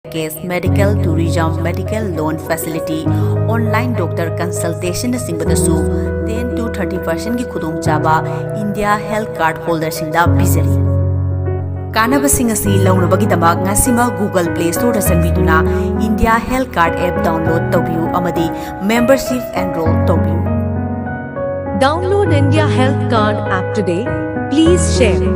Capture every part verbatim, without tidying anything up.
package, medical tourism, medical loan facility, online doctor consultationꯅꯆꯤꯡꯕꯗꯁꯨ ten to thirty percentꯀꯤ ꯈꯨꯗꯣꯡꯆꯥꯕ India Health Card holderꯁꯤꯡꯗ ꯄꯤꯖꯔꯤ꯫ ꯀꯥꯟꯅꯕꯁꯤꯡ ꯑꯁꯤ ꯂꯧꯅꯕꯒꯤꯗꯃꯛ ꯉꯁꯤꯃꯛ Google Play Storeꯗ ꯆꯪꯕꯤꯗꯨꯅ India Health Card app download ꯇꯧꯕꯤꯌꯨ ꯑꯃꯗꯤ membership enroll ꯇꯧꯕꯤꯌꯨ꯫ Download India Health Card app today. Please share.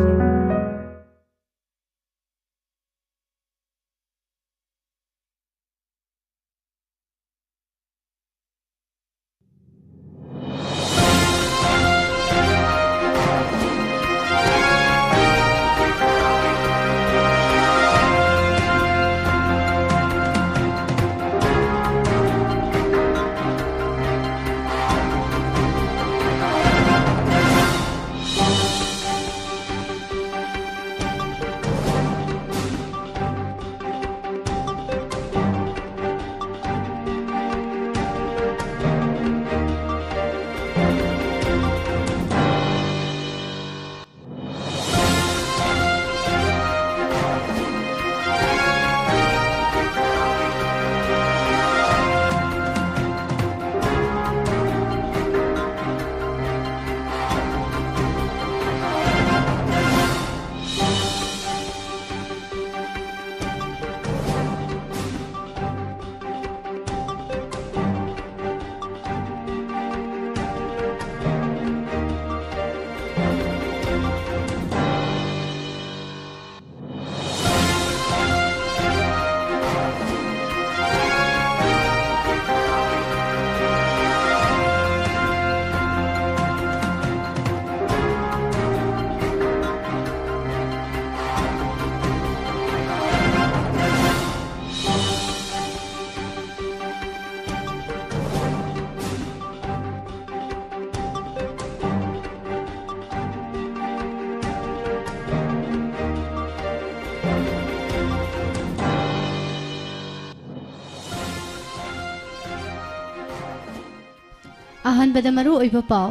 ꯑꯍꯥꯟꯕꯗ ꯃꯔꯨ ꯑꯣꯏꯕ ꯄꯥꯎ꯫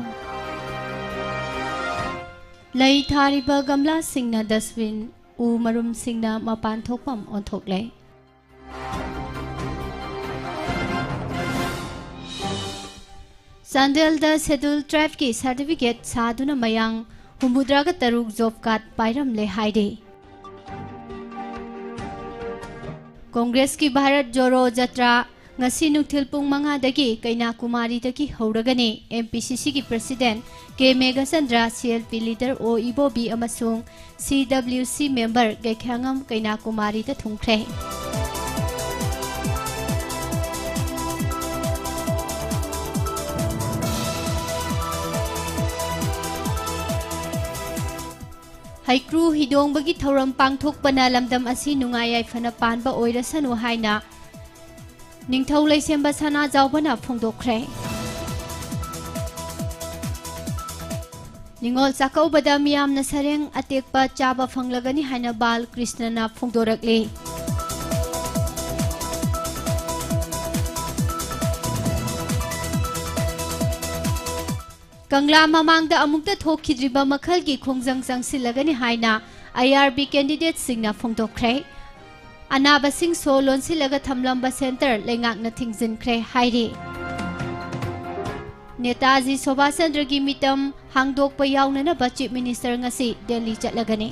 ꯂꯩ ꯊꯥꯔꯤꯕ ꯒꯝꯂꯥꯁꯤꯡꯅ dustbin, ꯎ ꯃꯔꯨꯝꯁꯤꯡꯅ ꯃꯄꯥꯟ ꯊꯣꯛꯐꯝ ꯑꯣꯟꯊꯣꯛꯂꯦ꯫ ꯆꯥꯟꯗꯦꯜꯗ Scheduled Tribeꯀꯤ certificate ꯁꯥꯗꯨꯅ ꯃꯌꯥꯡ ꯍꯨꯝꯐꯨꯇꯔꯥꯒ ꯇꯔꯨꯛ job card ꯄꯥꯏꯔꯝꯂꯦ ꯍꯥꯏꯔꯤ꯫ ꯀꯣꯡꯒ꯭ꯔꯦꯁꯀꯤ ꯚꯥꯔꯠ ꯖꯣꯔꯣ ꯖꯇ꯭ꯔꯥ ꯉꯁꯤ ꯅꯨꯡꯊꯤꯜ ꯄꯨꯡ ꯃꯉꯥꯗꯒꯤ ꯀꯩꯅꯥꯀꯨꯃꯥꯔꯤꯗꯒꯤ ꯍꯧꯔꯒꯅꯤ꯫ MPCCꯒꯤ president K Meghachandra, CLP leader ꯑꯣ ꯏꯕꯣꯕꯤ ꯑꯃꯁꯨꯡ CWC member ꯒꯩꯈ꯭ꯌꯥꯉꯝ ꯀꯩꯅꯥꯀꯨꯃꯥꯔꯤꯗ ꯊꯨꯡꯈ꯭ꯔꯦ꯫ ꯍꯩꯀ꯭ꯔꯨ ꯍꯤꯗꯣꯡꯕꯒꯤ ꯊꯧꯔꯝ ꯄꯥꯡꯊꯣꯛꯄꯅ ꯂꯝꯗꯝ ꯑꯁꯤ ꯅꯨꯡꯉꯥꯏ ꯌꯥꯏꯐꯅ ꯄꯥꯟꯕ ꯑꯣꯏꯔꯁꯅꯨ ꯍꯥꯏꯅ ꯅꯤꯡꯊꯧ ꯂꯩꯁꯦꯝꯕ ꯁꯅꯥꯖꯥꯎꯕꯅ ꯐꯣꯡꯗꯣꯛꯈ꯭ꯔꯦ꯫ ꯅꯤꯉꯣꯜ ꯆꯥꯛꯀꯧꯕꯗ ꯃꯤꯌꯥꯝꯅ ꯁꯔꯦꯡ ꯑꯇꯦꯛꯄ ꯆꯥꯕ ꯐꯪꯂꯒꯅꯤ ꯍꯥꯏꯅ ꯕꯥꯜ ꯀ꯭ꯔꯤꯁꯅꯅ ꯐꯣꯡꯗꯣꯔꯛꯂꯤ꯫ ꯀꯪꯂꯥ ꯃꯃꯥꯡꯗ ꯑꯃꯨꯛꯇ ꯊꯣꯛꯈꯤꯗ꯭ꯔꯤꯕ ꯃꯈꯜꯒꯤ ꯈꯣꯡꯖꯪ ꯆꯪꯁꯤꯜꯂꯒꯅꯤ ꯍꯥꯏꯅ IRB candidateꯁꯤꯡꯅ ꯐꯣꯡꯗꯣꯛꯈ꯭ꯔꯦ꯫ ꯑꯅꯥꯕꯁꯤꯡ ꯁꯣ ꯂꯣꯟꯁꯤꯜꯂꯒ ꯊꯝꯂꯝꯕ center ꯂꯩꯉꯥꯛꯅ ꯊꯤꯡꯖꯤꯟꯈ꯭ꯔꯦ ꯍꯥꯏꯔꯤ꯫ ꯅꯦꯇꯥꯖꯤ ꯁꯨꯚꯥꯁ ꯆꯟꯗ꯭ꯔꯒꯤ ꯃꯤꯇꯝ ꯍꯥꯡꯗꯣꯛꯄ ꯌꯥꯎꯅꯅꯕ Chief Minister ꯉꯁꯤ ꯗꯦꯜꯂꯤ ꯆꯠꯂꯒꯅꯤ꯫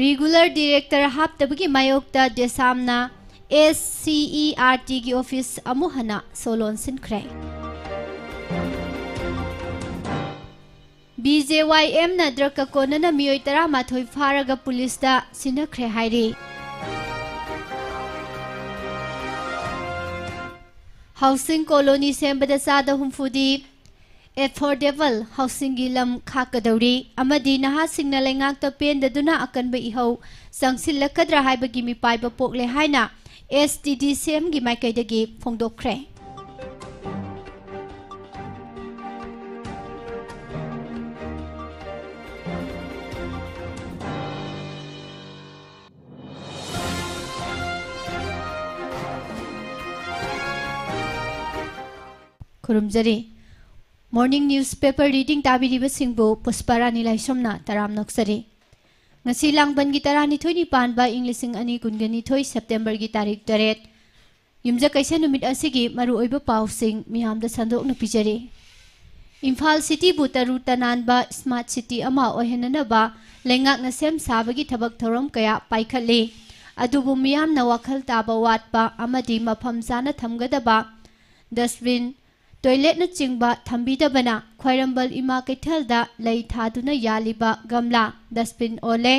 Regular director ꯍꯥꯞꯇꯕꯒꯤ ꯃꯥꯌꯣꯛꯇ ꯗꯦꯁꯥꯝꯅ SCERTꯒꯤ office ꯑꯃꯨꯛ ꯍꯟꯅ ꯁꯣ ꯂꯣꯟꯁꯤꯟꯈ꯭ꯔꯦ꯫ BJYMꯅ drugꯀ ꯀꯣꯟꯅꯅ ꯃꯤꯑꯣꯏ ꯇꯔꯥꯃꯥꯊꯣꯏ ꯐꯥꯔꯒ ꯄꯨꯂꯤꯁꯇ ꯁꯤꯟꯅꯈ꯭ꯔꯦ ꯍꯥꯏꯔꯤ꯫ Housing colony ꯁꯦꯝꯕꯗ ꯆꯥꯗ ꯍꯨꯝꯐꯨꯗꯤ affordable housingꯒꯤ ꯂꯝ ꯈꯥꯛꯀꯗꯧꯔꯤ ꯑꯃꯗꯤ ꯅꯍꯥꯁꯤꯡꯅ ꯂꯩꯉꯥꯛꯇ ꯄꯦꯟꯗꯗꯨꯅ ꯑꯀꯟꯕ ꯏꯍꯧ ꯆꯪꯁꯤꯜꯂꯛꯀꯗ꯭ꯔꯥ ꯍꯥꯏꯕꯒꯤ ꯃꯤꯄꯥꯏꯕ ꯄꯣꯛꯂꯦ ꯍꯥꯏꯅ STDCMꯒꯤ ꯃꯥꯏꯀꯩꯗꯒꯤ ꯐꯣꯡꯗꯣꯛꯈ꯭ꯔꯦ꯫ ꯈꯨꯔꯨꯝꯖꯔꯤ꯫ Morning newspaper reading ꯇꯥꯕꯤꯔꯤꯕꯁꯤꯡꯕꯨ ꯄꯨꯁꯄꯥꯔꯥꯅꯤ ꯂꯥꯏꯁ꯭ꯔꯝꯅ ꯇꯔꯥꯝꯅ ꯑꯣꯛꯆꯔꯤ꯫ ꯉꯁꯤ ꯂꯥꯡꯕꯟꯒꯤ ꯇꯔꯥꯅꯤꯊꯣꯏꯅꯤ ꯄꯥꯟꯕ ꯏꯪ ꯂꯤꯁꯤꯡ ꯑꯅꯤ ꯀꯨꯟꯒ ꯅꯤꯊꯣꯏ Septemberꯒꯤ ꯇꯥꯔꯤꯛ ꯇꯔꯦꯠ, ꯌꯨꯝꯖꯀꯩꯁ ꯅꯨꯃꯤꯠ ꯑꯁꯤꯒꯤ ꯃꯔꯨꯑꯣꯏꯕ ꯄꯥꯎꯁꯤꯡ ꯃꯤꯌꯥꯝꯗ ꯁꯟꯗꯣꯛꯅ ꯄꯤꯖꯔꯤ꯫ ꯏꯝꯐꯥꯜ ꯁꯤꯇꯤꯕꯨ ꯇꯔꯨ ꯇꯅꯥꯟꯕ ꯁ꯭ꯃꯥꯔꯠ ꯁꯤꯇꯤ ꯑꯃ ꯑꯣꯏꯍꯟꯅꯅꯕ ꯂꯩꯉꯥꯛꯅ ꯁꯦꯝ ꯁꯥꯕꯒꯤ ꯊꯕꯛ ꯊꯧꯔꯝ ꯀꯌꯥ ꯄꯥꯏꯈꯠꯂꯤ꯫ ꯑꯗꯨꯕꯨ ꯃꯤꯌꯥꯝꯅ ꯋꯥꯈꯜ ꯇꯥꯕ ꯋꯥꯠꯄ ꯑꯃꯗꯤ ꯃꯐꯝ ꯆꯥꯅ ꯊꯝꯒꯗꯕ ꯗꯁꯕꯤꯟ, ꯇꯣꯏꯂꯦꯠꯅꯆꯤꯡꯕ ꯊꯝꯕꯤꯗꯕꯅ ꯈ꯭ꯋꯥꯏꯔꯝꯕꯟ ꯏꯃꯥ ꯀꯩꯊꯦꯜꯗ ꯂꯩ ꯊꯥꯗꯨꯅ ꯌꯥꯜꯂꯤꯕ ꯒꯝꯂꯥ, ꯗꯁꯕꯤꯟ ꯑꯣꯜꯂꯦ꯫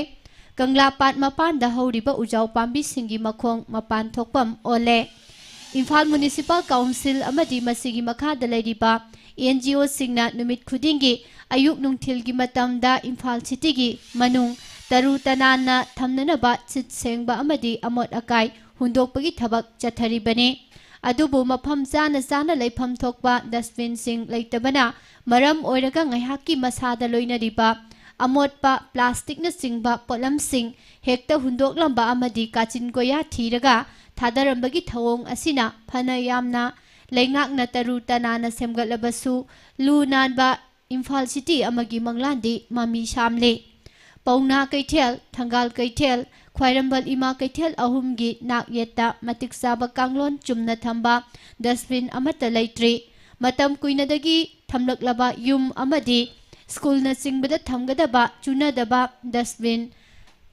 ꯀꯪꯂꯥ ꯄꯥꯠ ꯃꯄꯥꯟꯗ ꯍꯧꯔꯤꯕ ꯎꯖꯥꯎ ꯄꯥꯝꯕꯤꯁꯤꯡꯒꯤ ꯃꯈꯣꯡ ꯃꯄꯥꯟ ꯊꯣꯛꯐꯝ ꯑꯣꯜꯂꯦ꯫ ꯏꯝꯐꯥꯜ ꯃ꯭ꯌꯨꯅꯤꯁꯤꯄꯥꯜ ꯀꯥꯎꯟꯁꯤꯜ ꯑꯃꯗꯤ ꯃꯁꯤꯒꯤ ꯃꯈꯥꯗ ꯂꯩꯔꯤꯕ ꯑꯦꯟ ꯖꯤ ꯑꯣꯁꯤꯡꯅ ꯅꯨꯃꯤꯠ ꯈꯨꯗꯤꯡꯒꯤ ꯑꯌꯨꯛ ꯅꯨꯡꯊꯤꯜꯒꯤ ꯃꯇꯝꯗ ꯏꯝꯐꯥꯜ ꯁꯤꯇꯤꯒꯤ ꯃꯅꯨꯡ ꯇꯔꯨ ꯇꯅꯥꯟꯅ ꯊꯝꯅꯅꯕ ꯁꯤꯠ ꯁꯦꯡꯕ ꯑꯃꯗꯤ ꯑꯃꯣꯠ ꯑꯀꯥꯏ ꯍꯨꯟꯗꯣꯛꯄꯒꯤ ꯊꯕꯛ ꯆꯠꯊꯔꯤꯕꯅꯤ꯫ ꯑꯗꯨꯕꯨ ꯃꯐꯝ ꯆꯥꯅ ꯆꯥꯅ ꯂꯩꯐꯝ ꯊꯣꯛꯄ ꯗꯁꯕꯤꯟꯁꯤꯡ ꯂꯩꯇꯕꯅ ꯃꯔꯝ ꯑꯣꯏꯔꯒ ꯉꯥꯏꯍꯥꯛꯀꯤ ꯃꯁꯥꯗ ꯂꯣꯏꯅꯔꯤꯕ ꯑꯃꯣꯠꯄ ꯄ꯭ꯂꯥꯁꯇꯤꯛꯅꯆꯤꯡꯕ ꯄꯣꯠꯂꯝꯁꯤꯡ ꯍꯦꯛꯇ ꯍꯨꯟꯗꯣꯛꯂꯝꯕ ꯑꯃꯗꯤ ꯀꯥꯆꯤꯟ ꯀꯣꯌꯥ ꯊꯤꯔꯒ ꯊꯥꯗꯔꯝꯕꯒꯤ ꯊꯧꯑꯣꯡ ꯑꯁꯤꯅ ꯐꯅ ꯌꯥꯝꯅ ꯂꯩꯉꯥꯛꯅ ꯇꯔꯨ ꯇꯅꯥꯟꯅ ꯁꯦꯝꯒꯠꯂꯕꯁꯨ ꯂꯨ ꯅꯥꯟꯕ ꯏꯝꯐꯥꯜ ꯁꯤꯇꯤ ꯑꯃꯒꯤ ꯃꯪꯂꯥꯟꯗꯤ ꯃꯃꯤ ꯁꯥꯝꯂꯤ꯫ ꯄꯥꯎꯅꯥ ꯀꯩꯊꯦꯜ, ꯊꯪꯒꯥꯜ ꯀꯩꯊꯦꯜ, ꯈ꯭ꯋꯥꯏꯔꯝꯕꯟ ꯏꯃꯥ ꯀꯩꯊꯦꯜ ꯑꯍꯨꯝꯒꯤ ꯅꯥꯛ ꯌꯦꯠꯇ ꯃꯇꯤꯛ ꯆꯥꯕ ꯀꯥꯡꯂꯣꯟ ꯆꯨꯝꯅ ꯊꯝꯕ ꯗꯁꯕꯤꯟ ꯑꯃꯠꯇ ꯂꯩꯇ꯭ꯔꯤ꯫ ꯃꯇꯝ ꯀꯨꯏꯅꯗꯒꯤ ꯊꯝꯂꯛꯂꯕ ꯌꯨꯝ ꯑꯃꯗꯤ ꯁ꯭ꯀꯨꯜꯅꯆꯤꯡꯕꯗ ꯊꯝꯒꯗꯕ ꯆꯨꯅꯗꯕ ꯗꯁꯕꯤꯟ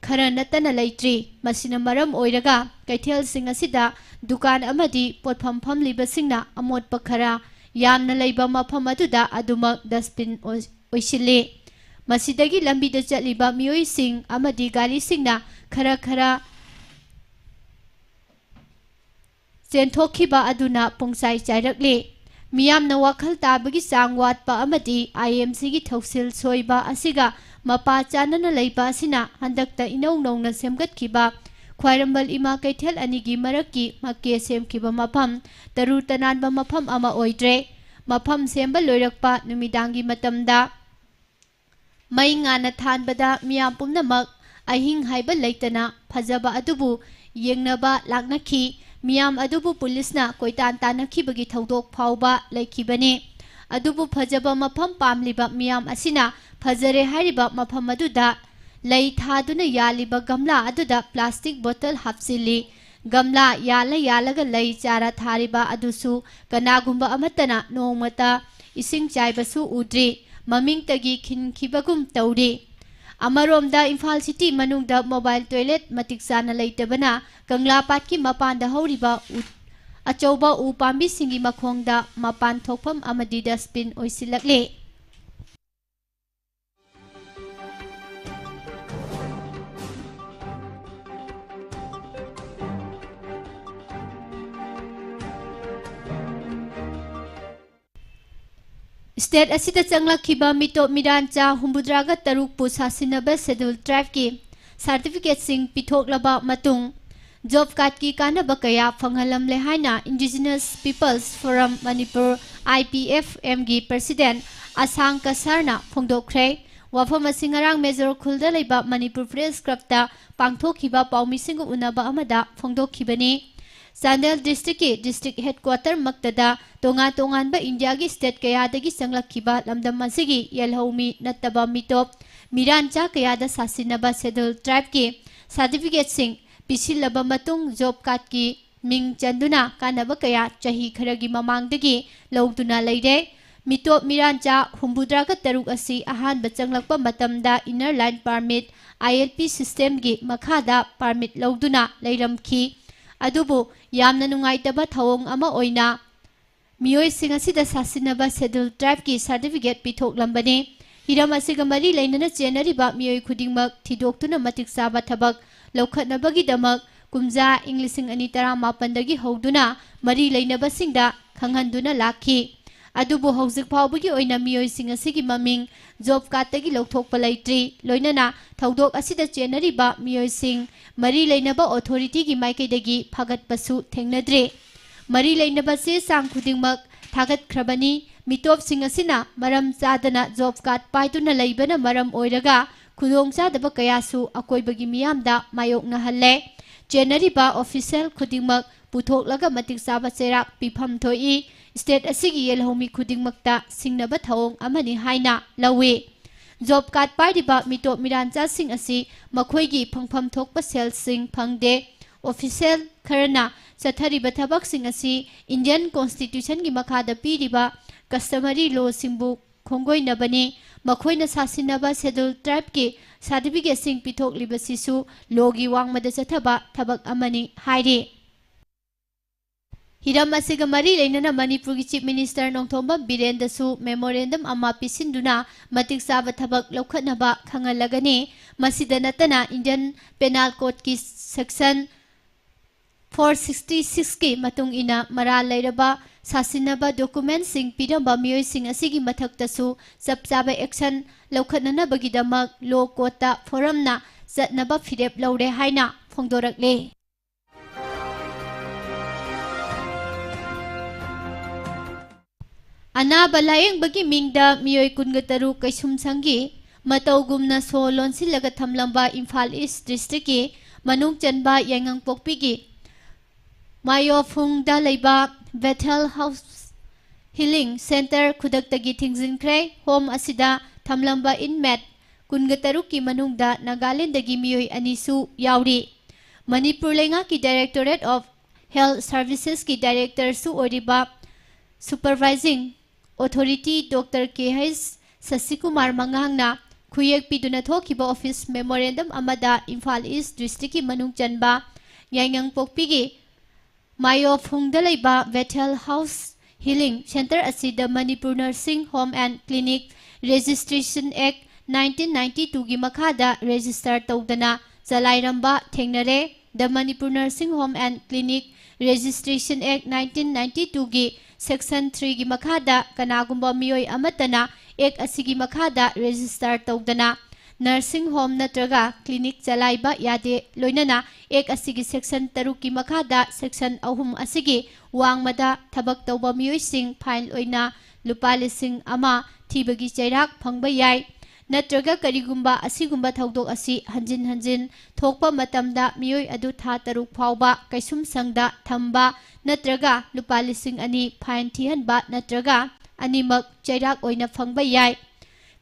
ꯈꯔ ꯅꯠꯇꯅ ꯂꯩꯇ꯭ꯔꯤ꯫ ꯃꯁꯤꯅ ꯃꯔꯝ ꯑꯣꯏꯔꯒ ꯀꯩꯊꯦꯜꯁꯤꯡ ꯑꯁꯤꯗ ꯗꯨꯀꯥꯟ ꯑꯃꯗꯤ ꯄꯣꯠꯐꯝ ꯐꯝꯂꯤꯕꯁꯤꯡꯅ ꯑꯃꯣꯠꯄ ꯈꯔ ꯌꯥꯝꯅ ꯂꯩꯕ ꯃꯐꯝ ꯑꯗꯨꯗ ꯑꯗꯨꯃꯛ ꯗꯁꯕꯤꯟ ꯑꯣꯏ-, ꯑꯣꯏꯁꯤꯜꯂꯤ꯫ ꯃꯁꯤꯗꯒꯤ ꯂꯝꯕꯤꯗ ꯆꯠꯂꯤꯕ ꯃꯤꯑꯣꯏꯁꯤꯡ ꯑꯃꯗꯤ ꯒꯥꯔꯤꯁꯤꯡꯅ ꯈꯔ ꯈꯔ ꯆꯦꯟꯊꯣꯛꯈꯤꯕ ꯑꯗꯨꯅ ꯄꯨꯡꯆꯥꯏ ꯆꯥꯏꯔꯛꯂꯤ꯫ ꯃꯤꯌꯥꯝꯅ ꯋꯥꯈꯜ ꯇꯥꯕꯒꯤ ꯆꯥꯡ ꯋꯥꯠꯄ ꯑꯃꯗꯤ ꯑꯥꯏ ꯑꯦꯝ ꯁꯤꯒꯤ ꯊꯧꯁꯤꯜ ꯁꯣꯏꯕ ꯑꯁꯤꯒ ꯃꯄꯥ ꯆꯥꯅꯅ ꯂꯩꯕ ꯑꯁꯤꯅ ꯍꯟꯗꯛꯇ ꯏꯅꯧ ꯅꯧꯅ ꯁꯦꯝꯒꯠꯈꯤꯕ ꯈ꯭ꯋꯥꯏꯔꯝꯕꯟ ꯏꯃꯥ ꯀꯩꯊꯦꯜ ꯑꯅꯤꯒꯤ ꯃꯔꯛꯀꯤ ꯃꯀꯦ ꯁꯦꯝꯈꯤꯕ ꯃꯐꯝ ꯇꯔꯨ ꯇꯅꯥꯟꯕ ꯃꯐꯝ ꯑꯃ ꯑꯣꯏꯗ꯭ꯔꯦ꯫ ꯃꯐꯝ ꯁꯦꯝꯕ ꯂꯣꯏꯔꯛꯄ ꯅꯨꯃꯤꯗꯥꯡꯒꯤ ꯃꯇꯝꯗ ꯃꯩ ꯉꯥꯟꯅ ꯊꯥꯟꯕꯗ ꯃꯤꯌꯥꯝ ꯄꯨꯝꯅꯃꯛ ꯑꯍꯤꯡ ꯍꯥꯏꯕ ꯂꯩꯇꯅ ꯐꯖꯕ ꯑꯗꯨꯕꯨ ꯌꯦꯡꯅꯕ ꯂꯥꯛꯅꯈꯤ꯫ ꯃꯤꯌꯥꯝ ꯑꯗꯨꯕꯨ ꯄꯨꯂꯤꯁꯅ ꯀꯣꯏꯇꯥꯟ ꯇꯥꯟꯅꯈꯤꯕꯒꯤ ꯊꯧꯗꯣꯛ ꯐꯥꯎꯕ ꯂꯩꯈꯤꯕꯅꯤ꯫ ꯑꯗꯨꯕꯨ ꯐꯖꯕ ꯃꯐꯝ ꯄꯥꯝꯂꯤꯕ ꯃꯤꯌꯥꯝ ꯑꯁꯤꯅ ꯐꯖꯔꯦ ꯍꯥꯏꯔꯤꯕ ꯃꯐꯝ ꯑꯗꯨꯗ ꯂꯩ ꯊꯥꯗꯨꯅ ꯌꯥꯜꯂꯤꯕ ꯒꯝꯂꯥ ꯑꯗꯨꯗ ꯄ꯭ꯂꯥꯁꯇꯤꯛ ꯕꯣꯇꯜ ꯍꯥꯞꯆꯤꯜꯂꯤ꯫ ꯒꯝꯂꯥ ꯌꯥꯜꯂ ꯌꯥꯜꯂꯒ ꯂꯩ ꯆꯥꯔ ꯊꯥꯔꯤꯕ ꯑꯗꯨꯁꯨ ꯀꯅꯥꯒꯨꯝꯕ ꯑꯃꯠꯇꯅ ꯅꯣꯡꯃꯇ ꯏꯁꯤꯡ ꯆꯥꯏꯕꯁꯨ ꯎꯗ꯭ꯔꯤ꯫ ꯃꯃꯤꯡꯇꯒꯤ ꯈꯤꯟꯈꯤꯕꯒꯨꯝ ꯇꯧꯔꯤ꯫ ꯑꯃꯔꯣꯝꯗ ꯏꯝꯐꯥꯜ ꯁꯤꯇꯤ ꯃꯅꯨꯡꯗ ꯃꯣꯕꯥꯏꯜ ꯇꯣꯏꯂꯦꯠ ꯃꯇꯤꯛ ꯆꯥꯅ ꯂꯩꯇꯕꯅ ꯀꯪꯂꯥ ꯄꯥꯠꯀꯤ ꯃꯄꯥꯟꯗ ꯍꯧꯔꯤꯕ ꯎ-, ꯑꯆꯧꯕ ꯎ ꯄꯥꯝꯕꯤꯁꯤꯡꯒꯤ ꯃꯈꯣꯡꯗ ꯃꯄꯥꯟ ꯊꯣꯛꯐꯝ ꯑꯃꯗꯤ ꯗꯁꯕꯤꯟ ꯑꯣꯏꯁꯤꯜꯂꯛꯂꯦ꯫ ꯁ꯭ꯇꯦꯠ ꯑꯁꯤꯗ ꯆꯪꯂꯛꯈꯤꯕ ꯃꯤꯇꯣꯞ ꯃꯤꯔꯥꯟꯆꯥ ꯍꯨꯝꯐꯨꯇꯔꯥꯒ ꯇꯔꯨꯛꯄꯨ ꯁꯥꯁꯤꯟꯅꯕ ꯁꯦꯗꯨꯜ ꯇ꯭ꯔꯥꯏꯕꯀꯤ ꯁꯥꯔꯇꯤꯐꯤꯀꯦꯠꯁꯤꯡ ꯄꯤꯊꯣꯛꯂꯕ ꯃꯇꯨꯡ, ꯖꯣꯕ ꯀꯥꯔꯗꯀꯤ ꯀꯥꯟꯅꯕ ꯀꯌꯥ ꯐꯪꯍꯜꯂꯝꯂꯦ ꯍꯥꯏꯅ Indigenous Peoples Forum Manipur, I P F M ꯒꯤ ꯄ꯭ꯔꯁꯤꯗꯦꯟ ꯑꯁꯥꯡ ꯀꯁꯥꯔꯅ ꯐꯣꯡꯗꯣꯛꯈ꯭ꯔꯦ꯫ ꯋꯥꯐꯝ ꯑꯁꯤ ꯉꯔꯥꯡ ꯃꯦꯖꯣꯔ ꯈꯨꯜꯗ ꯂꯩꯕ ꯃꯅꯤꯄꯨꯔ ꯄ꯭ꯔꯦꯁ ꯀ꯭ꯂꯕꯇ ꯄꯥꯡꯊꯣꯛꯈꯤꯕ ꯄꯥꯎꯃꯤꯁꯤꯡꯒ ꯎꯅꯕ ꯑꯃꯗ ꯐꯣꯡꯗꯣꯛꯈꯤꯕꯅꯤ꯫ ꯆꯥꯟꯗꯦꯜ ꯗꯤꯁꯇ꯭ꯔꯤꯛꯀꯤ ꯗꯤꯁꯇ꯭ꯔꯤꯛ ꯍꯦꯗꯀ꯭ꯋꯥꯇꯔꯃꯛꯇꯗ ꯇꯣꯉꯥꯟ ꯇꯣꯉꯥꯟꯕ ꯏꯟꯗꯤꯌꯥꯒꯤ ꯁ꯭ꯇꯦꯠ ꯀꯌꯥꯗꯒꯤ ꯆꯪꯂꯛꯈꯤꯕ ꯂꯝꯗꯝ ꯑꯁꯤꯒꯤ ꯌꯦꯜꯍꯧꯃꯤ ꯅꯠꯇꯕ ꯃꯤꯇꯣꯞ ꯃꯤꯔꯥꯟꯆꯥ ꯀꯌꯥꯗ ꯁꯥꯁꯤꯟꯅꯕ ꯁꯦꯗꯨꯜ ꯇ꯭ꯔꯥꯏꯕꯀꯤ ꯁꯥꯔꯇꯤꯐꯤꯀꯦꯠꯁꯤꯡ ꯄꯤꯁꯤꯜꯂꯕ ꯃꯇꯨꯡ, ꯖꯣꯕ ꯀꯥꯔꯗꯀꯤ ꯃꯤꯡ ꯆꯟꯗꯨꯅ ꯀꯥꯟꯅꯕ ꯀꯌꯥ ꯆꯍꯤ ꯈꯔꯒꯤ ꯃꯃꯥꯡꯗꯒꯤ ꯂꯧꯗꯨꯅ ꯂꯩꯔꯦ꯫ ꯃꯤꯇꯣꯞ ꯃꯤꯔꯥꯟꯆꯥ ꯍꯨꯝꯐꯨꯇꯔꯥꯒ ꯇꯔꯨꯛ ꯑꯁꯤ ꯑꯍꯥꯟꯕ ꯆꯪꯂꯛꯄ ꯃꯇꯝꯗ Inner Line Permit, I L P system ꯒꯤ ꯃꯈꯥꯗ ꯄꯥꯔꯃꯤꯠ ꯂꯧꯗꯨꯅ ꯂꯩꯔꯝꯈꯤ꯫ ꯑꯗꯨꯕꯨ ꯌꯥꯝꯅ ꯅꯨꯡꯉꯥꯏꯇꯕ ꯊꯧꯑꯣꯡ ꯑꯃ ꯑꯣꯏꯅ ꯃꯤꯑꯣꯏꯁꯤꯡ ꯑꯁꯤꯗ ꯁꯥꯁꯤꯟꯅꯕ ꯁꯦꯗꯨꯜ ꯇ꯭ꯔꯥꯏꯕꯀꯤ ꯁꯥꯔꯇꯤꯐꯤꯀꯦꯠ ꯄꯤꯊꯣꯛꯂꯝꯕꯅꯤ꯫ ꯍꯤꯔꯝ ꯑꯁꯤꯒ ꯃꯔꯤ ꯂꯩꯅꯅ ꯆꯦꯟꯅꯔꯤꯕ ꯃꯤꯑꯣꯏ ꯈꯨꯗꯤꯡꯃꯛ ꯊꯤꯗꯣꯛꯇꯨꯅ ꯃꯇꯤꯛ ꯆꯥꯕ ꯊꯕꯛ ꯂꯧꯈꯠꯅꯕꯒꯤꯗꯃꯛ ꯀꯨꯝꯖꯥ ꯏꯪ ꯂꯤꯁꯤꯡ ꯑꯅꯤ ꯇꯔꯥꯃꯥꯄꯟꯗꯒꯤ ꯍꯧꯗꯨꯅ ꯃꯔꯤ ꯂꯩꯅꯕꯁꯤꯡꯗ ꯈꯪꯍꯟꯗꯨꯅ ꯂꯥꯛꯈꯤ꯫ ꯑꯗꯨꯕꯨ ꯍꯧꯖꯤꯛ ꯐꯥꯎꯕꯒꯤ ꯑꯣꯏꯅ ꯃꯤꯑꯣꯏꯁꯤꯡ ꯑꯁꯤꯒꯤ ꯃꯃꯤꯡ ꯖꯣꯕ ꯀꯥꯔꯗꯇꯒꯤ ꯂꯧꯊꯣꯛꯄ ꯂꯩꯇ꯭ꯔꯤ꯫ ꯂꯣꯏꯅꯅ ꯊꯧꯗꯣꯛ ꯑꯁꯤꯗ ꯆꯦꯟꯅꯔꯤꯕ ꯃꯤꯑꯣꯏꯁꯤꯡ ꯃꯔꯤ ꯂꯩꯅꯕ ꯑꯣꯊꯣꯔꯤꯇꯤꯒꯤ ꯃꯥꯏꯀꯩꯗꯒꯤ ꯐꯥꯒꯠꯄꯁꯨ ꯊꯦꯡꯅꯗ꯭ꯔꯤ꯫ ꯃꯔꯤ ꯂꯩꯅꯕ ꯆꯦ ꯆꯥꯡ ꯈꯨꯗꯤꯡꯃꯛ ꯊꯥꯒꯠꯈ꯭ꯔꯕꯅꯤ꯫ ꯃꯤꯇꯣꯞꯁꯤꯡ ꯑꯁꯤꯅ ꯃꯔꯝ ꯆꯥꯗꯅ ꯖꯣꯕ ꯀꯥꯔꯗ ꯄꯥꯏꯗꯨꯅ ꯂꯩꯕꯅ ꯃꯔꯝ ꯑꯣꯏꯔꯒ ꯈꯨꯗꯣꯡꯆꯥꯗꯕ ꯀꯌꯥꯁꯨ ꯑꯀꯣꯏꯕꯒꯤ ꯃꯤꯌꯥꯝꯗ ꯃꯥꯌꯣꯛꯅꯍꯜꯂꯦ꯫ ꯆꯦꯟꯅꯔꯤꯕ ꯑꯣꯐꯤꯁꯤꯌꯦꯜ ꯈꯨꯗꯤꯡꯃꯛ ꯄꯨꯊꯣꯛꯂꯒ ꯃꯇꯤꯛ ꯆꯥꯕ ꯆꯩꯔꯥꯛ ꯄꯤꯐꯝ ꯊꯣꯛꯏ꯫ ꯁ꯭ꯇꯦꯠ ꯑꯁꯤꯒꯤ ꯌꯦꯜꯍꯧꯃꯤ ꯈꯨꯗꯤꯡꯃꯛꯇ ꯁꯤꯡꯅꯕ ꯊꯧꯑꯣꯡ ꯑꯃꯅꯤ ꯍꯥꯏꯅ ꯂꯧꯏ꯫ ꯖꯣꯕ ꯀꯥꯔꯗ ꯄꯥꯏꯔꯤꯕ ꯃꯤꯇꯣꯞ ꯃꯤꯔꯥꯟꯆꯥꯁꯤꯡ ꯑꯁꯤ ꯃꯈꯣꯏꯒꯤ ꯐꯪꯐꯝ ꯊꯣꯛꯄ ꯁꯦꯜꯁꯤꯡ ꯐꯪꯗꯦ꯫ ꯑꯣꯐꯤꯁꯤꯌꯦꯜ ꯈꯔꯅ ꯆꯠꯊꯔꯤꯕ ꯊꯕꯛꯁꯤꯡ ꯑꯁꯤ ꯏꯟꯗꯤꯌꯟ ꯀꯣꯟꯁꯇꯤꯇ꯭ꯌꯨꯁꯟꯒꯤ ꯃꯈꯥꯗ ꯄꯤꯔꯤꯕ ꯀꯁꯇꯃꯔꯤ ꯂꯣꯁꯤꯡꯕꯨ ꯈꯣꯡꯒꯣꯏꯅꯕꯅꯤ꯫ ꯃꯈꯣꯏꯅ ꯁꯥꯁꯤꯟꯅꯕ ꯁꯦꯗꯨꯜ ꯇ꯭ꯔꯥꯏꯕꯀꯤ ꯁꯥꯔꯇꯤꯐꯤꯀꯦꯠꯁꯤꯡ ꯄꯤꯊꯣꯛꯂꯤꯕꯁꯤꯁꯨ ꯂꯣꯒꯤ ꯋꯥꯡꯃꯗ ꯆꯠꯊꯕ ꯊꯕꯛ ꯑꯃꯅꯤ ꯍꯥꯏꯔꯤ꯫ ꯍꯤꯔꯝ ꯑꯁꯤꯒ ꯃꯔꯤ ꯂꯩꯅꯅ ꯃꯅꯤꯄꯨꯔꯒꯤ ꯆꯤꯐ ꯃꯤꯅꯤꯁꯇꯔ ꯅꯣꯡꯊꯣꯝꯕꯝ ꯕꯤꯔꯦꯟꯗꯁꯨ ꯃꯦꯃꯣꯔꯦꯟꯗꯝ ꯑꯃ ꯄꯤꯁꯤꯟꯗꯨꯅ ꯃꯇꯤꯛ ꯆꯥꯕ ꯊꯕꯛ ꯂꯧꯈꯠꯅꯕ ꯈꯪꯍꯜꯂꯒꯅꯤ꯫ ꯃꯁꯤꯗ ꯅꯠꯇꯅ ꯏꯟꯗꯤꯌꯟ ꯄꯦꯅꯥꯜ ꯀꯣꯗꯀꯤ ꯁꯦꯛꯁꯟ ꯐꯣꯔ ꯁꯤꯛꯁꯇꯤ ꯁꯤꯛꯁꯀꯤ ꯃꯇꯨꯡ ꯏꯟꯅ ꯃꯔꯥꯜ ꯂꯩꯔꯕ ꯁꯥꯁꯤꯟꯅꯕ ꯗꯣꯀꯨꯃꯦꯟꯁꯤꯡ ꯄꯤꯔꯝꯕ ꯃꯤꯑꯣꯏꯁꯤꯡ ꯑꯁꯤꯒꯤ ꯃꯊꯛꯇꯁꯨ ꯆꯞ ꯆꯥꯕ ꯑꯦꯛꯁꯟ ꯂꯧꯈꯠꯅꯅꯕꯒꯤꯗꯃꯛ ꯂꯣ ꯀꯣꯔꯠꯇ ꯐꯣꯔꯝꯅ ꯆꯠꯅꯕ ꯐꯤꯔꯦꯞ ꯂꯧꯔꯦ ꯍꯥꯏꯅ ꯐꯣꯡꯗꯣꯔꯛꯂꯦ꯫ ꯑꯅꯥꯕ ꯂꯥꯌꯦꯡꯕꯒꯤ ꯃꯤꯡꯗ ꯃꯤꯑꯣꯏ ꯀꯨꯟꯒ ꯇꯔꯨꯛ ꯀꯩꯁꯨꯝꯁꯪꯒꯤ ꯃꯇꯧꯒꯨꯝꯅ ꯁꯣ ꯂꯣꯟꯁꯤꯜꯂꯒ ꯊꯝꯂꯝꯕ ꯏꯝꯐꯥꯜ ꯏꯁ ꯗꯤꯁꯇ꯭ꯔꯤꯛꯀꯤ ꯃꯅꯨꯡ ꯆꯟꯕ ꯌꯥꯏꯉꯪꯄꯣꯛꯄꯤꯒꯤ ꯃꯥꯌꯣꯐꯨꯡꯗ ꯂꯩꯕ ꯕꯦꯊꯦꯜ ꯍꯥꯎꯁ ꯍꯤꯂꯤꯡ ꯁꯦꯟꯇꯔ ꯈꯨꯗꯛꯇꯒꯤ ꯊꯤꯡꯖꯤꯟꯈ꯭ꯔꯦ꯫ ꯍꯣꯝ ꯑꯁꯤꯗ ꯊꯝꯂꯝꯕ ꯏꯟꯃꯦꯠ ꯀꯨꯟꯒ ꯇꯔꯨꯛꯀꯤ ꯃꯅꯨꯡꯗ ꯅꯥꯒꯥꯂꯦꯟꯗꯒꯤ ꯃꯤꯑꯣꯏ ꯑꯅꯤꯁꯨ ꯌꯥꯎꯔꯤ꯫ ꯃꯅꯤꯄꯨꯔ ꯂꯩꯉꯥꯛꯀꯤ ꯗꯥꯏꯔꯦꯛꯇꯣꯔꯦꯠ ꯑꯣꯐ ꯍꯦꯜꯊ ꯁꯔꯚꯤꯁꯦꯁꯀꯤ ꯗꯥꯏꯔꯦꯛꯇꯔꯁꯨ ꯑꯣꯏꯔꯤꯕ ꯁꯨꯄꯔꯚꯥꯏꯖꯤꯡ ꯑꯣꯊꯣꯔꯤꯇꯤ ꯗꯣꯛꯇꯔ ꯀꯦ ꯍꯩꯆ ꯁꯁꯤꯀꯨꯃꯥꯔ ꯃꯉꯥꯡꯅ ꯈꯨꯌꯦꯛ ꯄꯤꯗꯨꯅ ꯊꯣꯛꯈꯤꯕ ꯑꯣꯐꯤꯁ ꯃꯦꯃꯣꯔꯦꯟꯗꯝ ꯑꯃꯗ ꯏꯝꯐꯥꯜ ꯏꯁ ꯗꯤꯁꯇ꯭ꯔꯤꯛꯀꯤ ꯃꯅꯨꯡ ꯆꯟꯕ ꯌꯥꯏꯉꯪꯄꯣꯛꯄꯤꯒꯤ ꯃꯥꯌꯣꯐꯨꯡꯗ ꯂꯩꯕ ꯕꯦꯊꯦꯜ ꯍꯥꯎꯁ ꯍꯤꯂꯤꯡ ꯁꯦꯟꯇꯔ ꯑꯁꯤꯗ Manipur nursing home and clinic registration act nineteen ninety ꯇꯨꯒꯤ ꯃꯈꯥꯗ ꯔꯦꯖꯤꯁꯇꯔ ꯇꯧꯗꯅ ꯆꯂꯥꯏꯔꯝꯕ ꯊꯦꯡꯅꯔꯦ꯫ The Manipur Nursing Home and Clinic Registration Act nineteen ninety ꯇꯨꯒꯤ ꯁꯦꯛꯁꯟ ꯊ꯭ꯔꯤꯒꯤ ꯃꯈꯥꯗ ꯀꯅꯥꯒꯨꯝꯕ ꯃꯤꯑꯣꯏ ꯑꯃꯠꯇꯅ ꯑꯦꯛ ꯑꯁꯤꯒꯤ ꯃꯈꯥꯗ ꯔꯦꯖꯤꯁꯇꯔ ꯇꯧꯗꯅ ꯅꯔꯁꯤꯡ ꯍꯣꯝ ꯅꯠꯇ꯭ꯔꯒ ꯀ꯭ꯂꯤꯅꯤꯛ ꯆꯂꯥꯏꯕ ꯌꯥꯗꯦ꯫ ꯂꯣꯏꯅꯅ ꯑꯦꯛ ꯑꯁꯤꯒꯤ ꯁꯦꯛꯁꯟ ꯇꯔꯨꯛꯀꯤ ꯃꯈꯥꯗ ꯁꯦꯛꯁꯟ ꯑꯍꯨꯝ ꯑꯁꯤꯒꯤ ꯋꯥꯡꯃꯗ ꯊꯕꯛ ꯇꯧꯕ ꯃꯤꯑꯣꯏꯁꯤꯡ ꯐꯥꯏꯟ ꯑꯣꯏꯅ ꯂꯨꯄꯥ ꯂꯤꯁꯤꯡ ꯑꯃ ꯊꯤꯕꯒꯤ ꯆꯩꯔꯥꯛ ꯐꯪꯕ ꯌꯥꯏ꯫ ꯅꯠꯇ꯭ꯔꯒ ꯀꯔꯤꯒꯨꯝꯕ ꯑꯁꯤꯒꯨꯝꯕ ꯊꯧꯗꯣꯛ ꯑꯁꯤ ꯍꯟꯖꯤꯟ ꯍꯟꯖꯤꯟ ꯊꯣꯛꯄ ꯃꯇꯝꯗ ꯃꯤꯑꯣꯏ ꯑꯗꯨ ꯊꯥ ꯇꯔꯨꯛ ꯐꯥꯎꯕ ꯀꯩꯁꯨꯝꯁꯪꯗ ꯊꯝꯕ ꯅꯠꯇ꯭ꯔꯒ ꯂꯨꯄꯥ ꯂꯤꯁꯤꯡ ꯑꯅꯤ ꯐꯥꯏꯟ ꯊꯤꯍꯟꯕ ꯅꯠꯇ꯭ꯔꯒ ꯑꯅꯤꯃꯛ ꯆꯩꯔꯥꯛ ꯑꯣꯏꯅ ꯐꯪꯕ ꯌꯥꯏ꯫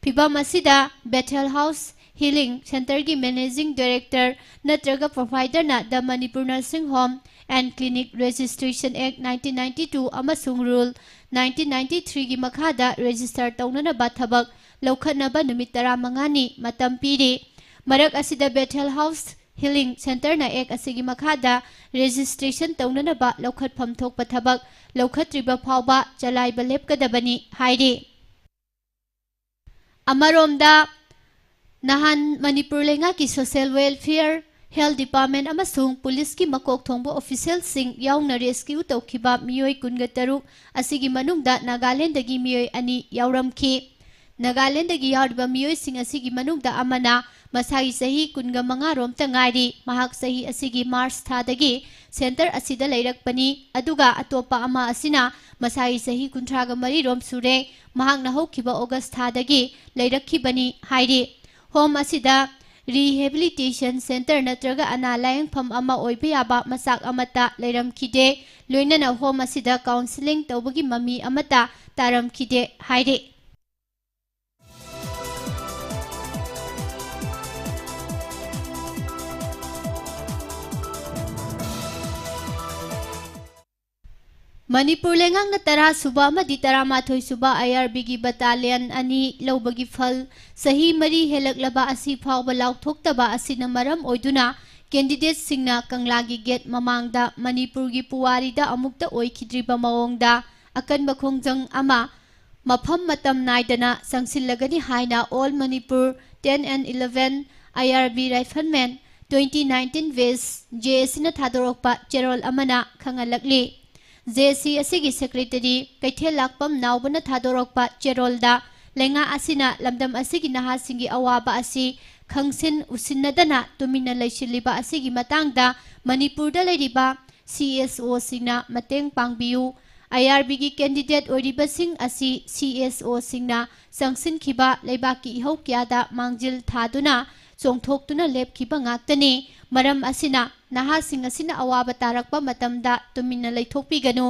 ꯐꯤꯚꯝ ꯑꯁꯤꯗ ꯕꯦꯊꯦꯜ ꯍꯥꯎꯁ Healing Centreꯒꯤ Managing Director ꯅꯠꯇ꯭ꯔꯒ Providerꯅ The Manipur Nursing Home and Clinic Registration Act nineteen ninety-two ꯑꯃꯁꯨꯡ Rule nineteen ninety-threeꯒꯤ ꯃꯈꯥꯗ register ꯇꯧꯅꯅꯕ ꯊꯕꯛ ꯂꯧꯈꯠꯅꯕ ꯅꯨꯃꯤꯠ ꯇꯔꯥꯃꯉꯥꯅꯤ ꯃꯇꯝ ꯄꯤꯔꯤ꯫ ꯃꯔꯛ ꯑꯁꯤꯗ Bethel House Healing Centreꯅ Act ꯑꯁꯤꯒꯤ ꯃꯈꯥꯗ registration ꯇꯧꯅꯅꯕ ꯂꯧꯈꯠꯐꯝ ꯊꯣꯛꯄ ꯊꯕꯛ ꯂꯧꯈꯠꯇ꯭ꯔꯤꯕ ꯐꯥꯎꯕ ꯆꯂꯥꯏꯕ ꯂꯦꯞꯀꯗꯕꯅꯤ ꯍꯥꯏꯔꯤ꯫ ꯑꯃꯔꯣꯝꯗ, ꯅꯍꯥꯟ ꯃꯅꯤꯄꯨꯔ ꯂꯩꯉꯥꯛꯀꯤ Social Welfare, Health Department ꯑꯃꯁꯨꯡ ꯄꯨꯂꯤꯁꯀꯤ ꯃꯀꯣꯛ ꯊꯣꯡꯕ officialꯁꯤꯡ ꯌꯥꯎꯅ rescue ꯇꯧꯈꯤꯕ ꯃꯤꯑꯣꯏ ꯀꯨꯟꯒ ꯇꯔꯨꯛ ꯑꯁꯤꯒꯤ ꯃꯅꯨꯡꯗ ꯅꯥꯒꯥꯂꯦꯟꯗꯒꯤ ꯃꯤꯑꯣꯏ ꯑꯅꯤ ꯌꯥꯎꯔꯝꯈꯤ꯫ ꯅꯥꯒꯥꯂꯦꯟꯗꯒꯤ ꯌꯥꯎꯔꯤꯕ ꯃꯤꯑꯣꯏꯁꯤꯡ ꯑꯁꯤꯒꯤ ꯃꯅꯨꯡꯗ ꯑꯃꯅ ꯃꯁꯥꯒꯤ ꯆꯍꯤ ꯀꯨꯟꯒ ꯃꯉꯥ ꯔꯣꯝꯇ ꯉꯥꯏꯔꯤ꯫ ꯃꯍꯥꯛ ꯆꯍꯤ ꯑꯁꯤꯒꯤ March ꯊꯥꯗꯒꯤ centre ꯑꯁꯤꯗ ꯂꯩꯔꯛꯄꯅꯤ, ꯑꯗꯨꯒ ꯑꯇꯣꯞꯄ ꯑꯃ ꯑꯁꯤꯅ ꯃꯁꯥꯒꯤ ꯆꯍꯤ ꯀꯨꯟꯊ꯭ꯔꯥꯒ ꯃꯔꯤ ꯔꯣꯝ ꯁꯨꯔꯦ꯫ ꯃꯍꯥꯛꯅ ꯍꯧꯈꯤꯕ August ꯊꯥꯗꯒꯤ ꯂꯩꯔꯛꯈꯤꯕꯅꯤ ꯍꯥꯏꯔꯤ꯫ Home ꯑꯁꯤꯗ rehabilitation centre ꯅꯠꯇ꯭ꯔꯒ ꯑꯅꯥ ꯂꯥꯌꯦꯡꯐꯝ ꯑꯃ ꯑꯣꯏꯕ ꯌꯥꯕ ꯃꯆꯥꯛ ꯑꯃꯠꯇ ꯂꯩꯔꯝꯈꯤꯗꯦ꯫ ꯂꯣꯏꯅꯅ home ꯑꯁꯤꯗ counselling ꯇꯧꯕꯒꯤ ꯃꯃꯤ ꯑꯃꯠꯇ ꯇꯥꯔꯝꯈꯤꯗꯦ ꯍꯥꯏꯔꯤ꯫ ꯃꯅꯤꯄꯨꯔ ꯂꯩꯉꯥꯛꯅ ꯇꯔꯥ ꯁꯨꯕ ꯑꯃꯗꯤ ꯇꯔꯥꯃꯥꯊꯣꯏ ꯁꯨꯕ IRBꯒꯤ battalion ꯑꯅꯤ ꯂꯧꯕꯒꯤ ꯐꯜ ꯆꯍꯤ ꯃꯔꯤ ꯍꯦꯜꯂꯛꯂꯕ ꯑꯁꯤ ꯐꯥꯎꯕ ꯂꯥꯎꯊꯣꯛꯇꯕ ꯑꯁꯤꯅ ꯃꯔꯝ ꯑꯣꯏꯗꯨꯅ candidateꯁꯤꯡꯅ ꯀꯪꯂꯥꯒꯤ gate ꯃꯃꯥꯡꯗ ꯃꯅꯤꯄꯨꯔꯒꯤ ꯄꯨꯋꯥꯔꯤꯗ ꯑꯃꯨꯛꯇ ꯑꯣꯏꯈꯤꯗ꯭ꯔꯤꯕ ꯃꯑꯣꯡꯗ ꯑꯀꯟꯕ ꯈꯣꯡꯖꯪ ꯑꯃ ꯃꯐꯝ ꯃꯇꯝ ꯅꯥꯏꯗꯅ ꯆꯪꯁꯤꯜꯂꯒꯅꯤ ꯍꯥꯏꯅ All Manipur ten and eleven IRB Riflemen twenty nineteen West JACꯅ ꯊꯥꯗꯣꯔꯛꯄ ꯆꯦꯔꯣꯜ ꯑꯃꯅ ꯈꯪꯍꯜꯂꯛꯂꯤ꯫ JAC ꯑꯁꯤꯒꯤ secretary ꯀꯩꯊꯦꯜ ꯂꯥꯛꯄꯝ ꯅꯥꯎꯕꯅ ꯊꯥꯗꯣꯔꯛꯄ ꯆꯦꯔꯣꯜꯗ ꯂꯩꯉꯥꯛ ꯑꯁꯤꯅ ꯂꯝꯗꯝ ꯑꯁꯤꯒꯤ ꯅꯍꯥꯁꯤꯡꯒꯤ ꯑꯋꯥꯕ ꯑꯁꯤ ꯈꯪꯁꯤꯟ ꯎꯁꯤꯟꯅꯗꯅ ꯇꯨꯃꯤꯟꯅ ꯂꯩꯁꯤꯜꯂꯤꯕ ꯑꯁꯤꯒꯤ ꯃꯇꯥꯡꯗ ꯃꯅꯤꯄꯨꯔꯗ ꯂꯩꯔꯤꯕ CSOꯁꯤꯡꯅ ꯃꯇꯦꯡ ꯄꯥꯡꯕꯤꯌꯨ꯫ IRBꯒꯤ candidate ꯑꯣꯏꯔꯤꯕꯁꯤꯡ ꯑꯁꯤ CSOꯁꯤꯡꯅ ꯆꯪꯁꯤꯟꯈꯤꯕ ꯂꯩꯕꯥꯛꯀꯤ ꯏꯍꯧ ꯀꯌꯥꯗ ꯃꯥꯡꯖꯤꯜ ꯊꯥꯗꯨꯅ ꯆꯣꯡꯊꯣꯛꯇꯨꯅ ꯂꯦꯞꯈꯤꯕ ꯉꯥꯛꯇꯅꯤ꯫ ꯃꯔꯝ ꯑꯁꯤꯅ ꯅꯍꯥꯁꯤꯡ ꯑꯁꯤꯅ ꯑꯋꯥꯕ ꯇꯥꯔꯛꯄ ꯃꯇꯝꯗ ꯇꯨꯃꯤꯟꯅ ꯂꯩꯊꯣꯛꯄꯤꯒꯅꯨ꯫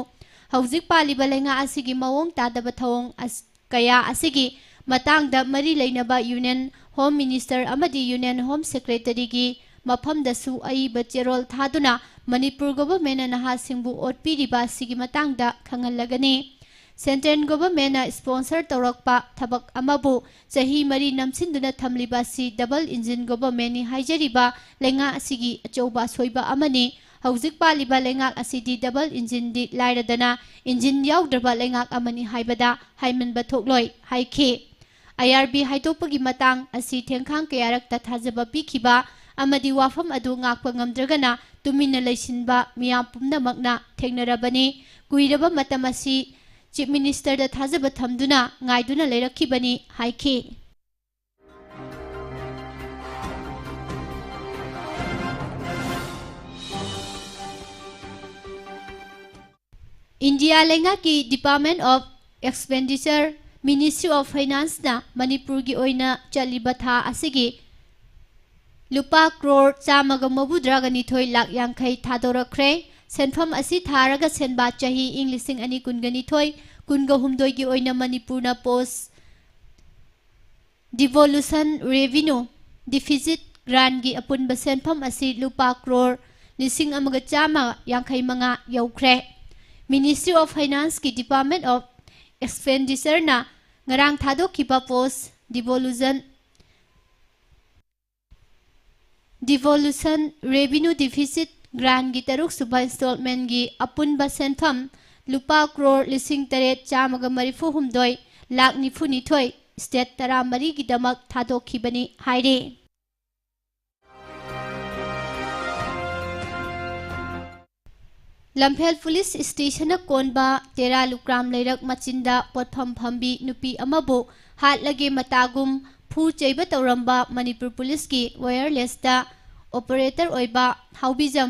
ꯍꯧꯖꯤꯛ ꯄꯥꯜꯂꯤꯕ ꯂꯩꯉꯥꯛ ꯑꯁꯤꯒꯤ ꯃꯑꯣꯡ ꯇꯥꯗꯕ ꯊꯧꯑꯣꯡ ꯑꯁ-, ꯀꯌꯥ ꯑꯁꯤꯒꯤ ꯃꯇꯥꯡꯗ ꯃꯔꯤ ꯂꯩꯅꯕ Union Home Minister ꯑꯃꯗꯤ Union Home Secretaryꯒꯤ ꯃꯐꯝꯗꯁꯨ ꯑꯏꯕ ꯆꯦꯔꯣꯜ ꯊꯥꯗꯨꯅ ꯃꯅꯤꯄꯨꯔ governmentꯅ ꯅꯍꯥꯁꯤꯡꯕꯨ ꯑꯣꯠꯄꯤꯔꯤꯕ ꯑꯁꯤꯒꯤ ꯃꯇꯥꯡꯗ ꯈꯪꯍꯜꯂꯒꯅꯤ꯫ Central governmentꯅ sponsor ꯇꯧꯔꯛꯄ ꯊꯕꯛ ꯑꯃꯕꯨ ꯆꯍꯤ ꯃꯔꯤ ꯅꯝꯁꯤꯟꯗꯨꯅ ꯊꯝꯂꯤꯕ ꯑꯁꯤ double engine governmentꯅꯤ ꯍꯥꯏꯖꯔꯤꯕ ꯂꯩꯉꯥꯛ ꯑꯁꯤꯒꯤ ꯑꯆꯧꯕ ꯑꯁꯣꯏꯕ ꯑꯃꯅꯤ꯫ ꯍꯧꯖꯤꯛ ꯄꯥꯜꯂꯤꯕ ꯂꯩꯉꯥꯛ ꯑꯁꯤꯗꯤ double engineꯗꯤ ꯂꯥꯏꯔꯗꯅ engine ꯌꯥꯎꯗ꯭ꯔꯕ ꯂꯩꯉꯥꯛ ꯑꯃꯅꯤ ꯍꯥꯏꯕꯗ ꯍꯥꯏꯃꯟꯕ ꯊꯣꯛꯂꯣꯏ ꯍꯥꯏꯈꯤ꯫ IRB ꯍꯥꯏꯗꯣꯛꯄꯒꯤ ꯃꯇꯥꯡ ꯑꯁꯤ ꯊꯦꯡꯈꯥꯡ ꯀꯌꯥꯔꯛꯇ ꯊꯥꯖꯕ ꯄꯤꯈꯤꯕ ꯑꯃꯗꯤ ꯋꯥꯐꯝ ꯑꯗꯨ ꯉꯥꯛꯄ ꯉꯝꯗ꯭ꯔꯒꯅ ꯇꯨꯃꯤꯟꯅ ꯂꯩꯁꯤꯟꯕ ꯃꯤꯌꯥꯝ ꯄꯨꯝꯅꯃꯛꯅ ꯊꯦꯡꯅꯔꯕꯅꯤ꯫ ꯀꯨꯏꯔꯕ ꯃꯇꯝ ꯑꯁꯤ Chief Ministerꯗ ꯊꯥꯖꯕ ꯊꯝꯗꯨꯅ ꯉꯥꯏꯗꯨꯅ ꯂꯩꯔꯛꯈꯤꯕꯅꯤ ꯍꯥꯏꯈꯤ꯫ ꯏꯟꯗꯤꯌꯥ ꯂꯩꯉꯥꯛꯀꯤ Department of Expenditure, Ministry of Financeꯅ ꯃꯅꯤꯄꯨꯔꯒꯤ ꯑꯣꯏꯅ ꯆꯠꯂꯤꯕ ꯊꯥ ꯑꯁꯤꯒꯤ ꯂꯨꯄꯥ ꯀ꯭ꯔꯣꯔ ꯆꯥꯝꯃꯒ ꯃꯧꯗ꯭ꯔꯥꯒ ꯅꯤꯊꯣꯏ ꯂꯥꯛ ꯌꯥꯡꯈꯩ ꯊꯥꯗꯣꯔꯛꯈ꯭ꯔꯦ꯫ ꯁꯦꯟꯐꯝ ꯑꯁꯤ ꯊꯥꯔꯒ ꯁꯦꯟꯕꯥ ꯆꯍꯤ ꯏꯪ ꯂꯤꯁꯤꯡ ꯑꯅꯤ ꯀꯨꯟꯒ ꯅꯤꯊꯣꯏ ꯀꯨꯟꯒ ꯍꯨꯝꯗꯣꯏꯒꯤ ꯑꯣꯏꯅ ꯃꯅꯤꯄꯨꯔꯅ post devolution revenue deficit grantꯀꯤ ꯑꯄꯨꯟꯕ ꯁꯦꯟꯐꯝ ꯑꯁꯤ ꯂꯨꯄꯥ ꯀ꯭ꯔꯣꯔ ꯂꯤꯁꯤꯡ ꯑꯃꯒ ꯆꯥꯝꯃ ꯌꯥꯡꯈꯩ ꯃꯉꯥ ꯌꯧꯈ꯭ꯔꯦ꯫ Ministry of Financeꯀꯤ Department of Expenditureꯅ ꯉꯔꯥꯡ ꯊꯥꯗꯣꯛꯈꯤꯕ post devolution devolution revenue deficit grantꯀꯤ ꯇꯔꯨꯛꯁꯨꯕ installmentꯀꯤ ꯑꯄꯨꯟꯕ ꯁꯦꯟꯐꯝ ꯂꯨꯄꯥ ꯀ꯭ꯔꯣꯔ ꯂꯤꯁꯤꯡ ꯇꯔꯦꯠ ꯆꯥꯝꯃꯒ ꯃꯔꯤꯐꯨ ꯍꯨꯝꯗꯣꯏ ꯂꯥꯛ ꯅꯤꯐꯨ ꯅꯤꯊꯣꯏ state ꯇꯔꯥꯃꯔꯤꯒꯤꯗꯃꯛ ꯊꯥꯗꯣꯛꯈꯤꯕꯅꯤ ꯍꯥꯏꯔꯤ꯫ ꯂꯝꯐꯦꯜ police stationꯅ ꯀꯣꯟꯕ ꯇꯦꯔꯥ ꯂꯨꯀ꯭ꯔꯥꯝ ꯂꯩꯔꯛ ꯃꯆꯤꯟꯗ ꯄꯣꯠꯐꯝ ꯐꯝꯕꯤ ꯅꯨꯄꯤ ꯑꯃꯕꯨ ꯍꯥꯠꯂꯒꯦ ꯃꯇꯥꯒꯨꯝ ꯐꯨ ꯆꯩꯕ ꯇꯧꯔꯝꯕ ꯃꯅꯤꯄꯨꯔ policeꯀꯤ wirelessꯇ operator ꯑꯣꯏꯕ ꯍꯥꯎꯕꯤꯖꯝ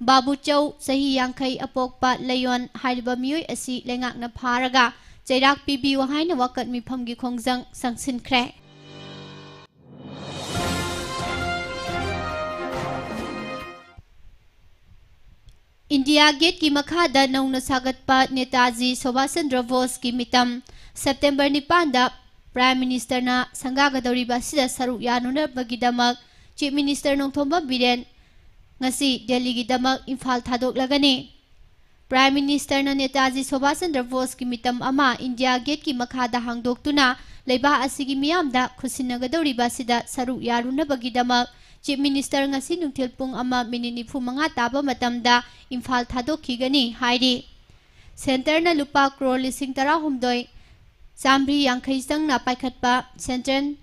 ꯕꯥꯕꯨꯆꯧ, ꯆꯍꯤ ꯌꯥꯡꯈꯩ, ꯑꯄꯣꯛꯄ ꯂꯩꯌꯣꯟ ꯍꯥꯏꯔꯤꯕ ꯃꯤꯑꯣꯏ ꯑꯁꯤ ꯂꯩꯉꯥꯛꯅ ꯐꯥꯔꯒ ꯆꯩꯔꯥꯛ ꯄꯤꯕꯤꯌꯨ ꯍꯥꯏꯅ ꯋꯥꯀꯠ ꯃꯤꯐꯝꯒꯤ ꯈꯣꯡꯖꯪ ꯆꯪꯁꯤꯟꯈ꯭ꯔꯦ꯫ ꯏꯟꯗꯤꯌꯥ ꯒꯦꯠꯀꯤ ꯃꯈꯥꯗ ꯅꯧꯅ ꯁꯥꯒꯠꯄ ꯅꯦꯇꯥꯖꯤ ꯁꯨꯚꯥꯁ ꯆꯟꯗ꯭ꯔ ꯕꯣꯁꯀꯤ ꯃꯤꯇꯝ ꯁꯦꯞꯇꯦꯝꯕꯔ ꯅꯤꯄꯥꯟꯗ Prime Ministerꯅ ꯁꯪꯒꯥꯒꯗꯧꯔꯤꯕ ꯑꯁꯤꯗ ꯁꯔꯨꯛ ꯌꯥꯅꯅꯕꯒꯤꯗꯃꯛ Chief Minister ꯅꯣꯡꯊꯣꯝꯕꯝ ꯕꯤꯔꯦꯟ ꯉꯁꯤ ꯗꯦꯜꯂꯤꯒꯤꯗꯃꯛ ꯏꯝꯐꯥꯜ ꯊꯥꯗꯣꯛꯂꯒꯅꯤ꯫ Prime Ministerꯅ ꯅꯦꯇꯥꯖꯤ ꯁꯨꯚꯥꯁ ꯆꯟꯗ꯭ꯔ ꯕꯣꯁꯀꯤ ꯃꯤꯇꯝ ꯑꯃ ꯏꯟꯗꯤꯌꯥ ꯒꯦꯠꯀꯤ ꯃꯈꯥꯗ ꯍꯥꯡꯗꯣꯛꯇꯨꯅ ꯂꯩꯕꯥꯛ ꯑꯁꯤꯒꯤ ꯃꯤꯌꯥꯝꯗ ꯈꯨꯠꯁꯤꯟꯅꯒꯗꯧꯔꯤꯕ ꯑꯁꯤꯗ ꯁꯔꯨꯛ ꯌꯥꯔꯨꯅꯕꯒꯤꯗꯃꯛ Chief Minister ꯉꯁꯤ ꯅꯨꯡꯊꯤꯜ ꯄꯨꯡ ꯑꯃ ꯃꯤꯅꯤꯠ ꯅꯤꯐꯨ ꯃꯉꯥ ꯇꯥꯕ ꯃꯇꯝꯗ ꯏꯝꯐꯥꯜ ꯊꯥꯗꯣꯛꯈꯤꯒꯅꯤ ꯍꯥꯏꯔꯤ꯫ Centreꯅ ꯂꯨꯄꯥ ꯀ꯭ꯔꯣꯔ ꯂꯤꯁꯤꯡ ꯇꯔꯥꯍꯨꯝꯗꯣꯏ ꯆꯥꯝꯃꯔꯤ ꯌꯥꯡꯈꯩ ꯆꯪꯅ ꯄꯥꯏꯈꯠꯄ Central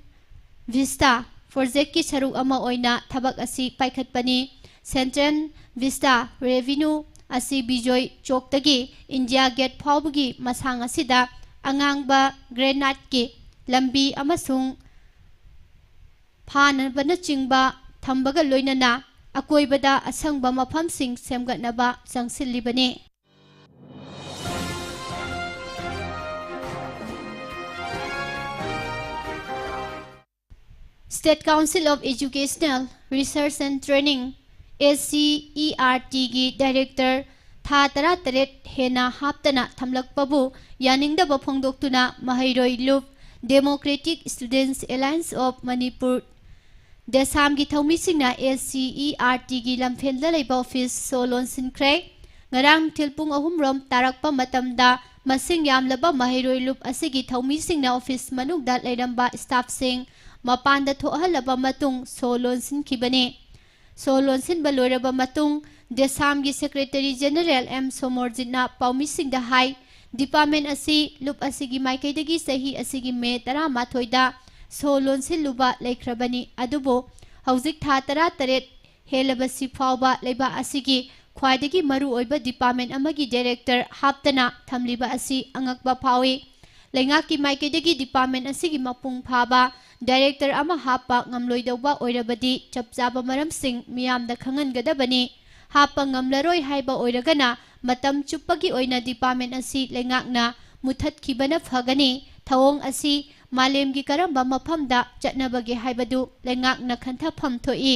Vista Projectꯀꯤ ꯁꯔꯨꯛ ꯑꯃ ꯑꯣꯏꯅ ꯊꯕꯛ ꯑꯁꯤ ꯄꯥꯏꯈꯠꯄꯅꯤ꯫ Central Vista Avenue ꯑꯁꯤ ꯕꯤꯖꯣꯏ ꯆꯣꯛꯇꯒꯤ ꯏꯟꯗꯤꯌꯥ ꯒꯦꯠ ꯐꯥꯎꯕꯒꯤ ꯃꯁꯥꯡ ꯑꯁꯤꯗ ꯑꯉꯥꯡꯕ graniteꯀꯤ ꯂꯝꯕꯤ ꯑꯃꯁꯨꯡ ꯐꯥꯅꯕꯅꯆꯤꯡꯕ ꯊꯝꯕꯒ ꯂꯣꯏꯅꯅ ꯑꯀꯣꯏꯕꯗ ꯑꯁꯪꯕ ꯃꯐꯝꯁꯤꯡ ꯁꯦꯝꯒꯠꯅꯕ ꯆꯪꯁꯤꯜꯂꯤꯕꯅꯤ꯫ State Council of Educational Research and Training, SCERTꯒꯤ director ꯊꯥ ꯇꯔꯥꯇꯔꯦꯠ ꯍꯦꯟꯅ ꯍꯥꯞꯇꯅ ꯊꯝꯂꯛꯄꯕꯨ ꯌꯥꯅꯤꯡꯗꯕ ꯐꯣꯡꯗꯣꯛꯇꯨꯅ ꯃꯍꯩꯔꯣꯏ ꯂꯨꯞ Democratic Students Alliance of Manipur, DESAMꯒꯤ ꯊꯧꯃꯤꯁꯤꯡꯅ SCERTꯒꯤ ꯂꯝꯐꯦꯜꯗ ꯂꯩꯕ office ꯁꯣ ꯂꯣꯟꯁꯤꯟꯈ꯭ꯔꯦ꯫ ꯉꯔꯥꯡ ꯅꯨꯡꯊꯤꯜ ꯄꯨꯡ ꯑꯍꯨꯝ ꯔꯣꯝ ꯇꯥꯔꯛꯄ ꯃꯇꯝꯗ ꯃꯁꯤꯡ ꯌꯥꯝꯂꯕ ꯃꯍꯩꯔꯣꯏ ꯂꯨꯞ ꯑꯁꯤꯒꯤ ꯊꯧꯃꯤꯁꯤꯡꯅ office ꯃꯅꯨꯡꯗ ꯂꯩꯔꯝꯕ staffꯁꯤꯡ ꯃꯄꯥꯟꯗ ꯊꯣꯛꯍꯜꯂꯕ ꯃꯇꯨꯡ ꯁꯣ ꯂꯣꯟꯁꯤꯟꯈꯤꯕꯅꯤ꯫ ꯁꯣ ꯂꯣꯟꯁꯤꯟꯕ ꯂꯣꯏꯔꯕ ꯃꯇꯨꯡ DESAMꯒꯤ Secretary General M ꯁꯣꯃꯣꯔꯖꯤꯠꯅ ꯄꯥꯎꯃꯤꯁꯤꯡꯗ ꯍꯥꯏ, department ꯑꯁꯤ ꯂꯨꯞ ꯑꯁꯤꯒꯤ ꯃꯥꯏꯀꯩꯗꯒꯤ ꯆꯍꯤ ꯑꯁꯤꯒꯤ ꯃꯦ ꯇꯔꯥꯃꯥꯊꯣꯏꯗ ꯁꯣ ꯂꯣꯟꯁꯤꯜꯂꯨꯕ ꯂꯩꯈ꯭ꯔꯕꯅꯤ, ꯑꯗꯨꯕꯨ ꯍꯧꯖꯤꯛ ꯊꯥ ꯇꯔꯥꯇꯔꯦꯠ ꯍꯦꯜꯂꯕꯁꯤ ꯐꯥꯎꯕ ꯂꯩꯕꯥꯛ ꯑꯁꯤꯒꯤ ꯈ꯭ꯋꯥꯏꯗꯒꯤ ꯃꯔꯨꯑꯣꯏꯕ department ꯑꯃꯒꯤ director ꯍꯥꯞꯇꯅ ꯊꯝꯂꯤꯕ ꯑꯁꯤ ꯑꯉꯛꯄ ꯐꯥꯎꯏ꯫ ꯂꯩꯉꯥꯛꯀꯤ ꯃꯥꯏꯀꯩꯗꯒꯤ department ꯑꯁꯤꯒꯤ ꯃꯄꯨꯡ ꯐꯥꯕ director ꯑꯃ ꯍꯥꯞꯄ ꯉꯝꯂꯣꯏꯗꯧꯕ ꯑꯣꯏꯔꯕꯗꯤ ꯆꯞ ꯆꯥꯕ ꯃꯔꯝꯁꯤꯡ ꯃꯤꯌꯥꯝꯗ ꯈꯪꯍꯟꯒꯗꯕꯅꯤ꯫ ꯍꯥꯞꯄ ꯉꯝꯂꯔꯣꯏ ꯍꯥꯏꯕ ꯑꯣꯏꯔꯒꯅ ꯃꯇꯝ ꯆꯨꯞꯄꯒꯤ ꯑꯣꯏꯅ department ꯑꯁꯤ ꯂꯩꯉꯥꯛꯅ ꯃꯨꯊꯠꯈꯤꯕꯅ ꯐꯒꯅꯤ꯫ ꯊꯧꯑꯣꯡ ꯑꯁꯤ ꯃꯥꯂꯦꯝꯒꯤ ꯀꯔꯝꯕ ꯃꯐꯝꯗ ꯆꯠꯅꯕꯒꯦ ꯍꯥꯏꯕꯗꯨ ꯂꯩꯉꯥꯛꯅ ꯈꯟꯊꯐꯝ ꯊꯣꯛꯏ꯫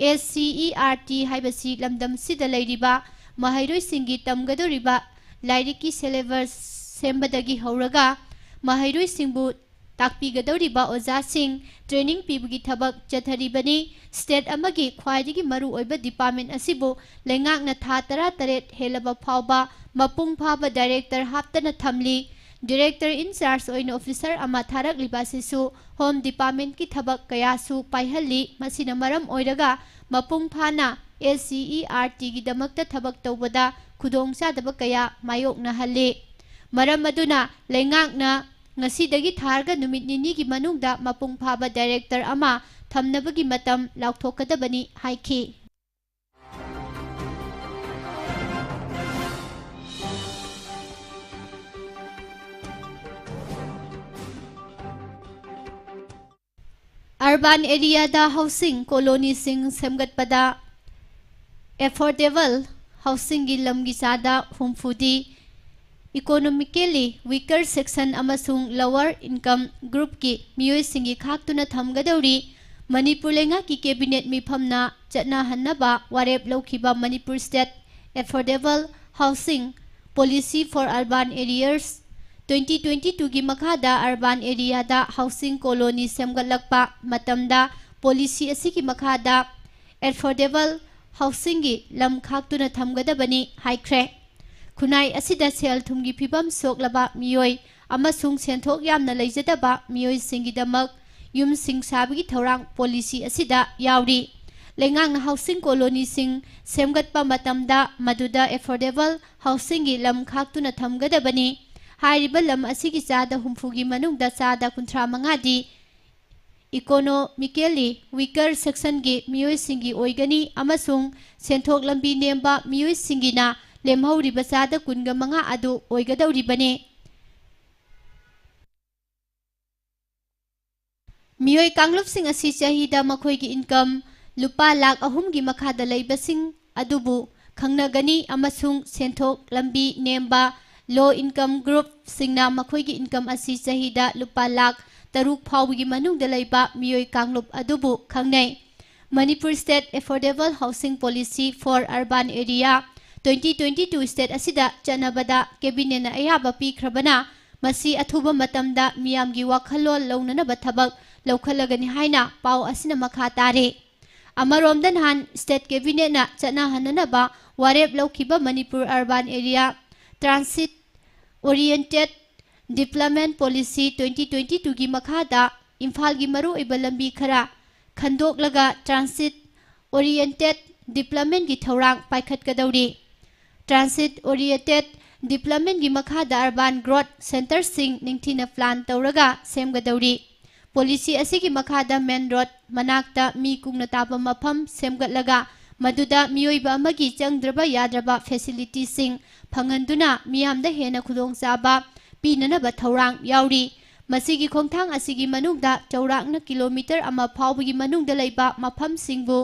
SCERT ꯍꯥꯏꯕꯁꯤ ꯂꯝꯗꯝꯁꯤꯗ ꯂꯩꯔꯤꯕ ꯃꯍꯩꯔꯣꯏꯁꯤꯡꯒꯤ ꯇꯝꯒꯗꯧꯔꯤꯕ ꯂꯥꯏꯔꯤꯛꯀꯤ syllabus ꯁꯦꯝꯕꯗꯒꯤ ꯍꯧꯔꯒ ꯃꯍꯩꯔꯣꯏꯁꯤꯡꯕꯨ ꯇꯥꯛꯄꯤꯒꯗꯧꯔꯤꯕ ꯑꯣꯖꯥꯁꯤꯡ ꯇ꯭ꯔꯦꯅꯤꯡ ꯄꯤꯕꯒꯤ ꯊꯕꯛ ꯆꯠꯊꯔꯤꯕꯅꯤ꯫ ꯁ꯭ꯇꯦꯠ ꯑꯃꯒꯤ ꯈ꯭ꯋꯥꯏꯗꯒꯤ ꯃꯔꯨꯑꯣꯏꯕ ꯗꯤꯄꯥꯔꯠꯃꯦꯟ ꯑꯁꯤꯕꯨ ꯂꯩꯉꯥꯛꯅ ꯊꯥ ꯇꯔꯥꯇꯔꯦꯠ ꯍꯦꯜꯂꯕ ꯐꯥꯎꯕ ꯃꯄꯨꯡ ꯐꯥꯕ ꯗꯥꯏꯔꯦꯛꯇꯔ ꯍꯥꯞꯇꯅ ꯊꯝꯂꯤ꯫ ꯗꯤꯔꯦꯛꯇꯔ ꯏꯟ ꯆꯥꯔꯖ ꯑꯣꯏꯅ ꯑꯣꯐꯤꯁꯔ ꯑꯃ ꯊꯥꯔꯛꯂꯤꯕ ꯑꯁꯤꯁꯨ ꯍꯣꯝ ꯗꯤꯄꯥꯔꯠꯃꯦꯟꯒꯤ ꯊꯕꯛ ꯀꯌꯥꯁꯨ ꯄꯥꯏꯍꯜꯂꯤ꯫ ꯃꯁꯤꯅ ꯃꯔꯝ ꯑꯣꯏꯔꯒ ꯃꯄꯨꯡ ꯐꯥꯅ ꯑꯦꯁ ꯁꯤ ꯏ ꯑꯥꯔ ꯇꯤꯒꯤꯗꯃꯛꯇ ꯊꯕꯛ ꯇꯧꯕꯗ ꯈꯨꯗꯣꯡꯆꯥꯗꯕ ꯀꯌꯥ ꯃꯥꯌꯣꯛꯅꯍꯜꯂꯤ꯫ ꯃꯔꯝ ꯑꯗꯨꯅ ꯂꯩꯉꯥꯛꯅ ꯉꯁꯤꯗꯒꯤ ꯊꯥꯔꯒ ꯅꯨꯃꯤꯠ ꯅꯤꯅꯤꯒꯤ ꯃꯅꯨꯡꯗ ꯃꯄꯨꯡ ꯐꯥꯕ ꯗꯥꯏꯔꯦꯛꯇꯔ ꯑꯃ ꯊꯝꯅꯕꯒꯤ ꯃꯇꯝ ꯂꯥꯎꯊꯣꯛꯀꯗꯕꯅꯤ ꯍꯥꯏꯈꯤ꯫ ꯑꯔꯕꯥꯟ ꯑꯦꯔꯤꯌꯥꯗ ꯍꯥꯎꯁꯤꯡ ꯀꯣꯂꯣꯅꯤꯁꯤꯡ ꯁꯦꯝꯒꯠꯄꯗ ꯑꯦꯐꯣꯔꯗꯦꯕꯜ ꯍꯥꯎꯁꯤꯡꯒꯤ ꯂꯝꯒꯤ ꯆꯥꯗ ꯍꯨꯝꯐꯨꯗꯤ ꯏꯀꯣꯅꯣꯃꯤꯀꯦꯜꯂꯤ ꯋꯤꯀꯔ ꯁꯦꯛꯁꯟ ꯑꯃꯁꯨꯡ ꯂꯋꯔ ꯏꯟꯀꯝ ꯒ꯭ꯔꯨꯞꯀꯤ ꯃꯤꯑꯣꯏꯁꯤꯡꯒꯤ ꯈꯥꯛꯇꯨꯅ ꯊꯝꯒꯗꯧꯔꯤ꯫ ꯃꯅꯤꯄꯨꯔ ꯂꯩꯉꯥꯛꯀꯤ ꯀꯦꯕꯤꯅꯦꯠ ꯃꯤꯐꯝꯅ ꯆꯠꯅꯍꯟꯅꯕ ꯋꯥꯔꯦꯞ ꯂꯧꯈꯤꯕ Manipur state affordable housing policy four urban areas twenty twenty ꯇꯨꯒꯤ ꯃꯈꯥꯗ ꯑꯔꯕꯥꯟ ꯑꯦꯔꯤꯌꯥꯗ ꯍꯥꯎꯁꯤꯡ ꯀꯣꯂꯣꯅꯤ ꯁꯦꯝꯒꯠꯂꯛꯄ ꯃꯇꯝꯗ ꯄꯣꯂꯤꯁꯤ ꯑꯁꯤꯒꯤ ꯃꯈꯥꯗ ꯑꯦꯐꯣꯔꯗꯦꯕꯜ ꯍꯥꯎꯁꯤꯡꯒꯤ ꯂꯝ ꯈꯥꯛꯇꯨꯅ ꯊꯝꯒꯗꯕꯅꯤ ꯍꯥꯏꯈ꯭ꯔꯦ꯫ ꯈꯨꯟꯅꯥꯏ ꯑꯁꯤꯗ ꯁꯦꯜ ꯊꯨꯝꯒꯤ ꯐꯤꯕꯝ ꯁꯣꯛꯂꯕ ꯃꯤꯑꯣꯏ ꯑꯃꯁꯨꯡ ꯁꯦꯟꯊꯣꯛ ꯌꯥꯝꯅ ꯂꯩꯖꯗꯕ ꯃꯤꯑꯣꯏꯁꯤꯡꯒꯤꯗꯃꯛ ꯌꯨꯝꯁꯤꯡ ꯁꯥꯕꯒꯤ ꯊꯧꯔꯥꯡ ꯄꯣꯂꯤꯁꯤ ꯑꯁꯤꯗ ꯌꯥꯎꯔꯤ꯫ ꯂꯩꯉꯥꯛꯅ ꯍꯥꯎꯁꯤꯡ ꯀꯣꯂꯣꯅꯤꯁꯤꯡ ꯁꯦꯝꯒꯠꯄ ꯃꯇꯝꯗ ꯃꯗꯨꯗ ꯑꯦꯐꯣꯔꯗꯦꯕꯜ ꯍꯥꯎꯁꯤꯡꯒꯤ ꯂꯝ ꯈꯥꯛꯇꯨꯅ ꯊꯝꯒꯗꯕꯅꯤ꯫ ꯍꯥꯏꯔꯤꯕ ꯂꯝ ꯑꯁꯤꯒꯤ ꯆꯥꯗ ꯍꯨꯝꯐꯨꯒꯤ ꯃꯅꯨꯡꯗ ꯆꯥꯗ ꯀꯨꯟꯊ꯭ꯔꯥ ꯃꯉꯥꯗꯤ ꯏꯀꯣꯅꯣꯃꯤꯀꯦꯜꯂꯤ ꯋꯤꯀꯔ ꯁꯦꯛꯁꯟꯒꯤ ꯃꯤꯑꯣꯏꯁꯤꯡꯒꯤ ꯑꯣꯏꯒꯅꯤ ꯑꯃꯁꯨꯡ ꯁꯦꯟꯊꯣꯛ ꯂꯝꯕꯤ ꯅꯦꯝꯕ ꯃꯤꯑꯣꯏꯁꯤꯡꯒꯤꯅ ꯂꯦꯝꯍꯧꯔꯤꯕ ꯆꯥꯗ ꯀꯨꯟꯒ ꯃꯉꯥ ꯑꯗꯨ ꯑꯣꯏꯒꯗꯧꯔꯤꯕꯅꯤ꯫ ꯃꯤꯑꯣꯏ ꯀꯥꯡꯂꯨꯞꯁꯤꯡ ꯑꯁꯤ ꯆꯍꯤꯗ ꯃꯈꯣꯏꯒꯤ ꯏꯟꯀꯝ ꯂꯨꯄꯥ ꯂꯥꯈ ꯑꯍꯨꯝꯒꯤ ꯃꯈꯥꯗ ꯂꯩꯕꯁꯤꯡ ꯑꯗꯨꯕꯨ ꯈꯪꯅꯒꯅꯤ ꯑꯃꯁꯨꯡ ꯁꯦꯟꯊꯣꯛ ꯂꯝꯕꯤ ꯅꯦꯝꯕ, ꯂꯣ ꯏꯟꯀꯝ ꯒ꯭ꯔꯨꯞꯁꯤꯡꯅ ꯃꯈꯣꯏꯒꯤ ꯏꯟꯀꯝ ꯑꯁꯤ ꯆꯍꯤꯗ ꯂꯨꯄꯥ ꯂꯥꯈ ꯇꯔꯨꯛ ꯐꯥꯎꯕꯒꯤ ꯃꯅꯨꯡꯗ ꯂꯩꯕ ꯃꯤꯑꯣꯏ ꯀꯥꯡꯂꯨꯞ ꯑꯗꯨꯕꯨ ꯈꯪꯅꯩ꯫ Manipur state affordable housing policy four urban area twenty twenty two state ꯑꯁꯤꯗ ꯆꯠꯅꯕꯗ ꯀꯦꯕꯤꯅꯦꯠꯅ ꯑꯌꯥꯕ ꯄꯤꯈ꯭ꯔꯕꯅ ꯃꯁꯤ ꯑꯊꯨꯕ ꯃꯇꯝꯗ ꯃꯤꯌꯥꯝꯒꯤ ꯋꯥꯈꯜꯂꯣꯟ ꯂꯧꯅꯅꯕ ꯊꯕꯛ ꯂꯧꯈꯠꯂꯒꯅꯤ ꯍꯥꯏꯅ ꯄꯥꯎ ꯑꯁꯤꯅ ꯃꯈꯥ ꯇꯥꯔꯤ꯫ ꯑꯃꯔꯣꯝꯗ ꯅꯍꯥꯟ State Cabinetꯅ ꯆꯠꯅꯍꯟꯅꯅꯕ ꯋꯥꯔꯦꯞ ꯂꯧꯈꯤꯕ Manipur Urban Area Transit Oriented Development Policy twenty twenty-twoꯒꯤ ꯃꯈꯥꯗ ꯏꯝꯐꯥꯜꯒꯤ ꯃꯔꯨꯑꯣꯏꯕ ꯂꯝꯕꯤ ꯈꯔ ꯈꯟꯗꯣꯛꯂꯒ Transit Oriented Developmentꯀꯤ ꯊꯧꯔꯥꯡ ꯄꯥꯏꯈꯠꯀꯗꯧꯔꯤ꯫ Transit Oriented Developmentꯀꯤ ꯃꯈꯥꯗ Urban Growth Centreꯁꯤꯡ ꯅꯤꯡꯊꯤꯅ plan ꯇꯧꯔꯒ ꯁꯦꯝꯒꯗꯧꯔꯤ꯫ Policy ꯑꯁꯤꯒꯤ ꯃꯈꯥꯗ main road ꯃꯅꯥꯛꯇ ꯃꯤ ꯀꯨꯡꯅ ꯇꯥꯕ ꯃꯐꯝ ꯁꯦꯝꯒꯠꯂꯒ ꯃꯗꯨꯗ ꯃꯤꯑꯣꯏꯕ ꯑꯃꯒꯤ ꯆꯪꯗ꯭ꯔꯕ ꯌꯥꯗ꯭ꯔꯕ facilityꯁꯤꯡ ꯐꯪꯍꯟꯗꯨꯅ ꯃꯤꯌꯥꯝꯗ ꯍꯦꯟꯅ ꯈꯨꯗꯣꯡꯆꯥꯕ ꯄꯤꯅꯅꯕ ꯊꯧꯔꯥꯡ ꯌꯥꯎꯔꯤ꯫ ꯃꯁꯤꯒꯤ ꯈꯣꯡꯊꯥꯡ ꯑꯁꯤꯒꯤ ꯃꯅꯨꯡꯗ ꯆꯥꯎꯔꯥꯛꯅ kilometre ꯑꯃ ꯐꯥꯎꯕꯒꯤ ꯃꯅꯨꯡꯗ ꯂꯩꯕ ꯃꯐꯝꯁꯤꯡꯕꯨ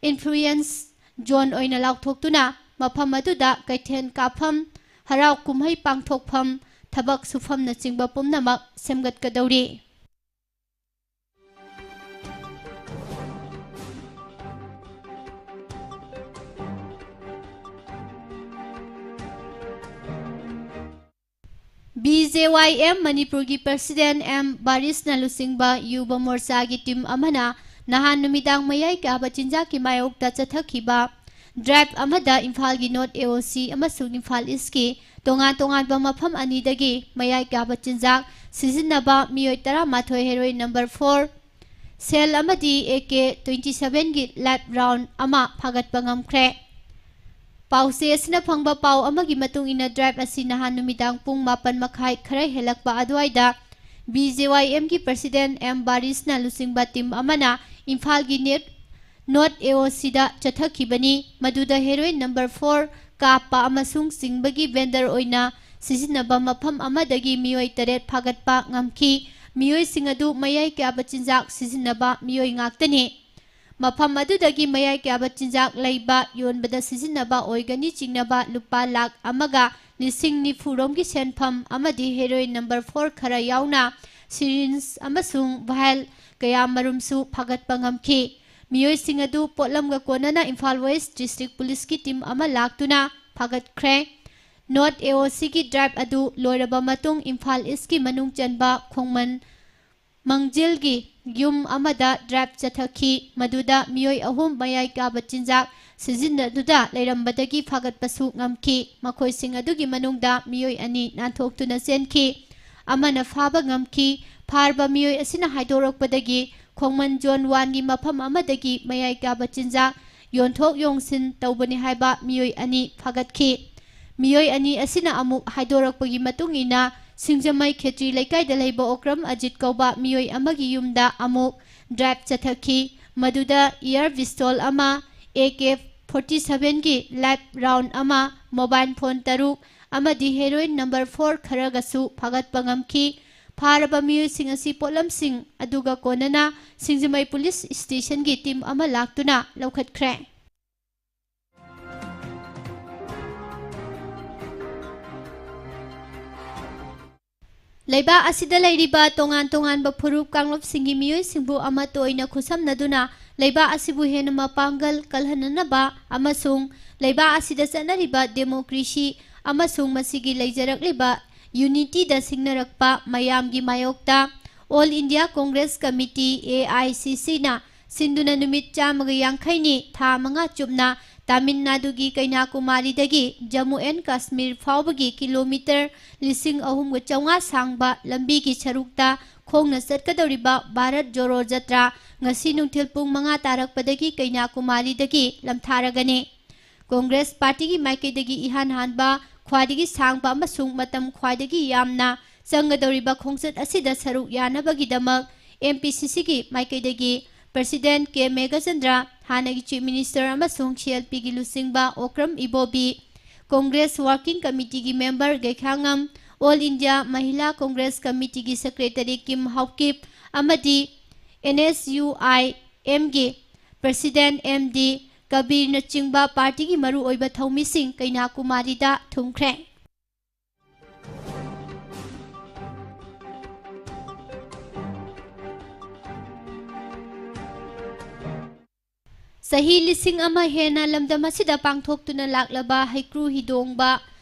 influence zone ꯑꯣꯏꯅ ꯂꯥꯎꯊꯣꯛꯇꯨꯅ ꯃꯐꯝ ꯑꯗꯨꯗ ꯀꯩꯊꯦꯜ ꯀꯥꯐꯝ, ꯍꯔꯥꯎ ꯀꯨꯝꯍꯩ ꯄꯥꯡꯊꯣꯛꯐꯝ, ꯊꯕꯛ ꯁꯨꯐꯝꯅꯆꯤꯡꯕ ꯄꯨꯝꯅꯃꯛ ꯁꯦꯝꯒꯠꯀꯗꯧꯔꯤ꯫ B J Y M ꯃꯅꯤꯄꯨꯔꯒꯤ President M ꯕꯥꯔꯤꯁꯅ ꯂꯨꯆꯤꯡꯕ ꯌꯨꯕ ꯃꯣꯔꯆꯥꯒꯤ team ꯑꯃꯅ ꯅꯍꯥꯟ ꯅꯨꯃꯤꯗꯥꯡ ꯃꯌꯥꯏ ꯀꯥꯕ ꯆꯤꯟꯖꯥꯛꯀꯤ ꯃꯥꯌꯣꯛꯇ ꯆꯠꯊꯈꯤꯕ drive ꯑꯃꯗ ꯏꯝꯐꯥꯜꯒꯤ North A O C ꯑꯃꯁꯨꯡ ꯏꯝꯐꯥꯜ Eastꯀꯤ ꯇꯣꯉꯥꯟ ꯇꯣꯉꯥꯟꯕ ꯃꯐꯝ ꯑꯅꯤꯗꯒꯤ ꯃꯌꯥꯏ ꯀꯥꯕ ꯆꯤꯟꯖꯥꯛ ꯁꯤꯖꯤꯟꯅꯕ ꯃꯤꯑꯣꯏ ꯇꯔꯥꯃꯥꯊꯣꯏ heroin number four, shell ꯑꯃꯗꯤ A K twenty sevenꯒꯤ live round ꯑꯃ ꯐꯥꯒꯠꯄ ꯉꯝꯈ꯭ꯔꯦ꯫ ꯄꯥꯎꯆꯦ ꯑꯁꯤꯅ ꯐꯪꯕ ꯄꯥꯎ ꯑꯃꯒꯤ ꯃꯇꯨꯡ ꯏꯟꯅ drive ꯑꯁꯤ ꯅꯍꯥꯟ ꯅꯨꯃꯤꯗꯥꯡ ꯄꯨꯡ ꯃꯥꯄꯟ ꯃꯈꯥꯏ ꯈꯔ ꯍꯦꯜꯂꯛꯄ ꯑꯗꯨꯋꯥꯏꯗ B J Y Mꯒꯤ President M ꯕꯥꯔꯤꯁꯅ ꯂꯨꯆꯤꯡꯕ team ꯑꯃꯅ ꯏꯝꯐꯥꯜꯒꯤ Net-, North A O Cꯗ ꯆꯠꯊꯈꯤꯕꯅꯤ꯫ ꯃꯗꯨꯗ heroin number four ꯀꯥꯞꯄ ꯑꯃꯁꯨꯡ ꯆꯤꯡꯕꯒꯤ vendor ꯑꯣꯏꯅ ꯁꯤꯖꯤꯟꯅꯕ ꯃꯐꯝ ꯑꯃꯗꯒꯤ ꯃꯤꯑꯣꯏ ꯇꯔꯦꯠ ꯐꯥꯒꯠꯄ ꯉꯝꯈꯤ꯫ ꯃꯤꯑꯣꯏꯁꯤꯡ ꯑꯗꯨ ꯃꯌꯥꯏ ꯀꯥꯕ ꯆꯤꯟꯖꯥꯛ ꯁꯤꯖꯤꯟꯅꯕ ꯃꯤꯑꯣꯏ ꯉꯥꯛꯇꯅꯤ꯫ ꯃꯐꯝ ꯑꯗꯨꯗꯒꯤ ꯃꯌꯥꯏ ꯀꯥꯕ ꯆꯤꯟꯖꯥꯛ ꯂꯩꯕ, ꯌꯣꯟꯕꯗ ꯁꯤꯖꯤꯟꯅꯕ ꯑꯣꯏꯒꯅꯤ ꯆꯤꯡꯅꯕ ꯂꯨꯄꯥ ꯂꯥꯈ ꯑꯃꯒ ꯂꯤꯁꯤꯡ ꯅꯤꯐꯨ ꯔꯣꯝꯒꯤ ꯁꯦꯟꯐꯝ ꯑꯃꯗꯤ heroin number four ꯈꯔ ꯌꯥꯎꯅ syringe ꯑꯃꯁꯨꯡ vial ꯀꯌꯥ ꯃꯔꯨꯝꯁꯨ ꯐꯥꯒꯠꯄ ꯉꯝꯈꯤ꯫ ꯃꯤꯑꯣꯏꯁꯤꯡ ꯑꯗꯨ ꯄꯣꯠꯂꯝꯒ ꯀꯣꯟꯅꯅ ꯏꯝꯐꯥꯜ West District Policeꯀꯤ team ꯑꯃ ꯂꯥꯛꯇꯨꯅ ꯐꯥꯒꯠꯈ꯭ꯔꯦ꯫ ꯅꯣꯔꯠ ꯑꯦ ꯑꯣ ꯁꯤꯒꯤ ꯗ꯭ꯔꯥꯏꯚ ꯑꯗꯨ ꯂꯣꯏꯔꯕ ꯃꯇꯨꯡ ꯏꯝꯐꯥꯜ ꯏꯁꯀꯤ ꯃꯅꯨꯡ ꯆꯟꯕ ꯈꯣꯡꯃꯟ ꯃꯪꯖꯤꯜꯒꯤ ꯌꯨꯝ ꯑꯃꯗ ꯗ꯭ꯔꯥꯏꯚ ꯆꯠꯊꯈꯤ꯫ ꯃꯗꯨꯗ ꯃꯤꯑꯣꯏ ꯑꯍꯨꯝ ꯃꯌꯥꯏ ꯀꯥꯕ ꯆꯤꯟꯖꯥꯛ ꯁꯤꯖꯤꯟꯅꯗꯨꯅ ꯂꯩꯔꯝꯕꯗꯒꯤ ꯐꯥꯒꯠꯄꯁꯨ ꯉꯝꯈꯤ꯫ ꯃꯈꯣꯏꯁꯤꯡ ꯑꯗꯨꯒꯤ ꯃꯅꯨꯡꯗ ꯃꯤꯑꯣꯏ ꯑꯅꯤ ꯅꯥꯟꯊꯣꯛꯇꯨꯅ ꯆꯦꯟꯈꯤ꯫ ꯑꯃꯅ ꯐꯥꯕ ꯉꯝꯈꯤ꯫ ꯐꯥꯔꯕ ꯃꯤꯑꯣꯏ ꯑꯁꯤꯅ ꯍꯥꯏꯗꯣꯔꯛꯄꯗꯒꯤ ꯈꯣꯡꯃꯟ ꯖꯣꯟ ꯋꯥꯟꯒꯤ ꯃꯐꯝ ꯑꯃꯗꯒꯤ ꯃꯌꯥꯏ ꯀꯥꯕ ꯆꯤꯟꯖꯥꯛ ꯌꯣꯟꯊꯣꯛ ꯌꯣꯟꯁꯤꯟ ꯇꯧꯕꯅꯤ ꯍꯥꯏꯕ ꯃꯤꯑꯣꯏ ꯑꯅꯤ ꯐꯥꯒꯠꯈꯤ꯫ ꯃꯤꯑꯣꯏ ꯑꯅꯤ ꯑꯁꯤꯅ ꯑꯃꯨꯛ ꯍꯥꯏꯗꯣꯔꯛꯄꯒꯤ ꯃꯇꯨꯡ ꯏꯟꯅ, ꯁꯤꯡꯖꯃꯩ ꯈꯦꯇ꯭ꯔꯤ ꯂꯩꯀꯥꯏꯗ ꯂꯩꯕ ꯑꯣꯀ꯭ꯔꯝ ꯑꯖꯤꯠ ꯀꯧꯕ ꯃꯤꯑꯣꯏ ꯑꯃꯒꯤ ꯌꯨꯝꯗ ꯑꯃꯨꯛ ꯗ꯭ꯔꯥꯏꯚ ꯆꯠꯊꯈꯤ꯫ ꯃꯗꯨꯗ ꯏꯌꯥꯔ ꯄꯤꯁꯇꯣꯜ ꯑꯃ, ꯑꯦ ꯀꯦ ꯐꯣꯔꯇꯤ ꯁꯚꯦꯟꯒꯤ ꯂꯥꯏꯞ ꯔꯥꯎꯟ ꯑꯃ, ꯃꯣꯕꯥꯏꯜ ꯐꯣꯟ ꯇꯔꯨꯛ ꯑꯃꯗꯤ ꯍꯦꯔꯣꯏꯟ ꯅꯝꯕꯔ ꯐꯣꯔ ꯈꯔꯒꯁꯨ ꯐꯥꯒꯠꯄ ꯉꯝꯈꯤ꯫ ꯐꯥꯔꯕ ꯃꯤꯑꯣꯏꯁꯤꯡ ꯑꯁꯤ ꯄꯣꯠꯂꯝꯁꯤꯡ ꯑꯗꯨꯒ ꯀꯣꯟꯅꯅ ꯁꯤꯡꯖꯃꯩ ꯄꯨꯂꯤꯁ ꯁ꯭ꯇꯦꯁꯟꯒꯤ ꯇꯤꯝ ꯑꯃ ꯂꯥꯛꯇꯨꯅ ꯂꯧꯈꯠꯈ꯭ꯔꯦ꯫ ꯂꯩꯕꯥꯛ ꯑꯁꯤꯗ ꯂꯩꯔꯤꯕ ꯇꯣꯉꯥꯟ ꯇꯣꯉꯥꯟꯕ ꯐꯨꯔꯨꯞ ꯀꯥꯡꯂꯨꯞꯁꯤꯡꯒꯤ ꯃꯤꯑꯣꯏꯁꯤꯡꯕꯨ ꯑꯃꯠꯇ ꯑꯣꯏꯅ ꯈꯨꯠꯁꯝꯅꯗꯨꯅ ꯂꯩꯕꯥꯛ ꯑꯁꯤꯕꯨ ꯍꯦꯟꯅ ꯃꯄꯥꯡꯒꯜ ꯀꯜꯍꯟꯅꯅꯕ ꯑꯃꯁꯨꯡ ꯂꯩꯕꯥꯛ ꯑꯁꯤꯗ ꯆꯠꯅꯔꯤꯕ ꯗꯦꯃꯣꯀ꯭ꯔꯦꯁꯤ ꯑꯃꯁꯨꯡ ꯃꯁꯤꯒꯤ ꯂꯩꯖꯔꯛꯂꯤꯕ ꯌꯨꯅꯤꯇꯤꯗ ꯁꯤꯡꯅꯔꯛꯄ ꯃꯌꯥꯝꯒꯤ ꯃꯥꯌꯣꯛꯇ All India Congress Committee, A I C ꯁꯤꯅ ꯁꯤꯟꯗꯨꯅ ꯅꯨꯃꯤꯠ ꯆꯥꯝꯃꯒ ꯌꯥꯡꯈꯩꯅꯤ, ꯊꯥ ꯃꯉꯥ ꯆꯨꯞꯅ ꯇꯥꯃꯤꯜ ꯅꯥꯗꯨꯒꯤ ꯀꯩꯅꯥꯀꯨꯃꯥꯔꯤꯗꯒꯤ ꯖꯝꯃꯨ ꯑꯦꯟ ꯀꯥꯁꯃꯤꯔ ꯐꯥꯎꯕꯒꯤ ꯀꯤꯂꯣꯃꯤꯇꯔ ꯂꯤꯁꯤꯡ ꯑꯍꯨꯝꯒ ꯆꯥꯝꯃꯉꯥ ꯁꯥꯡꯕ ꯂꯝꯕꯤꯒꯤ ꯁꯔꯨꯛꯇ ꯈꯣꯡꯅ ꯆꯠꯀꯗꯧꯔꯤꯕ ꯚꯥꯔꯠ ꯖꯣꯔꯣ ꯖꯇ꯭ꯔꯥ ꯉꯁꯤ ꯅꯨꯡꯊꯤꯜ ꯄꯨꯡ ꯃꯉꯥ ꯇꯥꯔꯛꯄꯗꯒꯤ ꯀꯩꯅꯥꯀꯨꯃꯥꯔꯤꯗꯒꯤ ꯂꯝꯊꯥꯔꯒꯅꯤ꯫ ꯀꯣꯡꯒ꯭ꯔꯦꯁ ꯄꯥꯔꯇꯤꯒꯤ ꯃꯥꯏꯀꯩꯗꯒꯤ ꯏꯍꯥꯟ ꯍꯥꯟꯕ, ꯈ꯭ꯋꯥꯏꯗꯒꯤ ꯁꯥꯡꯕ ꯑꯃꯁꯨꯡ ꯃꯇꯝ ꯈ꯭ꯋꯥꯏꯗꯒꯤ ꯌꯥꯝꯅ ꯆꯪꯒꯗꯧꯔꯤꯕ ꯈꯣꯡꯆꯠ ꯑꯁꯤꯗ ꯁꯔꯨꯛ ꯌꯥꯅꯕꯒꯤꯗꯃꯛ ꯑꯦꯝ ꯄꯤ ꯁꯤ ꯁꯤꯒꯤ ꯃꯥꯏꯀꯩꯗꯒꯤ ꯄ꯭ꯔꯁꯤꯗꯦꯟꯠ ꯀꯦ ꯃꯦꯘꯆꯟꯗ꯭ꯔ, ꯍꯥꯟꯅꯒꯤ ꯆꯤꯐ ꯃꯤꯅꯤꯁꯇꯔ ꯑꯃꯁꯨꯡ ꯁꯤ ꯑꯦꯜ ꯄꯤꯒꯤ ꯂꯨꯆꯤꯡꯕ ꯑꯣꯀ꯭ꯔꯝ ꯏꯕꯣꯕꯤ, ꯀꯣꯡꯒ꯭ꯔꯦꯁ ꯋꯥꯔꯀꯤꯡ ꯀꯃꯤꯇꯤꯒꯤ member Gaikhangam, all India Mahila Congress ꯀꯃꯤꯇꯤꯒꯤ ꯁꯦꯀ꯭ꯔꯦꯇꯔꯤ ꯀꯤꯝ ꯍꯥꯎꯀꯤꯞ ꯑꯃꯗꯤ ꯑꯦꯟ ꯑꯦꯁ ꯌꯨ ꯑꯥꯏ ꯑꯦꯝꯒꯤ ꯄ꯭ꯔꯁꯤꯗꯦꯟꯠ ꯑꯦꯝ ꯗꯤ ꯀꯕꯤꯔꯅꯆꯤꯡꯕ ꯄꯥꯔꯇꯤꯒꯤ ꯃꯔꯨꯑꯣꯏꯕ ꯊꯧꯃꯤꯁꯤꯡ ꯀꯩꯅꯥꯀꯨꯃꯥꯔꯤꯗ ꯊꯨꯡꯈ꯭ꯔꯦ꯫ ꯆꯍꯤ ꯂꯤꯁꯤꯡ ꯑꯃ ꯍꯦꯟꯅ ꯂꯝꯗꯝ ꯑꯁꯤꯗ ꯄꯥꯡꯊꯣꯛꯇꯨꯅ ꯂꯥꯛꯂꯕ ꯍꯩꯀ꯭ꯔꯨ ꯍꯤꯗꯣꯡꯕ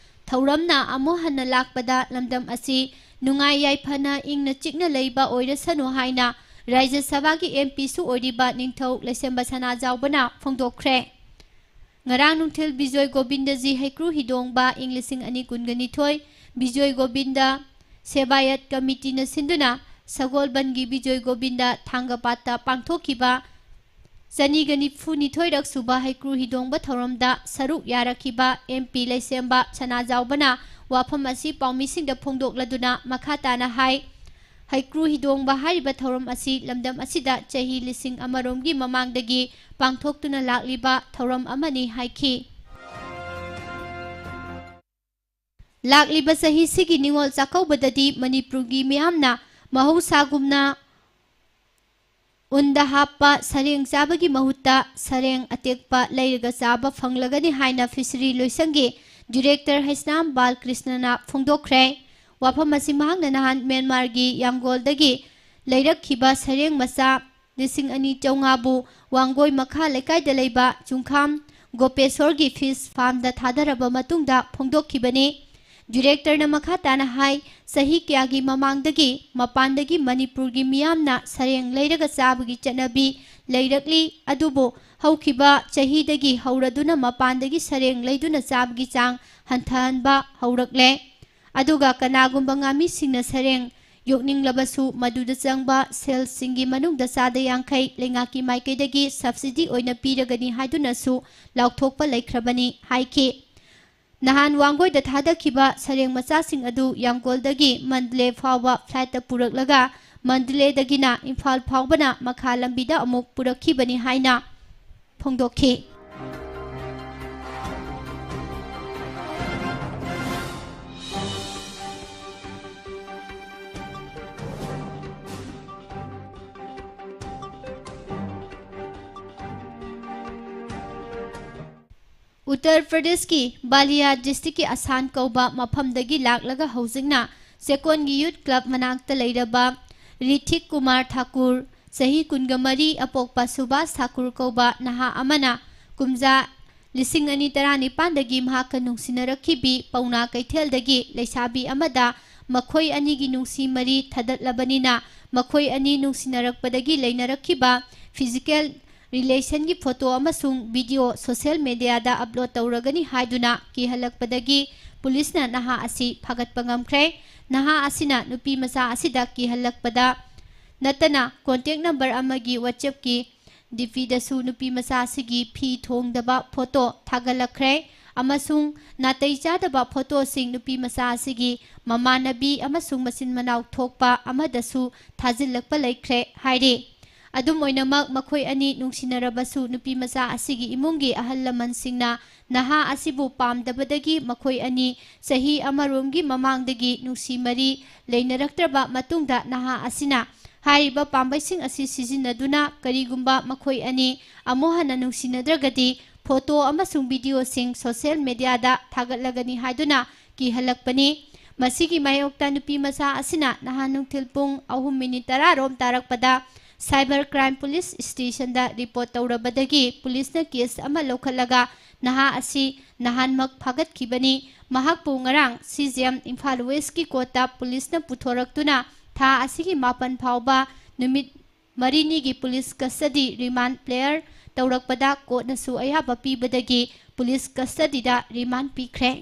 ꯊꯧꯔꯝꯅ ꯑꯃꯨꯛ ꯍꯟꯅ ꯂꯥꯛꯄꯗ ꯂꯝꯗꯝ ꯑꯁꯤ ꯅꯨꯡꯉꯥꯏ ꯌꯥꯏꯐꯅ ꯏꯪꯅ ꯆꯤꯛꯅ ꯂꯩꯕ ꯑꯣꯏꯔꯁꯅꯨ ꯍꯥꯏꯅ ꯔꯥꯖ꯭ꯌ ꯁꯚꯥꯒꯤ ꯑꯦꯝ ꯄꯤꯁꯨ ꯑꯣꯏꯔꯤꯕ ꯅꯤꯡꯊꯧ ꯂꯩꯁꯦꯝꯕ ꯁꯅꯥꯖꯥꯎꯕꯅ ꯐꯣꯡꯗꯣꯛꯈ꯭ꯔꯦ꯫ ꯉꯔꯥꯡ ꯅꯨꯡꯊꯤꯜ ꯕꯤꯖꯣꯏ ꯒꯣꯕꯤꯟꯗꯖꯤ ꯍꯩꯀ꯭ꯔꯨ ꯍꯤꯗꯣꯡꯕ ꯏꯪ ꯂꯤꯁꯤꯡ ꯑꯅꯤ ꯀꯨꯟꯒ ꯅꯤꯊꯣꯏ ꯕꯤꯖꯣꯏ ꯒꯣꯕꯤꯟꯗ ꯁꯦꯕꯥꯌꯠ ꯀꯃꯤꯇꯤꯅ ꯁꯤꯟꯗꯨꯅ ꯁꯒꯣꯜꯕꯟꯒꯤ ꯕꯤꯖꯣꯏ ꯒꯣꯕꯤꯟꯗ ꯊꯥꯡꯒꯄꯥꯠꯇ ꯄꯥꯡꯊꯣꯛꯈꯤꯕ ꯆꯅꯤꯒ ꯅꯤꯐꯨ ꯅꯤꯊꯣꯏꯔꯛ ꯁꯨꯕ ꯍꯩꯀ꯭ꯔꯨ ꯍꯤꯗꯣꯡꯕ ꯊꯧꯔꯝꯗ ꯁꯔꯨꯛ ꯌꯥꯔꯛꯈꯤꯕ ꯑꯦꯝ ꯄꯤ ꯂꯩꯁꯦꯝꯕ ꯁꯅꯥꯖꯥꯎꯕꯅ ꯋꯥꯐꯝ ꯑꯁꯤ ꯄꯥꯎꯃꯤꯁꯤꯡꯗ ꯐꯣꯡꯗꯣꯛꯂꯗꯨꯅ ꯃꯈꯥ ꯇꯥꯅ ꯍꯥꯏ, ꯍꯩꯀ꯭ꯔꯨ ꯍꯤꯗꯣꯡꯕ ꯍꯥꯏꯔꯤꯕ ꯊꯧꯔꯝ ꯑꯁꯤ ꯂꯝꯗꯝ ꯑꯁꯤꯗ ꯆꯍꯤ ꯂꯤꯁꯤꯡ ꯑꯃꯔꯣꯝꯒꯤ ꯃꯃꯥꯡꯗꯒꯤ ꯄꯥꯡꯊꯣꯛꯇꯨꯅ ꯂꯥꯛꯂꯤꯕ ꯊꯧꯔꯝ ꯑꯃꯅꯤ ꯍꯥꯏꯈꯤ꯫ ꯂꯥꯛꯂꯤꯕ ꯆꯍꯤꯁꯤꯒꯤ ꯅꯤꯉꯣꯜ ꯆꯥꯛꯀꯧꯕꯗꯗꯤ ꯃꯅꯤꯄꯨꯔꯒꯤ ꯃꯤꯌꯥꯝꯅ ꯃꯍꯧꯁꯥꯒꯨꯝꯅ ꯎꯟꯗ ꯍꯥꯞꯄ ꯁꯔꯦꯡ ꯆꯥꯕꯒꯤ ꯃꯍꯨꯠꯇ ꯁꯔꯦꯡ ꯑꯇꯦꯛꯄ ꯂꯩꯔꯒ ꯆꯥꯕ ꯐꯪꯂꯒꯅꯤ ꯍꯥꯏꯅ ꯐꯤꯁꯔꯤ ꯂꯣꯏꯁꯪꯒꯤ ꯗꯤꯔꯦꯛꯇꯔ ꯍꯩꯁꯅꯥꯝ ꯕꯥꯜꯀ꯭ꯔꯤꯁꯅꯅ ꯐꯣꯡꯗꯣꯛꯈ꯭ꯔꯦ꯫ ꯋꯥꯐꯝ ꯑꯁꯤ ꯃꯍꯥꯛꯅ ꯅꯍꯥꯟ ꯃ꯭ꯌꯥꯟꯃꯥꯔꯒꯤ ꯌꯥꯡꯒꯣꯜꯗꯒꯤ ꯂꯩꯔꯛꯈꯤꯕ ꯁꯔꯦꯡ ꯃꯆꯥ ꯂꯤꯁꯤꯡ ꯑꯅꯤ ꯆꯥꯝꯃꯉꯥꯕꯨ ꯋꯥꯡꯒꯣꯏ ꯃꯈꯥ ꯂꯩꯀꯥꯏꯗ ꯂꯩꯕ ꯆꯨꯡꯈꯥꯝ ꯒꯣꯄꯦꯁꯣꯔꯒꯤ ꯐꯤꯁ ꯐꯥꯔꯝꯗ ꯊꯥꯗꯔꯕ ꯃꯇꯨꯡꯗ ꯐꯣꯡꯗꯣꯛꯈꯤꯕꯅꯤ꯫ ꯗꯤꯔꯦꯛꯇꯔꯅ ꯃꯈꯥ ꯇꯥꯅ ꯍꯥꯏ, ꯆꯍꯤ ꯀꯌꯥꯒꯤ ꯃꯃꯥꯡꯗꯒꯤ ꯃꯄꯥꯟꯗꯒꯤ ꯃꯅꯤꯄꯨꯔꯒꯤ ꯃꯤꯌꯥꯝꯅ ꯁꯔꯦꯡ ꯂꯩꯔꯒ ꯆꯥꯕꯒꯤ ꯆꯠꯅꯕꯤ ꯂꯩꯔꯛꯂꯤ, ꯑꯗꯨꯕꯨ ꯍꯧꯈꯤꯕ ꯆꯍꯤꯗꯒꯤ ꯍꯧꯔꯗꯨꯅ ꯃꯄꯥꯟꯗꯒꯤ ꯁꯔꯦꯡ ꯂꯩꯗꯨꯅ ꯆꯥꯕꯒꯤ ꯆꯥꯡ ꯍꯟꯊꯍꯟꯕ ꯍꯧꯔꯛꯂꯦ꯫ ꯑꯗꯨꯒ ꯀꯅꯥꯒꯨꯝꯕ ꯉꯥꯃꯤꯁꯤꯡꯅ ꯁꯔꯦꯡ ꯌꯣꯛꯅꯤꯡꯂꯕꯁꯨ ꯃꯗꯨꯗ ꯆꯪꯕ ꯁꯦꯜꯁꯤꯡꯒꯤ ꯃꯅꯨꯡꯗ ꯆꯥꯗ ꯌꯥꯡꯈꯩ ꯂꯩꯉꯥꯛꯀꯤ ꯃꯥꯏꯀꯩꯗꯒꯤ ꯁꯕꯁꯤꯗꯤ ꯑꯣꯏꯅ ꯄꯤꯔꯒꯅꯤ ꯍꯥꯏꯗꯨꯅꯁꯨ ꯂꯥꯎꯊꯣꯛꯄ ꯂꯩꯈ꯭ꯔꯕꯅꯤ ꯍꯥꯏꯈꯤ꯫ ꯅꯍꯥꯟ ꯋꯥꯡꯒꯣꯏꯗ ꯊꯥꯗꯈꯤꯕ ꯁꯔꯦꯡ ꯃꯆꯥꯁꯤꯡ ꯑꯗꯨ ꯌꯥꯡꯒꯣꯜꯗꯒꯤ ꯃꯟꯗꯂꯦ ꯐꯥꯎꯕ ꯐ꯭ꯂꯥꯏꯠꯇ ꯄꯨꯔꯛꯂꯒ ꯃꯟꯗꯂꯦꯗꯒꯤꯅ ꯏꯝꯐꯥꯜ ꯐꯥꯎꯕꯅ ꯃꯈꯥ ꯂꯝꯕꯤꯗ ꯑꯃꯨꯛ ꯄꯨꯔꯛꯈꯤꯕꯅꯤ ꯍꯥꯏꯅ ꯐꯣꯡꯗꯣꯛꯈꯤ꯫ ꯎꯠꯇꯔ ꯄ꯭ꯔꯗꯦꯁꯀꯤ ꯕꯥꯂꯤꯌꯥ ꯗꯤꯁꯇ꯭ꯔꯤꯛꯀꯤ ꯑꯁꯥꯟ ꯀꯧꯕ ꯃꯐꯝꯗꯒꯤ ꯂꯥꯛꯂꯒ ꯍꯧꯖꯤꯛꯅ ꯆꯦꯛꯀꯣꯟꯒꯤ ꯌꯨꯠ ꯀ꯭ꯂꯕ ꯃꯅꯥꯛꯇ ꯂꯩꯔꯕ ꯔꯤꯊꯤꯛ ꯀꯨꯃꯥꯔ ꯊꯥꯀꯨꯔ, ꯆꯍꯤ ꯀꯨꯟꯒ ꯃꯔꯤ, ꯑꯄꯣꯛꯄ ꯁꯨꯕꯥꯁ ꯊꯥꯀꯨꯔ ꯀꯧꯕ ꯅꯍꯥ ꯑꯃꯅ ꯀꯨꯝꯖꯥ ꯂꯤꯁꯤꯡ ꯑꯅꯤ ꯇꯔꯥꯅꯤꯄꯥꯟꯗꯒꯤ ꯃꯍꯥꯛꯀ ꯅꯨꯡꯁꯤꯅꯔꯛꯈꯤꯕꯤ ꯄꯥꯎꯅꯥ ꯀꯩꯊꯦꯜꯗꯒꯤ ꯂꯩꯁꯥꯕꯤ ꯑꯃꯗ ꯃꯈꯣꯏ ꯑꯅꯤꯒꯤ ꯅꯨꯡꯁꯤ ꯃꯔꯤ ꯊꯗꯠꯂꯕꯅꯤꯅ, ꯃꯈꯣꯏ ꯑꯅꯤ ꯅꯨꯡꯁꯤꯅꯔꯛꯄꯗꯒꯤ ꯂꯩꯅꯔꯛꯈꯤꯕ physical relationꯒꯤ photo ꯑꯃꯁꯨꯡ video social mediaꯗ upload ꯇꯧꯔꯒꯅꯤ ꯍꯥꯏꯗꯨꯅ ꯀꯤꯍꯜꯂꯛꯄꯗꯒꯤ ꯄꯨꯂꯤꯁꯅ ꯅꯍꯥ ꯑꯁꯤ ꯐꯥꯒꯠꯄ ꯉꯝꯈ꯭ꯔꯦ꯫ ꯅꯍꯥ ꯑꯁꯤꯅ ꯅꯨꯄꯤ ꯃꯆꯥ ꯑꯁꯤꯗ ꯀꯤꯍꯜꯂꯛꯄꯗ ꯅꯠꯇꯅ contact number ꯑꯃꯒꯤ WhatsAppꯀꯤ DPꯗꯁꯨ ꯅꯨꯄꯤ ꯃꯆꯥ ꯑꯁꯤꯒꯤ ꯐꯤ ꯊꯣꯡꯗꯕ photo ꯊꯥꯒꯠꯂꯛꯈ꯭ꯔꯦ ꯑꯃꯁꯨꯡ ꯅꯥꯇꯩ ꯆꯥꯗꯕ photoꯁꯤꯡ ꯅꯨꯄꯤ ꯃꯆꯥ ꯑꯁꯤꯒꯤ ꯃꯃꯥꯟꯅꯕꯤ ꯑꯃꯁꯨꯡ ꯃꯆꯤꯟ ꯃꯅꯥꯎ ꯊꯣꯛꯄ ꯑꯃꯗꯁꯨ ꯊꯥꯖꯤꯜꯂꯛꯄ ꯂꯩꯈ꯭ꯔꯦ ꯍꯥꯏꯔꯤ꯫ ꯑꯗꯨꯝ ꯑꯣꯏꯅꯃꯛ, ꯃꯈꯣꯏ ꯑꯅꯤ ꯅꯨꯡꯁꯤꯅꯔꯕꯁꯨ ꯅꯨꯄꯤ ꯃꯆꯥ ꯑꯁꯤꯒꯤ ꯏꯃꯨꯡꯒꯤ ꯑꯍꯜ ꯂꯃꯟꯁꯤꯡꯅ ꯅꯍꯥ ꯑꯁꯤꯕꯨ ꯄꯥꯝꯗꯕꯗꯒꯤ ꯃꯈꯣꯏ ꯑꯅꯤ ꯆꯍꯤ ꯑꯃꯔꯣꯝꯒꯤ ꯃꯃꯥꯡꯗꯒꯤ ꯅꯨꯡꯁꯤ ꯃꯔꯤ ꯂꯩꯅꯔꯛꯇ꯭ꯔꯕ ꯃꯇꯨꯡꯗ ꯅꯍꯥ ꯑꯁꯤꯅ ꯍꯥꯏꯔꯤꯕ ꯄꯥꯝꯕꯩꯁꯤꯡ ꯑꯁꯤ ꯁꯤꯖꯤꯟꯅꯗꯨꯅ ꯀꯔꯤꯒꯨꯝꯕ ꯃꯈꯣꯏ ꯑꯅꯤ ꯑꯃꯨꯛ ꯍꯟꯅ ꯅꯨꯡꯁꯤꯅꯗ꯭ꯔꯒꯗꯤ photo ꯑꯃꯁꯨꯡ videoꯁꯤꯡ social mediaꯗ ꯊꯥꯒꯠꯂꯒꯅꯤ ꯍꯥꯏꯗꯨꯅ ꯀꯤꯍꯜꯂꯛꯄꯅꯤ꯫ ꯃꯁꯤꯒꯤ ꯃꯥꯌꯣꯛꯇ ꯅꯨꯄꯤ ꯃꯆꯥ ꯑꯁꯤꯅ ꯅꯍꯥꯟ ꯅꯨꯡꯊꯤꯜ ꯄꯨꯡ ꯑꯍꯨꯝ minute ꯇꯔꯥ ꯔꯣꯝ ꯇꯥꯔꯛꯄꯗ Cyber Crime Police Stationꯗ report ꯇꯧꯔꯕꯗꯒꯤ ꯄꯨꯂꯤꯁꯅ case ꯑꯃ ꯂꯧꯈꯠꯂꯒ ꯅꯍꯥ ꯑꯁꯤ ꯅꯍꯥꯟꯃꯛ ꯐꯥꯒꯠꯈꯤꯕꯅꯤ꯫ ꯃꯍꯥꯛꯄꯨ ꯉꯔꯥꯡ CJM ꯏꯝꯐꯥꯜ Westꯀꯤ courtꯇ ꯄꯨꯂꯤꯁꯅ ꯄꯨꯊꯣꯔꯛꯇꯨꯅ ꯊꯥ ꯑꯁꯤꯒꯤ ꯃꯥꯄꯟ ꯐꯥꯎꯕ ꯅꯨꯃꯤꯠ ꯃꯔꯤꯅꯤꯒꯤ police custody remand prayer ꯇꯧꯔꯛꯄꯗ courtꯅꯁꯨ ꯑꯌꯥꯕ ꯄꯤꯕꯗꯒꯤ police custodyꯗ remand ꯄꯤꯈ꯭ꯔꯦ꯫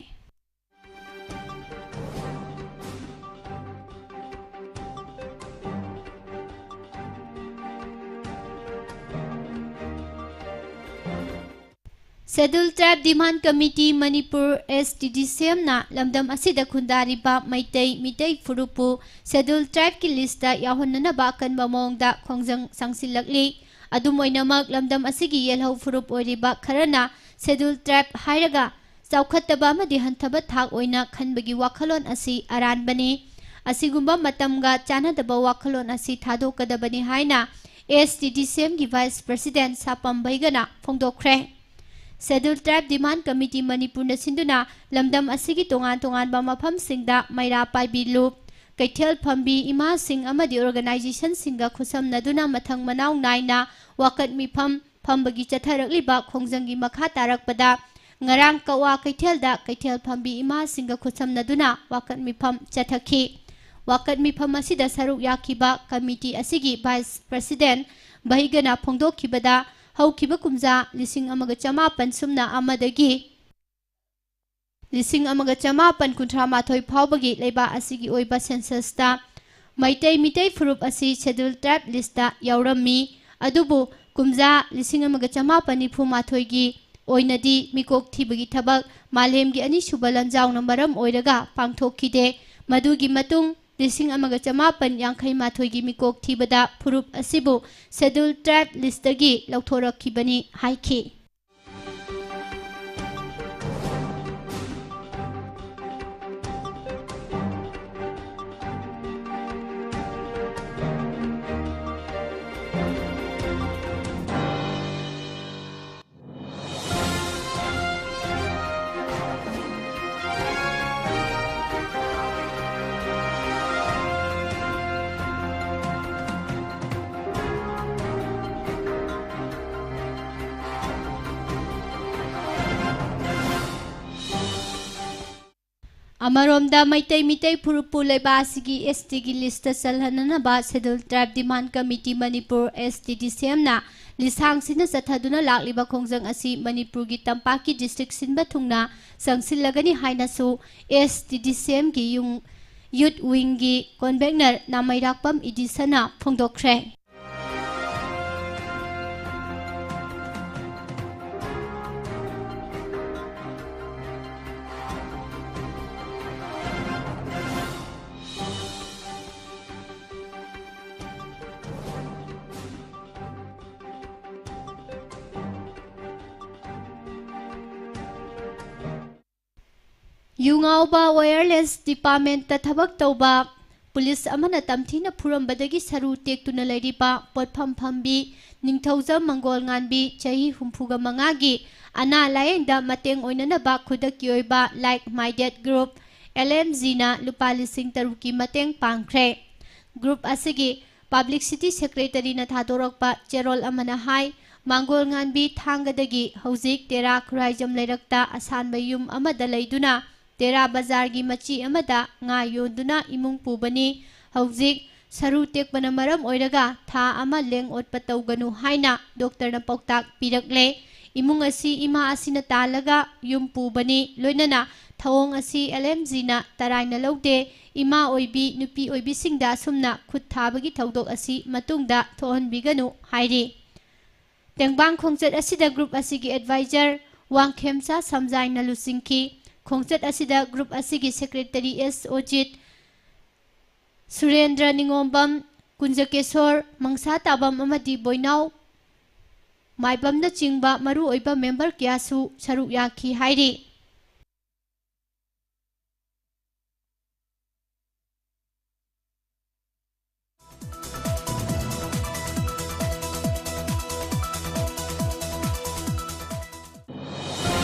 Scheduled Tribe Demand Committee Manipur, STDCMꯅ ꯂꯝꯗꯝ ꯑꯁꯤꯗ ꯈꯨꯟꯗꯥꯔꯤꯕ ꯃꯩꯇꯩ ꯃꯤꯇꯩ ꯐꯨꯔꯨꯞꯄꯨ Scheduled Tribeꯀꯤ listꯇ ꯌꯥꯎꯍꯟꯅꯅꯕ ꯑꯀꯟꯕ ꯃꯑꯣꯡꯗ ꯈꯣꯡꯖꯪ ꯆꯪꯁꯤꯜꯂꯛꯂꯤ꯫ ꯑꯗꯨꯝ ꯑꯣꯏꯅꯃꯛ, ꯂꯝꯗꯝ ꯑꯁꯤꯒꯤ ꯌꯦꯜꯍꯧ ꯐꯨꯔꯨꯞ ꯑꯣꯏꯔꯤꯕ ꯈꯔꯅ Scheduled Tribe ꯍꯥꯏꯔꯒ ꯆꯥꯎꯈꯠꯇꯕ ꯑꯃꯗꯤ ꯍꯟꯊꯕ ꯊꯥꯛ ꯑꯣꯏꯅ ꯈꯟꯕꯒꯤ ꯋꯥꯈꯜꯂꯣꯟ ꯑꯁꯤ ꯑꯔꯥꯟꯕꯅꯤ꯫ ꯑꯁꯤꯒꯨꯝꯕ ꯃꯇꯝꯒ ꯆꯥꯟꯅꯗꯕ ꯋꯥꯈꯜꯂꯣꯟ ꯑꯁꯤ ꯊꯥꯗꯣꯛꯀꯗꯕꯅꯤ ꯍꯥꯏꯅ STDCMꯒꯤ Vice President ꯁꯥꯄꯝ ꯕꯩꯒꯅ ꯐꯣꯡꯗꯣꯛꯈ꯭ꯔꯦ꯫ Scheduled Tribe Demand Committee ꯃꯅꯤꯄꯨꯔꯅ ꯁꯤꯟꯗꯨꯅ ꯂꯝꯗꯝ ꯑꯁꯤꯒꯤ ꯇꯣꯉꯥꯟ ꯇꯣꯉꯥꯟꯕ ꯃꯐꯝꯁꯤꯡꯗ ꯃꯩꯔꯥ ꯄꯥꯏꯕꯤ ꯂꯨꯞ, ꯀꯩꯊꯦꯜ ꯐꯝꯕꯤ ꯏꯃꯥꯁꯤꯡ ꯑꯃꯗꯤ organizationꯁꯤꯡꯒ ꯈꯨꯠꯁꯝꯅꯗꯨꯅ ꯃꯊꯪ ꯃꯅꯥꯎ ꯅꯥꯏꯅ ꯋꯥꯀꯠ ꯃꯤꯐꯝ ꯐꯝꯕꯒꯤ ꯆꯠꯊꯔꯛꯂꯤꯕ ꯈꯣꯡꯖꯪꯒꯤ ꯃꯈꯥ ꯇꯥꯔꯛꯄꯗ ꯉꯔꯥꯡ ꯀꯛꯋꯥ ꯀꯩꯊꯦꯜꯗ ꯀꯩꯊꯦꯜ ꯐꯝꯕꯤ ꯏꯃꯥꯁꯤꯡꯒ ꯈꯨꯠꯁꯝꯅꯗꯨꯅ ꯋꯥꯀꯠ ꯃꯤꯐꯝ ꯆꯠꯊꯈꯤ꯫ ꯋꯥꯀꯠ ꯃꯤꯐꯝ ꯑꯁꯤꯗ ꯁꯔꯨꯛ ꯌꯥꯈꯤꯕ ꯀꯃꯤꯇꯤ ꯑꯁꯤꯒꯤ ꯚꯥꯏꯁ ꯄ꯭ꯔꯁꯤꯗꯦꯟ ꯕꯍꯤꯒꯅ ꯐꯣꯡꯗꯣꯛꯈꯤꯕꯗ, ꯍꯧꯈꯤꯕ ꯀꯨꯝꯖꯥ ꯂꯤꯁꯤꯡ ꯑꯃꯒ ꯆꯃꯥꯄꯟ ꯁꯨꯞꯅ ꯑꯃꯗꯒꯤ ꯂꯤꯁꯤꯡ ꯑꯃꯒ ꯆꯃꯥꯄꯟ ꯀꯨꯟꯊ꯭ꯔꯥ ꯃꯥꯊꯣꯏ ꯐꯥꯎꯕꯒꯤ ꯂꯩꯕꯥꯛ ꯑꯁꯤꯒꯤ ꯑꯣꯏꯕ ꯁꯦꯟꯁꯁꯇ ꯃꯩꯇꯩ ꯃꯤꯇꯩ ꯐꯨꯔꯨꯞ ꯑꯁꯤ ꯁꯦꯗ꯭ꯌꯨꯜ ꯇ꯭ꯔꯥꯏꯕ ꯂꯤꯁꯇ ꯌꯥꯎꯔꯝꯃꯤ꯫ ꯑꯗꯨꯕꯨ ꯀꯨꯝꯖꯥ ꯂꯤꯁꯤꯡ ꯑꯃꯒ ꯆꯃꯥꯄꯟ ꯅꯤꯐꯨ ꯃꯥꯊꯣꯏꯒꯤ ꯑꯣꯏꯅꯗꯤ ꯃꯤꯀꯣꯛ ꯊꯤꯕꯒꯤ ꯊꯕꯛ ꯃꯥꯂꯦꯝꯒꯤ ꯑꯅꯤꯁꯨꯕ ꯂꯥꯟꯖꯥꯎꯅ ꯃꯔꯝ ꯑꯣꯏꯔꯒ ꯄꯥꯡꯊꯣꯛꯈꯤꯗꯦ꯫ ꯃꯗꯨꯒꯤ ꯃꯇꯨꯡ ꯂꯤꯁꯤꯡ ꯑꯃꯒ ꯆꯃꯥꯄꯟ ꯌꯥꯡꯈꯩ ꯃꯥꯊꯣꯏꯒꯤ ꯃꯤꯀꯣꯛ ꯊꯤꯕꯗ ꯐꯨꯔꯨꯞ ꯑꯁꯤꯕꯨ ꯁꯦꯗ꯭ꯌꯨꯜ ꯇ꯭ꯔꯥꯏꯕ ꯂꯤꯁꯇꯒꯤ ꯂꯧꯊꯣꯔꯛꯈꯤꯕꯅꯤ ꯍꯥꯏꯈꯤ꯫ ꯑꯃꯔꯣꯝꯗ, ꯃꯩꯇꯩ ꯃꯤꯇꯩ ꯐꯨꯔꯨꯞꯄꯨ ꯂꯩꯕꯥꯛ ꯑꯁꯤꯒꯤ ꯑꯦꯁ ꯇꯤꯒꯤ ꯂꯤꯁꯇ ꯆꯜꯍꯟꯅꯅꯕ ꯁꯦꯗ꯭ꯌꯨꯜ ꯇ꯭ꯔꯥꯏꯕ ꯗꯤꯃꯥꯟ ꯀꯃꯤꯇꯤ ꯃꯅꯤꯄꯨꯔ, ꯑꯦꯁ ꯇꯤ ꯗꯤ ꯁꯤ ꯑꯦꯝꯅ ꯂꯤꯁꯥꯡ ꯁꯤꯟꯅ ꯆꯠꯊꯗꯨꯅ ꯂꯥꯛꯂꯤꯕ ꯈꯣꯡꯖꯪ ꯑꯁꯤ ꯃꯅꯤꯄꯨꯔꯒꯤ ꯇꯝꯄꯥꯛꯀꯤ ꯗꯤꯁꯇ꯭ꯔꯤꯛ ꯁꯤꯟꯕ ꯊꯨꯡꯅ ꯆꯪꯁꯤꯜꯂꯒꯅꯤ ꯍꯥꯏꯅꯁꯨ ꯑꯦꯁ ꯇꯤ ꯗꯤ ꯁꯤ ꯑꯦꯝꯒꯤ ꯌꯨꯡ-, ꯌꯨꯠ ꯋꯤꯡꯒꯤ ꯀꯣꯟꯚꯦꯅꯔ ꯅꯥꯃꯩꯔꯥꯛꯄꯝ ꯏꯗꯤꯁꯟꯅ ꯐꯣꯡꯗꯣꯛꯈ꯭ꯔꯦ꯫ ꯌꯨ ꯉꯥꯎꯕ ꯋꯥꯌꯔꯂꯦꯁ ꯗꯤꯄꯥꯔꯠꯃꯦꯟꯇ ꯊꯕꯛ ꯇꯧꯕ ꯄꯨꯂꯤꯁ ꯑꯃꯅ ꯇꯝꯊꯤꯅ ꯐꯨꯔꯝꯕꯗꯒꯤ ꯁꯔꯨ ꯇꯦꯛꯇꯨꯅ ꯂꯩꯔꯤꯕ ꯄꯣꯠꯐꯝ ꯐꯝꯕꯤ ꯅꯤꯡꯊꯧꯖꯝ ꯃꯪꯒꯣꯜ ꯉꯥꯟꯕꯤ, ꯆꯍꯤ ꯍꯨꯝꯐꯨꯒ ꯃꯉꯥꯒꯤ, ꯑꯅꯥ ꯂꯥꯌꯦꯡꯗ ꯃꯇꯦꯡ ꯑꯣꯏꯅꯅꯕ ꯈꯨꯗꯛꯀꯤ ꯑꯣꯏꯕ like minded group, L M ꯖꯤꯅ ꯂꯨꯄꯥ ꯂꯤꯁꯤꯡ ꯇꯔꯨꯛꯀꯤ ꯃꯇꯦꯡ ꯄꯥꯡꯈ꯭ꯔꯦ꯫ ꯒ꯭ꯔꯨꯞ ꯑꯁꯤꯒꯤ ꯄꯕ꯭ꯂꯤꯁꯤꯇꯤ ꯁꯦꯀ꯭ꯔꯦꯇꯔꯤꯅ ꯊꯥꯗꯣꯔꯛꯄ ꯆꯦꯔꯣꯜ ꯑꯃꯅ ꯍꯥꯏ, ꯃꯥꯡꯒꯣꯜ ꯉꯥꯟꯕꯤ ꯊꯥꯡꯒꯗꯒꯤ ꯍꯧꯖꯤꯛ ꯇꯦꯔꯥ ꯈꯨꯔꯥꯏꯖꯝ ꯂꯩꯔꯛꯇ ꯑꯁꯥꯟꯕ ꯌꯨꯝ ꯑꯃꯗ ꯂꯩꯗꯨꯅ ꯇꯦꯔꯥ ꯕꯖꯥꯔꯒꯤ ꯃꯆꯤ ꯑꯃꯗ ꯉꯥ ꯌꯣꯟꯗꯨꯅ ꯏꯃꯨꯡ ꯄꯨꯕꯅꯤ꯫ ꯍꯧꯖꯤꯛ ꯁꯔꯨ ꯇꯦꯛꯄꯅ ꯃꯔꯝ ꯑꯣꯏꯔꯒ ꯊꯥ ꯑꯃ ꯂꯦꯡ ꯑꯣꯠꯄ ꯇꯧꯒꯅꯨ ꯍꯥꯏꯅ ꯗꯣꯛꯇꯔꯅ ꯄꯥꯎꯇꯥꯛ ꯄꯤꯔꯛꯂꯦ꯫ ꯏꯃꯨꯡ ꯑꯁꯤ ꯏꯃꯥ ꯑꯁꯤꯅ ꯇꯥꯜꯂꯒ ꯌꯨꯝ ꯄꯨꯕꯅꯤ, ꯂꯣꯏꯅꯅ ꯊꯧꯑꯣꯡ ꯑꯁꯤ ꯑꯦꯜ ꯑꯦꯝ ꯖꯤꯅ ꯇꯔꯥꯏꯅ ꯂꯧꯗꯦ꯫ ꯏꯃꯥ ꯑꯣꯏꯕꯤ, ꯅꯨꯄꯤ ꯑꯣꯏꯕꯤꯁꯤꯡꯗ ꯑꯁꯨꯝꯅ ꯈꯨꯠ ꯊꯥꯕꯒꯤ ꯊꯧꯗꯣꯛ ꯑꯁꯤ ꯃꯇꯨꯡꯗ ꯊꯣꯛꯍꯟꯕꯤꯒꯅꯨ ꯍꯥꯏꯔꯤ꯫ ꯇꯦꯡꯕꯥꯡ ꯈꯣꯡꯆꯠ ꯑꯁꯤꯗ ꯒ꯭ꯔꯨꯞ ꯑꯁꯤꯒꯤ ꯑꯦꯗꯚꯥꯏꯖꯔ ꯋꯥꯡꯈꯦꯝꯆꯥ ꯁꯝꯖꯥꯏꯅ ꯂꯨꯆꯤꯡꯈꯤ꯫ ꯈꯣꯡꯆꯠ ꯑꯁꯤꯗ ꯒ꯭ꯔꯨꯞ ꯑꯁꯤꯒꯤ ꯁꯦꯀ꯭ꯔꯦꯇꯔꯤ ꯑꯦꯁ ꯑꯣꯖꯤꯠ, ꯁꯨꯔꯦꯟꯗ꯭ꯔ ꯅꯤꯉꯣꯝꯕꯝ, ꯀꯨꯟꯖꯀꯦꯁꯣꯔ, ꯃꯪꯁꯥ ꯇꯥꯕꯝ ꯑꯃꯗꯤ ꯕꯣꯏꯅꯥꯎ ꯃꯥꯏꯕꯝꯅꯆꯤꯡꯕ ꯃꯔꯨꯑꯣꯏꯕ ꯃꯦꯝꯕꯔ ꯀꯌꯥꯁꯨ ꯁꯔꯨꯛ ꯌꯥꯈꯤ ꯍꯥꯏꯔꯤ꯫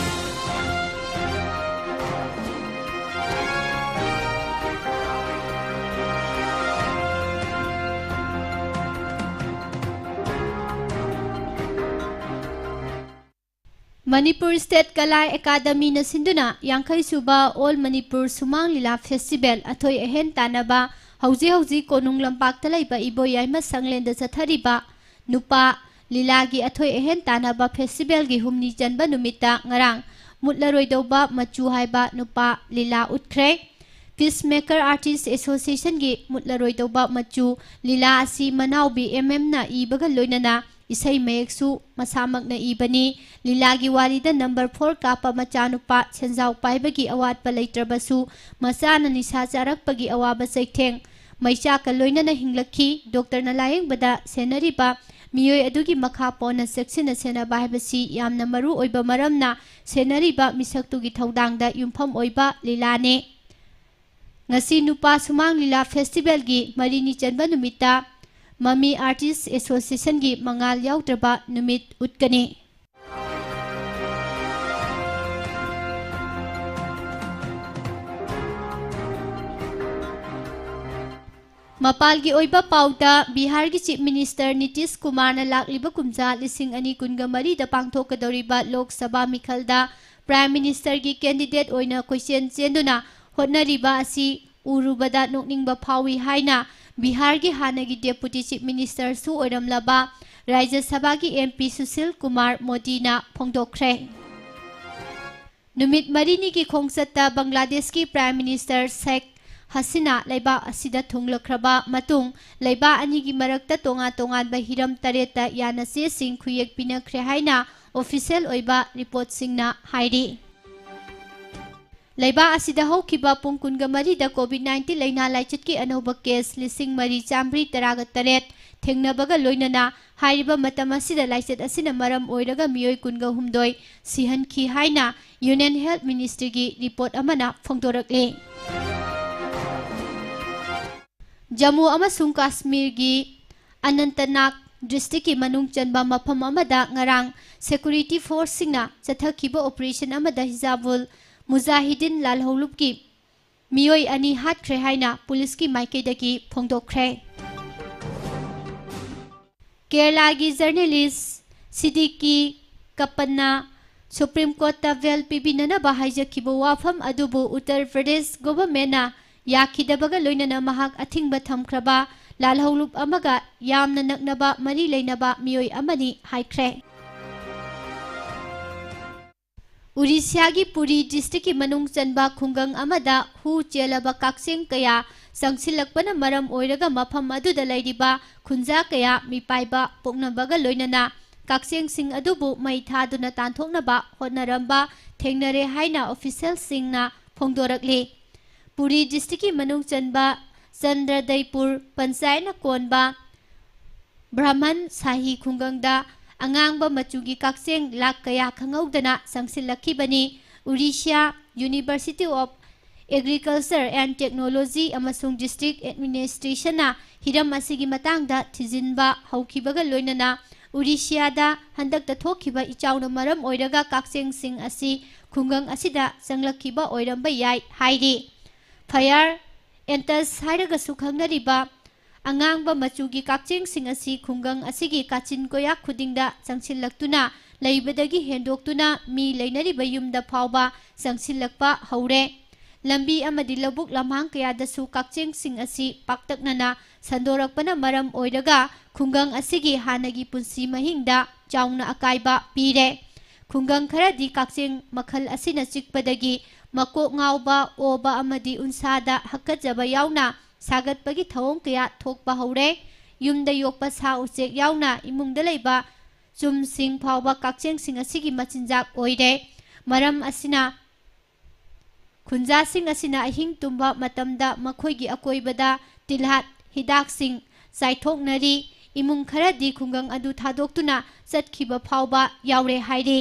ꯃꯅꯤꯄꯨꯔ ꯁ꯭ꯇꯦꯠ ꯀꯂꯥ ꯑꯦꯀꯥꯗꯃꯤꯅ ꯁꯤꯟꯗꯨꯅ ꯌꯥꯡꯈꯩ ꯁꯨꯕ ꯑꯣꯜ ꯃꯅꯤꯄꯨꯔ ꯁꯨꯃꯥꯡ ꯂꯤꯂꯥ ꯐꯦꯁꯇꯤꯚꯦꯜ ꯑꯊꯣꯏ ꯑꯍꯦꯟ ꯇꯥꯟꯅꯕ ꯍꯧꯖꯤꯛ ꯍꯧꯖꯤꯛ ꯀꯣꯅꯨꯡ ꯂꯝꯄꯥꯛꯇ ꯂꯩꯕ ꯏꯕꯣꯌꯥꯏꯃ ꯁꯪꯂꯦꯟꯗ ꯆꯠꯊꯔꯤꯕ ꯅꯨꯄꯥ ꯂꯤꯂꯥꯒꯤ ꯑꯊꯣꯏ ꯑꯍꯦꯟ ꯇꯥꯟꯅꯕ ꯐꯦꯁꯇꯤꯚꯦꯜꯒꯤ ꯍꯨꯝꯅꯤ ꯆꯟꯕ ꯅꯨꯃꯤꯠꯇ ꯉꯔꯥꯡ ꯃꯨꯠꯂꯔꯣꯏꯗꯧꯕ ꯃꯆꯨ ꯍꯥꯏꯕ ꯅꯨꯄꯥ ꯂꯤꯂꯥ ꯎꯠꯈ꯭ꯔꯦ꯫ ꯄꯤꯁꯃꯦꯀꯔ ꯑꯥꯔꯇꯤꯁ ꯑꯦꯁꯣꯁꯤꯌꯦꯁꯟꯒꯤ ꯃꯨꯠꯂꯔꯣꯏꯗꯧꯕ ꯃꯆꯨ ꯂꯤꯂꯥ ꯑꯁꯤ ꯃꯅꯥꯎꯕꯤ ꯑꯦꯝ ꯑꯦꯝꯅ ꯏꯕꯒ ꯂꯣꯏꯅꯅ ꯏꯁꯩ ꯃꯌꯦꯛꯁꯨ ꯃꯁꯥꯃꯛꯅ ꯏꯕꯅꯤ꯫ ꯂꯤꯂꯥꯒꯤ ꯋꯥꯔꯤꯗ ꯅꯝꯕꯔ ꯐꯣꯔ ꯀꯥꯞꯄ ꯃꯆꯥꯅꯨꯄꯥ ꯁꯦꯟꯖꯥꯎ ꯄꯥꯏꯕꯒꯤ ꯑꯋꯥꯠꯄ ꯂꯩꯇ꯭ꯔꯕꯁꯨ, ꯃꯆꯥꯅ ꯅꯤꯁꯥ ꯆꯥꯔꯛꯄꯒꯤ ꯑꯋꯥꯕ ꯆꯩꯊꯦꯡ ꯃꯩꯆꯥꯛꯀ ꯂꯣꯏꯅꯅ ꯍꯤꯡꯂꯛꯈꯤ꯫ ꯗꯣꯛꯇꯔꯅ ꯂꯥꯌꯦꯡꯕꯗ ꯁꯦꯟꯅꯔꯤꯕ ꯃꯤꯑꯣꯏ ꯑꯗꯨꯒꯤ ꯃꯈꯥ ꯄꯣꯟꯅ ꯆꯦꯛꯁꯤꯟꯅ ꯁꯦꯟꯅꯕ ꯍꯥꯏꯕꯁꯤ ꯌꯥꯝꯅ ꯃꯔꯨ ꯑꯣꯏꯕ ꯃꯔꯝꯅ, ꯁꯦꯟꯅꯔꯤꯕ ꯃꯤꯁꯛꯇꯨꯒꯤ ꯊꯧꯗꯥꯡꯗ ꯌꯨꯝꯐꯝ ꯑꯣꯏꯕ ꯂꯤꯂꯥꯅꯤ꯫ ꯉꯁꯤ ꯅꯨꯄꯥ ꯁꯨꯃꯥꯡ ꯂꯤꯂꯥ ꯐꯦꯁꯇꯤꯚꯦꯜꯒꯤ ꯃꯔꯤꯅꯤ ꯆꯟꯕ ꯅꯨꯃꯤꯠꯇ ꯃꯃꯤ ꯑꯥꯔꯇꯤꯁ ꯑꯦꯁꯣꯁꯤꯌꯦꯁꯟꯒꯤ ꯃꯉꯥꯜ ꯌꯥꯎꯗ꯭ꯔꯕ ꯅꯨꯃꯤꯠ ꯎꯠꯀꯅꯤ꯫ ꯃꯄꯥꯜꯒꯤ ꯑꯣꯏꯕ ꯄꯥꯎꯗ, ꯕꯤꯍꯥꯔꯒꯤ Chief Minister ꯅꯤꯇꯤꯁ ꯀꯨꯃꯥꯔꯅ ꯂꯥꯛꯂꯤꯕ ꯀꯨꯝꯖꯥ ꯂꯤꯁꯤꯡ ꯑꯅꯤ ꯀꯨꯟꯒ ꯃꯔꯤꯗ ꯄꯥꯡꯊꯣꯛꯀꯗꯧꯔꯤꯕ ꯂꯣꯛ ꯁꯚꯥ ꯃꯤꯈꯜꯗ Prime Ministerꯒꯤ candidate ꯑꯣꯏꯅ ꯀꯣꯏꯆꯦꯟ ꯆꯦꯟꯗꯨꯅ ꯍꯣꯠꯅꯔꯤꯕ ꯑꯁꯤ ꯎꯔꯨꯕꯗ ꯅꯣꯛꯅꯤꯡꯕ ꯐꯥꯎꯏ ꯍꯥꯏꯅ ꯕꯤꯍꯥꯔꯒꯤ ꯍꯥꯟꯅꯒꯤ Deputy Chief Ministerꯁꯨ ꯑꯣꯏꯔꯝꯂꯕ ꯔꯥꯖ꯭ꯌ ꯁꯚꯥꯒꯤ MP ꯁꯨꯁꯤꯜ ꯀꯨꯃꯥꯔ ꯃꯣꯗꯤꯅ ꯐꯣꯡꯗꯣꯛꯈ꯭ꯔꯦ꯫ ꯅꯨꯃꯤꯠ ꯃꯔꯤꯅꯤꯒꯤ ꯈꯣꯡꯆꯠꯇ ꯕꯪꯒ꯭ꯂꯥꯗꯦꯁꯀꯤ Prime Minister ꯁꯦꯈ ꯍꯁꯤꯅꯥ ꯂꯩꯕꯥꯛ ꯑꯁꯤꯗ ꯊꯨꯡꯂꯈ꯭ꯔꯕ ꯃꯇꯨꯡ, ꯂꯩꯕꯥꯛ ꯑꯅꯤꯒꯤ ꯃꯔꯛꯇ ꯇꯣꯉꯥꯟ ꯇꯣꯉꯥꯟꯕ ꯍꯤꯔꯝ ꯇꯔꯦꯠꯇ ꯌꯥꯅꯆꯦꯁꯤꯡ ꯈꯨꯌꯦꯛ ꯄꯤꯅꯈ꯭ꯔꯦ ꯍꯥꯏꯅ official ꯑꯣꯏꯕ reportꯁꯤꯡꯅ ꯍꯥꯏꯔꯤ꯫ ꯂꯩꯕꯥꯛ ꯑꯁꯤꯗ ꯍꯧꯈꯤꯕ ꯄꯨꯡ ꯀꯨꯟꯒ ꯃꯔꯤꯗ COVID nineteen ꯂꯥꯏꯅꯥ ꯂꯥꯏꯆꯠꯀꯤ ꯑꯅꯧꯕ case ꯂꯤꯁꯤꯡ ꯃꯔꯤ ꯆꯥꯝꯃꯔꯤ ꯇꯔꯥꯒ ꯇꯔꯦꯠ ꯊꯦꯡꯅꯕꯒ ꯂꯣꯏꯅꯅ ꯍꯥꯏꯔꯤꯕ ꯃꯇꯝ ꯑꯁꯤꯗ ꯂꯥꯏꯆꯠ ꯑꯁꯤꯅ ꯃꯔꯝ ꯑꯣꯏꯔꯒ ꯃꯤꯑꯣꯏ ꯀꯨꯟꯒ ꯍꯨꯝꯗꯣꯏ ꯁꯤꯍꯟꯈꯤ ꯍꯥꯏꯅ Union Health Ministryꯒꯤ report ꯑꯃꯅ ꯐꯣꯡꯗꯣꯔꯛꯂꯤ꯫ ꯖꯝꯃꯨ ꯑꯃꯁꯨꯡ ꯀꯥꯁꯃꯤꯔꯒꯤ ꯑꯅꯟꯇꯅꯥꯒ districtꯀꯤ ꯃꯅꯨꯡ ꯆꯟꯕ ꯃꯐꯝ ꯑꯃꯗ ꯉꯔꯥꯡ security forceꯁꯤꯡꯅ ꯆꯠꯊꯈꯤꯕ operation ꯑꯃꯗ ꯍꯤꯖꯥꯕꯨꯜ ꯃꯨꯖꯥꯍꯤꯗꯤꯟ ꯂꯥꯜꯍꯧꯂꯨꯞꯀꯤ ꯃꯤꯑꯣꯏ ꯑꯅꯤ ꯍꯥꯠꯈ꯭ꯔꯦ ꯍꯥꯏꯅ ꯄꯨꯂꯤꯁꯀꯤ ꯃꯥꯏꯀꯩꯗꯒꯤ ꯐꯣꯡꯗꯣꯛꯈ꯭ꯔꯦ꯫ ꯀꯦꯔꯂꯥꯒꯤ journalist ꯁꯤꯗꯤꯀꯤ ꯀꯄꯟꯅ Supreme Courtꯇ bail ꯄꯤꯕꯤꯅꯅꯕ ꯍꯥꯏꯖꯈꯤꯕ ꯋꯥꯐꯝ ꯑꯗꯨꯕꯨ ꯎꯠꯇꯔ ꯄ꯭ꯔꯗꯦꯁ governmentꯅ ꯌꯥꯈꯤꯗꯕꯒ ꯂꯣꯏꯅꯅ ꯃꯍꯥꯛ ꯑꯊꯤꯡꯕ ꯊꯝꯈ꯭ꯔꯕ ꯂꯥꯜꯍꯧꯂꯨꯞ ꯑꯃꯒ ꯌꯥꯝꯅ ꯅꯛꯅꯕ ꯃꯔꯤ ꯂꯩꯅꯕ ꯃꯤꯑꯣꯏ ꯑꯃꯅꯤ ꯍꯥꯏꯈ꯭ꯔꯦ꯫ ꯎꯔꯤꯁ꯭ꯌꯥꯒꯤ ꯄꯨꯔꯤ districtꯀꯤ ꯃꯅꯨꯡ ꯆꯟꯕ ꯈꯨꯡꯒꯪ ꯑꯃꯗ ꯍꯨ ꯆꯦꯜꯂꯕ ꯀꯛꯆꯦꯡ ꯀꯌꯥ ꯆꯪꯁꯤꯜꯂꯛꯄꯅ ꯃꯔꯝ ꯑꯣꯏꯔꯒ ꯃꯐꯝ ꯑꯗꯨꯗ ꯂꯩꯔꯤꯕ ꯈꯨꯟꯖꯥ ꯀꯌꯥ ꯃꯤꯄꯥꯏꯕ ꯄꯣꯛꯅꯕꯒ ꯂꯣꯏꯅꯅ ꯀꯛꯆꯦꯡꯁꯤꯡ ꯑꯗꯨꯕꯨ ꯃꯩ ꯊꯥꯗꯨꯅ ꯇꯥꯟꯊꯣꯛꯅꯕ ꯍꯣꯠꯅꯔꯝꯕ ꯊꯦꯡꯅꯔꯦ ꯍꯥꯏꯅ officialꯁꯤꯡꯅ ꯐꯣꯡꯗꯣꯔꯛꯂꯤ꯫ ꯄꯨꯔꯤ districtꯀꯤ ꯃꯅꯨꯡ ꯆꯟꯕ ꯆꯟꯗ꯭ꯔꯗꯩꯄꯨꯔ ꯄꯟꯆꯥꯌꯠꯅ ꯀꯣꯟꯕ ꯕ꯭ꯔꯍꯃꯟ ꯁꯥꯍꯤ ꯈꯨꯡꯒꯪꯗ ꯑꯉꯥꯡꯕ ꯃꯆꯨꯒꯤ ꯀꯛꯆꯦꯡ ꯂꯥꯛ ꯀꯌꯥ ꯈꯪꯍꯧꯗꯅ ꯆꯪꯁꯤꯜꯂꯛꯈꯤꯕꯅꯤ꯫ Odisha University of Agriculture and Technology ꯑꯃꯁꯨꯡ district administrationꯅ ꯍꯤꯔꯝ ꯑꯁꯤꯒꯤ ꯃꯇꯥꯡꯗ ꯊꯤꯖꯤꯟꯕ ꯍꯧꯈꯤꯕꯒ ꯂꯣꯏꯅꯅ ꯎꯔꯤꯁ꯭ꯌꯥꯗ ꯍꯟꯗꯛꯇ ꯊꯣꯛꯈꯤꯕ ꯏꯆꯥꯎꯅ ꯃꯔꯝ ꯑꯣꯏꯔꯒ ꯀꯛꯆꯦꯡꯁꯤꯡ ꯑꯁꯤ ꯈꯨꯡꯒꯪ ꯑꯁꯤꯗ ꯆꯪꯂꯛꯈꯤꯕ ꯑꯣꯏꯔꯝꯕ ꯌꯥꯏ ꯍꯥꯏꯔꯤ꯫ Fire ꯑꯦꯟꯇꯁ ꯍꯥꯏꯔꯒꯁꯨ ꯈꯪꯅꯔꯤꯕ ꯑꯉꯥꯡꯕ ꯃꯆꯨꯒꯤ ꯀꯛꯆꯦꯡꯁꯤꯡ ꯑꯁꯤ ꯈꯨꯡꯒꯪ ꯑꯁꯤꯒꯤ ꯀꯥꯆꯤꯟ ꯀꯣꯌꯥ ꯈꯨꯗꯤꯡꯗ ꯆꯪꯁꯤꯜꯂꯛꯇꯨꯅ ꯂꯩꯕꯗꯒꯤ ꯍꯦꯟꯗꯣꯛꯇꯨꯅ ꯃꯤ ꯂꯩꯅꯔꯤꯕ ꯌꯨꯝꯗ ꯐꯥꯎꯕ ꯆꯪꯁꯤꯜꯂꯛꯄ ꯍꯧꯔꯦ꯫ ꯂꯝꯕꯤ ꯑꯃꯗꯤ ꯂꯧꯕꯨꯛ ꯂꯝꯍꯥꯡ ꯀꯌꯥꯗꯁꯨ ꯀꯛꯆꯦꯡꯁꯤꯡ ꯑꯁꯤ ꯄꯥꯛꯇꯛꯅꯅ ꯁꯟꯗꯣꯔꯛꯄꯅ ꯃꯔꯝ ꯑꯣꯏꯔꯒ ꯈꯨꯡꯒꯪ ꯑꯁꯤꯒꯤ ꯍꯥꯟꯅꯒꯤ ꯄꯨꯟꯁꯤ ꯃꯍꯤꯡꯗ ꯆꯥꯎꯅ ꯑꯀꯥꯏꯕ ꯄꯤꯔꯦ꯫ ꯈꯨꯡꯒꯪ ꯈꯔꯗꯤ ꯀꯛꯆꯦꯡ ꯃꯈꯜ ꯑꯁꯤꯅ ꯆꯤꯛꯄꯗꯒꯤ ꯃꯀꯣꯛ ꯉꯥꯎꯕ, ꯑꯣꯕ ꯑꯃꯗꯤ ꯎꯟꯁꯥꯗ ꯍꯥꯀꯠꯆꯕ ꯌꯥꯎꯅ ꯁꯥꯒꯠꯄꯒꯤ ꯊꯧꯑꯣꯡ ꯀꯌꯥ ꯊꯣꯛꯄ ꯍꯧꯔꯦ꯫ ꯌꯨꯝꯗ ꯌꯣꯛꯄ ꯁꯥ ꯎꯆꯦꯛ ꯌꯥꯎꯅ ꯏꯃꯨꯡꯗ ꯂꯩꯕ ꯆꯨꯝꯁꯤꯡ ꯐꯥꯎꯕ ꯀꯛꯆꯦꯡꯁꯤꯡ ꯑꯁꯤꯒꯤ ꯃꯆꯤꯟꯖꯥꯛ ꯑꯣꯏꯔꯦ꯫ ꯃꯔꯝ ꯑꯁꯤꯅ ꯈꯨꯟꯖꯥꯁꯤꯡ ꯑꯁꯤꯅ ꯑꯍꯤꯡ ꯇꯨꯝꯕ ꯃꯇꯝꯗ ꯃꯈꯣꯏꯒꯤ ꯑꯀꯣꯏꯕꯗ ꯇꯤꯜꯍꯥꯠ ꯍꯤꯗꯥꯛꯁꯤꯡ ꯆꯥꯏꯊꯣꯛꯅꯔꯤ꯫ ꯏꯃꯨꯡ ꯈꯔꯗꯤ ꯈꯨꯡꯒꯪ ꯑꯗꯨ ꯊꯥꯗꯣꯛꯇꯨꯅ ꯆꯠꯈꯤꯕ ꯐꯥꯎꯕ ꯌꯥꯎꯔꯦ ꯍꯥꯏꯔꯤ꯫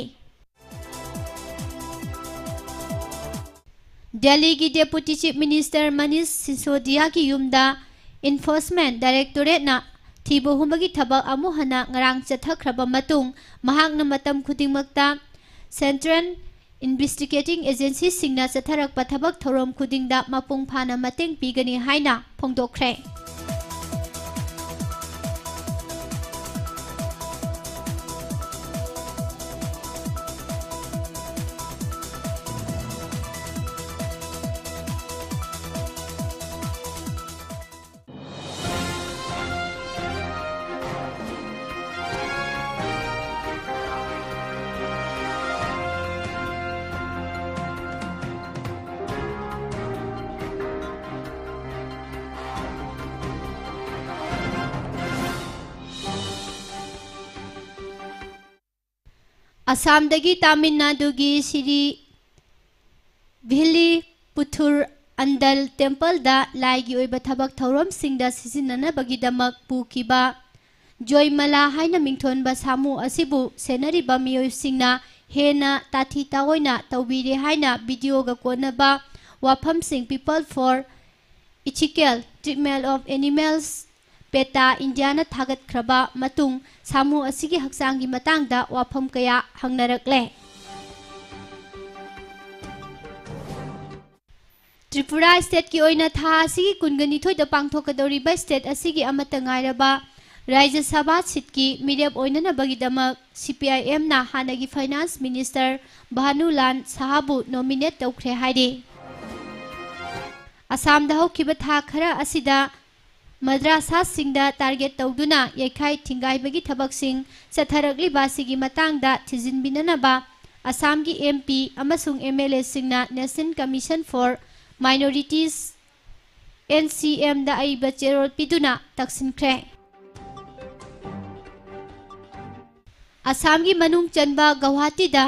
ꯗꯦꯜꯂꯤꯒꯤ Deputy Chief Minister ꯃꯅꯤꯁ ꯁꯤꯁꯣꯗꯤꯌꯥꯒꯤ ꯌꯨꯝꯗ Enforcement Directorateꯅ ꯊꯤꯕ ꯍꯨꯝꯕꯒꯤ ꯊꯕꯛ ꯑꯃꯨꯛ ꯍꯟꯅ ꯉꯔꯥꯡ ꯆꯠꯊꯈ꯭ꯔꯕ ꯃꯇꯨꯡ, ꯃꯍꯥꯛꯅ ꯃꯇꯝ ꯈꯨꯗꯤꯡꯃꯛꯇ Central Investigating Agencyꯁꯤꯡꯅ ꯆꯠꯊꯔꯛꯄ ꯊꯕꯛ ꯊꯧꯔꯝ ꯈꯨꯗꯤꯡꯗ ꯃꯄꯨꯡ ꯐꯥꯅ ꯃꯇꯦꯡ ꯄꯤꯒꯅꯤ ꯍꯥꯏꯅ ꯐꯣꯡꯗꯣꯛꯈ꯭ꯔꯦ꯫ ꯑꯁꯥꯝꯗꯒꯤ ꯇꯥꯃꯤꯜ ꯅꯥꯗꯨꯒꯤ ꯁꯤꯔꯤ ꯚꯤꯜꯂꯤꯄꯨꯊꯨꯔ ꯑꯟꯗꯜ ꯇꯦꯝꯄꯜꯗ ꯂꯥꯏꯒꯤ ꯑꯣꯏꯕ ꯊꯕꯛ ꯊꯧꯔꯝꯁꯤꯡꯗ ꯁꯤꯖꯤꯟꯅꯅꯕꯒꯤꯗꯃꯛ ꯄꯨꯈꯤꯕ ꯖꯣꯏꯃꯂꯥ ꯍꯥꯏꯅ ꯃꯤꯡꯊꯣꯟꯕ ꯁꯥꯃꯨ ꯑꯁꯤꯕꯨ ꯁꯦꯟꯅꯔꯤꯕ ꯃꯤꯑꯣꯏꯁꯤꯡꯅ ꯍꯦꯟꯅ ꯇꯥꯊꯤ ꯇꯥꯑꯣꯏꯅ ꯇꯧꯕꯤꯔꯦ ꯍꯥꯏꯅ ꯚꯤꯗꯤꯑꯣꯒ ꯀꯣꯟꯅꯕ ꯋꯥꯐꯝꯁꯤꯡ People for Ethical Treatment of Animals, PETA Indiaꯅ ꯊꯥꯒꯠꯈ꯭ꯔꯕ ꯃꯇꯨꯡ, ꯁꯥꯃꯨ ꯑꯁꯤꯒꯤ ꯍꯛꯆꯥꯡꯒꯤ ꯃꯇꯥꯡꯗ ꯋꯥꯐꯝ ꯀꯌꯥ ꯍꯪꯅꯔꯛꯂꯦ꯫ ꯇ꯭ꯔꯤꯄꯨꯔꯥ ꯁ꯭ꯇꯦꯠꯀꯤ ꯑꯣꯏꯅ ꯊꯥ ꯑꯁꯤꯒꯤ ꯀꯨꯟꯒ ꯅꯤꯊꯣꯏꯗ ꯄꯥꯡꯊꯣꯛꯀꯗꯧꯔꯤꯕ ꯁ꯭ꯇꯦꯠ ꯑꯁꯤꯒꯤ ꯑꯃꯠꯇ ꯉꯥꯏꯔꯕ ꯔꯥꯖ꯭ꯌ ꯁꯚꯥ ꯁꯤꯠꯀꯤ ꯃꯤꯔꯦꯞ ꯑꯣꯏꯅꯅꯕꯒꯤꯗꯃꯛ ꯁꯤ ꯄꯤ ꯑꯥꯏ ꯑꯦꯝꯅ ꯍꯥꯟꯅꯒꯤ ꯐꯥꯏꯅꯥꯟꯁ ꯃꯤꯅꯤꯁꯇꯔ ꯚꯥꯅꯨꯂꯥꯜ ꯁꯍꯥꯕꯨ ꯅꯣꯃꯤꯅꯦꯠ ꯇꯧꯈ꯭ꯔꯦ ꯍꯥꯏꯔꯤ꯫ ꯑꯁꯥꯝꯗ ꯍꯧꯈꯤꯕ ꯊꯥ ꯈꯔ ꯑꯁꯤꯗ ꯃꯗ꯭ꯔꯥꯁꯥꯁꯤꯡꯗ ꯇꯥꯔꯒꯦꯠ ꯇꯧꯗꯨꯅ ꯌꯩꯈꯥꯏ ꯊꯤꯡꯒꯥꯏꯕꯒꯤ ꯊꯕꯛꯁꯤꯡ ꯆꯠꯊꯔꯛꯂꯤꯕ ꯑꯁꯤꯒꯤ ꯃꯇꯥꯡꯗ ꯊꯤꯖꯤꯟꯕꯤꯅꯅꯕ ꯑꯁꯥꯝꯒꯤ ꯑꯦꯝ ꯄꯤ ꯑꯃꯁꯨꯡ ꯑꯦꯝ ꯑꯦꯜ ꯑꯦꯁꯤꯡꯅ National Commission for Minorities, N C ꯑꯦꯝꯗ ꯑꯏꯕ ꯆꯦꯔꯣꯜ ꯄꯤꯗꯨꯅ ꯇꯛꯁꯤꯟꯈ꯭ꯔꯦ꯫ ꯑꯁꯥꯝꯒꯤ ꯃꯅꯨꯡ ꯆꯟꯕ ꯒꯧꯍꯥꯇꯤꯗ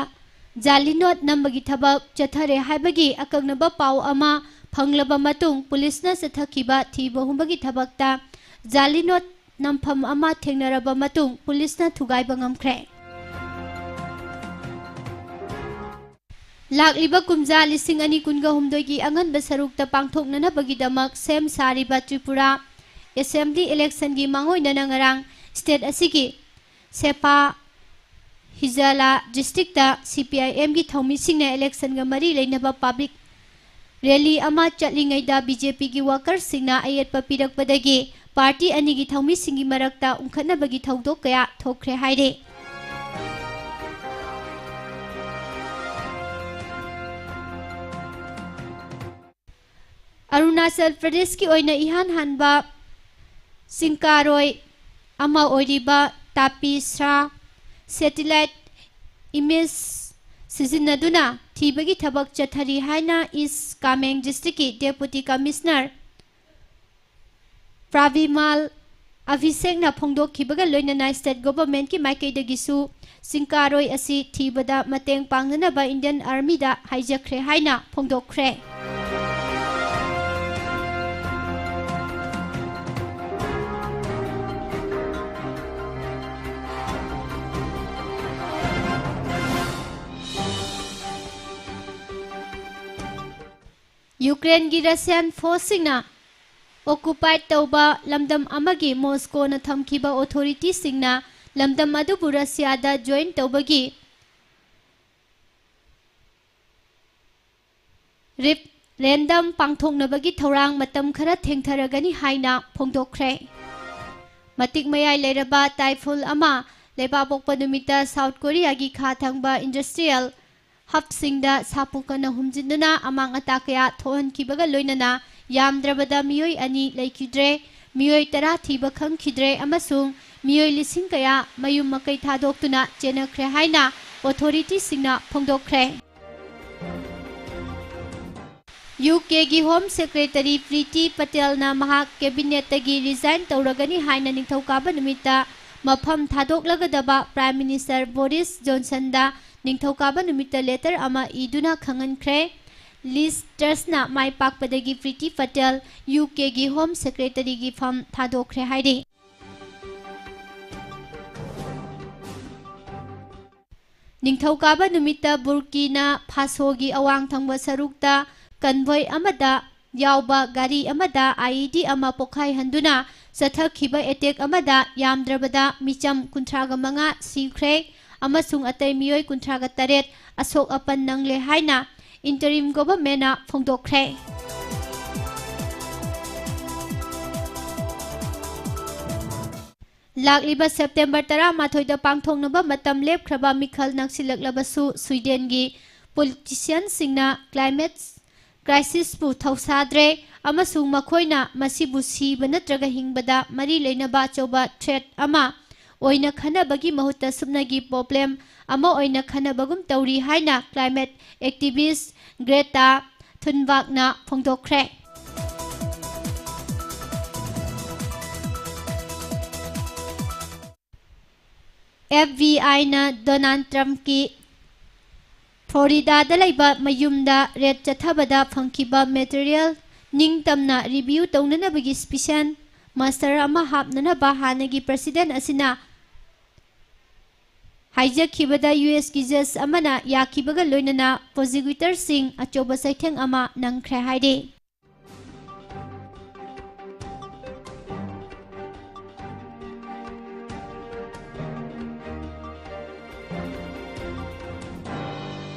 ꯖꯥꯂꯤ ꯅꯣꯠ ꯅꯝꯕꯒꯤ ꯊꯕꯛ ꯆꯠꯊꯔꯦ ꯍꯥꯏꯕꯒꯤ ꯑꯀꯛꯅꯕ ꯄꯥꯎ ꯑꯃ ꯐꯪꯂꯕ ꯃꯇꯨꯡ ꯄꯨꯂꯤꯁꯅ ꯆꯠꯊꯈꯤꯕ ꯊꯤꯕ ꯍꯨꯝꯕꯒꯤ ꯊꯕꯛꯇ ꯖꯥꯂꯤ ꯅꯣꯠ ꯅꯝꯐꯝ ꯑꯃ ꯊꯦꯡꯅꯔꯕ ꯃꯇꯨꯡ ꯄꯨꯂꯤꯁꯅ ꯊꯨꯒꯥꯏꯕ ꯉꯝꯈ꯭ꯔꯦ꯫ ꯂꯥꯛꯂꯤꯕ ꯀꯨꯝꯖꯥ ꯂꯤꯁꯤꯡ ꯑꯅꯤ ꯀꯨꯟꯒ ꯍꯨꯝꯗꯣꯏꯒꯤ ꯑꯉꯟꯕ ꯁꯔꯨꯛꯇ ꯄꯥꯡꯊꯣꯛꯅꯅꯕꯒꯤꯗꯃꯛ ꯁꯦꯝ ꯁꯥꯔꯤꯕ ꯇ꯭ꯔꯤꯄꯨꯔꯥ ꯑꯦꯁꯦꯝꯕ꯭ꯂꯤ ꯏꯂꯦꯛꯁꯟꯒꯤ ꯃꯥꯡꯑꯣꯏꯅꯅ ꯉꯔꯥꯡ ꯁ꯭ꯇꯦꯠ ꯑꯁꯤꯒꯤ ꯁꯦꯄꯥ ꯍꯤꯖꯥꯂꯥ ꯗꯤꯁꯇ꯭ꯔꯤꯛꯇ ꯁꯤ ꯄꯤ ꯑꯥꯏ ꯑꯦꯝꯒꯤ ꯊꯧꯃꯤꯁꯤꯡꯅ ꯏꯂꯦꯛꯁꯟꯒ ꯃꯔꯤ ꯂꯩꯅꯕ ꯄꯕ꯭ꯂꯤꯛ ꯔꯦꯂꯤ ꯑꯃ ꯆꯠꯂꯤꯉꯩꯗ ꯕꯤ ꯖꯦ ꯄꯤꯒꯤ ꯋꯥꯀꯔꯁꯤꯡꯅ ꯑꯌꯦꯠꯄ ꯄꯤꯔꯛꯄꯗꯒꯤ ꯄꯥꯔꯇꯤ ꯑꯅꯤꯒꯤ ꯊꯧꯃꯤꯁꯤꯡꯒꯤ ꯃꯔꯛꯇ ꯎꯪꯈꯠꯅꯕꯒꯤ ꯊꯧꯗꯣꯛ ꯀꯌꯥ ꯊꯣꯛꯈ꯭ꯔꯦ ꯍꯥꯏꯔꯤ꯫ ꯑꯔꯨꯅꯥꯆꯜ ꯄ꯭ꯔꯗꯦꯁꯀꯤ ꯑꯣꯏꯅ ꯏꯍꯥꯟ ꯍꯥꯟꯕ ꯆꯤꯡꯀꯥꯔꯣꯏ ꯑꯃ ꯑꯣꯏꯔꯤꯕ ꯇꯥꯄꯤ ꯁ꯭ꯔꯥ ꯁꯦꯇꯤꯂꯥꯏꯠ ꯏꯃꯦꯖ ꯁꯤꯖꯤꯟꯅꯗꯨꯅ ꯊꯤꯕꯒꯤ ꯊꯕꯛ ꯆꯠꯊꯔꯤ ꯍꯥꯏꯅ ꯏꯁ ꯀꯥꯃꯦꯡ ꯗꯤꯁꯇ꯭ꯔꯤꯛꯀꯤ ꯗꯦꯄꯨꯇꯤ ꯀꯃꯤꯁꯅꯔ ꯄ꯭ꯔꯥꯚꯤꯃꯥꯜ ꯑꯚꯤꯁꯦꯛꯅ ꯐꯣꯡꯗꯣꯛꯈꯤꯕꯒ ꯂꯣꯏꯅꯅ ꯁ꯭ꯇꯦꯠ ꯒꯣꯚꯔꯟꯃꯦꯟꯠꯀꯤ ꯃꯥꯏꯀꯩꯗꯒꯤꯁꯨ ꯆꯤꯡꯀꯥꯔꯣꯏ ꯑꯁꯤ ꯊꯤꯕꯗ ꯃꯇꯦꯡ ꯄꯥꯡꯅꯅꯕ ꯏꯟꯗꯤꯌꯟ ꯑꯥꯔꯃꯤꯗ ꯍꯥꯏꯖꯈ꯭ꯔꯦ ꯍꯥꯏꯅ ꯐꯣꯡꯗꯣꯛꯈ꯭ꯔꯦ꯫ ꯌꯨꯀ꯭ꯔꯦꯟꯒꯤ ꯔꯁꯤꯌꯥꯟ ꯐꯣꯔꯁꯁꯤꯡꯅ ꯑꯣꯀꯨꯄꯥꯏꯗ ꯇꯧꯕ ꯂꯝꯗꯝ ꯑꯃꯒꯤ ꯃꯣꯁꯀꯣꯅ ꯊꯝꯈꯤꯕ ꯑꯣꯊꯣꯔꯤꯇꯤꯁꯤꯡꯅ ꯂꯝꯗꯝ ꯑꯗꯨꯕꯨ ꯔꯁꯤꯌꯥꯗ ꯖꯣꯏꯟ ꯇꯧꯕꯒꯤ ꯔꯤꯞ-, ꯔꯦꯟꯗꯝ ꯄꯥꯡꯊꯣꯛꯅꯕꯒꯤ ꯊꯧꯔꯥꯡ ꯃꯇꯝ ꯈꯔ ꯊꯦꯡꯊꯔꯒꯅꯤ ꯍꯥꯏꯅ ꯐꯣꯡꯗꯣꯛꯈ꯭ꯔꯦ꯫ ꯃꯇꯤꯛ ꯃꯌꯥꯏ ꯂꯩꯔꯕ ꯇꯥꯏꯐꯨꯜ ꯑꯃ ꯂꯩꯕꯥꯛꯄꯣꯛꯄ ꯅꯨꯃꯤꯠꯇ ꯁꯥꯎꯠ ꯀꯣꯔꯤꯌꯥꯒꯤ ꯈꯥ ꯊꯪꯕ ꯏꯟꯗꯁꯇ꯭ꯔꯤꯌꯦꯜ ꯍꯕꯁꯤꯡꯗ ꯁꯥꯐꯨ ꯀꯟꯅ ꯍꯨꯝꯖꯤꯟꯗꯨꯅ ꯑꯃꯥꯡ ꯑꯇꯥ ꯀꯌꯥ ꯊꯣꯛꯍꯟꯈꯤꯕꯒ ꯂꯣꯏꯅꯅ ꯌꯥꯝꯗ꯭ꯔꯕꯗ ꯃꯤꯑꯣꯏ ꯑꯅꯤ ꯂꯩꯈꯤꯗ꯭ꯔꯦ꯫ ꯃꯤꯑꯣꯏ ꯇꯔꯥ ꯊꯤꯕ ꯈꯪꯈꯤꯗ꯭ꯔꯦ ꯑꯃꯁꯨꯡ ꯃꯤꯑꯣꯏ ꯂꯤꯁꯤꯡ ꯀꯌꯥ ꯃꯌꯨꯝ ꯃꯀꯩ ꯊꯥꯗꯣꯛꯇꯨꯅ ꯆꯦꯟꯅꯈ꯭ꯔꯦ ꯍꯥꯏꯅ ꯑꯣꯊꯣꯔꯤꯇꯤꯁꯤꯡꯅ ꯐꯣꯡꯗꯣꯛꯈ꯭ꯔꯦ꯫ ꯌꯨ ꯀꯦꯒꯤ ꯍꯣꯝ ꯁꯦꯀ꯭ꯔꯦꯇꯔꯤ ꯄ꯭ꯔꯤꯇꯤ ꯄꯇꯦꯜꯅ ꯃꯍꯥꯛ ꯀꯦꯕꯤꯅꯦꯠꯇꯒꯤ ꯔꯤꯖꯥꯏꯟ ꯇꯧꯔꯒꯅꯤ ꯍꯥꯏꯅ ꯅꯤꯡꯊꯧꯀꯥꯕ ꯅꯨꯃꯤꯠꯇ ꯃꯐꯝ ꯊꯥꯗꯣꯛꯂꯒꯗꯕ ꯄ꯭ꯔꯥꯏꯝ ꯃꯤꯅꯤꯁꯇꯔ ꯕꯣꯔꯤꯁ ꯖꯣꯟꯁꯟꯗ ꯅꯤꯡꯊꯧꯀꯥꯕ ꯅꯨꯃꯤꯠꯇ ꯂꯦꯇꯔ ꯑꯃ ꯏꯗꯨꯅ ꯈꯪꯍꯟꯈ꯭ꯔꯦ꯫ ꯂꯤꯁ ꯇ꯭ꯔꯁꯅ ꯃꯥꯏ ꯄꯥꯛꯄꯗꯒꯤ ꯄ꯭ꯔꯤꯇꯤ ꯄꯇꯦꯜ ꯌꯨ ꯀꯦꯒꯤ ꯍꯣꯝ ꯁꯦꯀ꯭ꯔꯦꯇꯔꯤꯒꯤ ꯐꯝ ꯊꯥꯗꯣꯛꯈ꯭ꯔꯦ ꯍꯥꯏꯔꯤ꯫ ꯅꯤꯡꯊꯧꯀꯥꯕ ꯅꯨꯃꯤꯠꯇ ꯕꯨꯔꯀꯤꯅ ꯐꯥꯁꯣꯒꯤ ꯑꯋꯥꯡ ꯊꯪꯕ ꯁꯔꯨꯛꯇ ꯀꯟꯚꯣꯏ ꯑꯃꯗ ꯌꯥꯎꯕ ꯒꯥꯔꯤ ꯑꯃꯗ ꯑꯥꯏꯏꯗꯤ ꯑꯃ ꯄꯣꯈꯥꯏꯍꯟꯗꯨꯅ ꯆꯠꯊꯈꯤꯕ ꯑꯦꯇꯦꯛ ꯑꯃꯗ ꯌꯥꯝꯗ꯭ꯔꯕꯗ ꯃꯤꯆꯝ ꯀꯨꯟꯊ꯭ꯔꯥꯒ ꯃꯉꯥ ꯁꯤꯈ꯭ꯔꯦ ꯑꯃꯁꯨꯡ ꯑꯇꯩ ꯃꯤꯑꯣꯏ ꯀꯨꯟꯊ꯭ꯔꯥꯒ ꯇꯔꯦꯠ ꯑꯁꯣꯛ ꯑꯄꯟ ꯅꯪꯂꯦ ꯍꯥꯏꯅ ꯏꯟꯇꯔꯤꯝ ꯒꯣꯚꯔꯟꯃꯦꯟꯠꯅ ꯐꯣꯡꯗꯣꯛꯈ꯭ꯔꯦ꯫ ꯂꯥꯛꯂꯤꯕ ꯁꯦꯞꯇꯦꯝꯕꯔ ꯇꯔꯥꯃꯥꯊꯣꯏꯗ ꯄꯥꯡꯊꯣꯛꯅꯕ ꯃꯇꯝ ꯂꯦꯞꯈ꯭ꯔꯕ ꯃꯤꯈꯜ ꯅꯛꯁꯤꯜꯂꯛꯂꯕꯁꯨ, ꯁ꯭ꯋꯤꯗꯦꯟꯒꯤ ꯄꯣꯂꯤꯇꯤꯁꯤꯌꯟꯁꯤꯡꯅ ꯀ꯭ꯂꯥꯏꯃꯦꯠ ꯀ꯭ꯔꯥꯏꯁꯤꯁꯄꯨ ꯊꯧꯁꯥꯗ꯭ꯔꯦ ꯑꯃꯁꯨꯡ ꯃꯈꯣꯏꯅ ꯃꯁꯤꯕꯨ ꯁꯤꯕ ꯅꯠꯇ꯭ꯔꯒ ꯍꯤꯡꯕꯗ ꯃꯔꯤ ꯂꯩꯅꯕ ꯑꯆꯧꯕ ꯊ꯭ꯔꯦꯠ ꯑꯃ ꯑꯣꯏꯅ ꯈꯟꯅꯕꯒꯤ ꯃꯍꯨꯠꯇ ꯁꯨꯞꯅꯒꯤ ꯄ꯭ꯔꯣꯕ꯭ꯂꯦꯝ ꯑꯃ ꯑꯣꯏꯅ ꯈꯟꯅꯕꯒꯨꯝ ꯇꯧꯔꯤ ꯍꯥꯏꯅ ꯀ꯭ꯂꯥꯏꯃꯦꯠ ꯑꯦꯛꯇꯤꯚꯤꯁ ꯒ꯭ꯔꯦꯇꯥ ꯊꯨꯟꯕꯥꯛꯅ ꯐꯣꯡꯗꯣꯛꯈ꯭ꯔꯦ꯫ ꯑꯦꯐ ꯕꯤ ꯑꯥꯏꯅ ꯗꯣꯅꯥꯜꯗ ꯇ꯭ꯔꯝꯞꯀꯤ ꯐ꯭ꯂꯣꯔꯤꯗꯥꯗ ꯂꯩꯕ ꯃꯌꯨꯝꯗ ꯔꯦꯗ ꯆꯠꯊꯕꯗ ꯐꯪꯈꯤꯕ ꯃꯦꯇꯔꯤꯌꯦꯜ ꯅꯤꯡꯇꯝꯅ ꯔꯤꯚꯤꯌꯨ ꯇꯧꯅꯅꯕꯒꯤ ꯁ꯭ꯄꯤꯁꯦꯜ ꯃꯥꯁꯇꯔ ꯑꯃ ꯍꯥꯞꯅꯅꯕ ꯍꯥꯟꯅꯒꯤ ꯄ꯭ꯔꯁꯤꯗꯦꯟꯠ ꯑꯁꯤꯅ ꯍꯥꯏꯖꯈꯤꯕꯗ ꯌꯨ ꯑꯦꯁꯀꯤ ꯖꯖ ꯑꯃꯅ ꯌꯥꯈꯤꯕꯒ ꯂꯣꯏꯅꯅ ꯄ꯭ꯔꯣꯁꯤꯀ꯭ꯌꯨꯇꯔꯁꯤꯡ ꯑꯆꯧꯕ ꯆꯩꯊꯦꯡ ꯑꯃ ꯅꯪꯈ꯭ꯔꯦ ꯍꯥꯏꯔꯤ꯫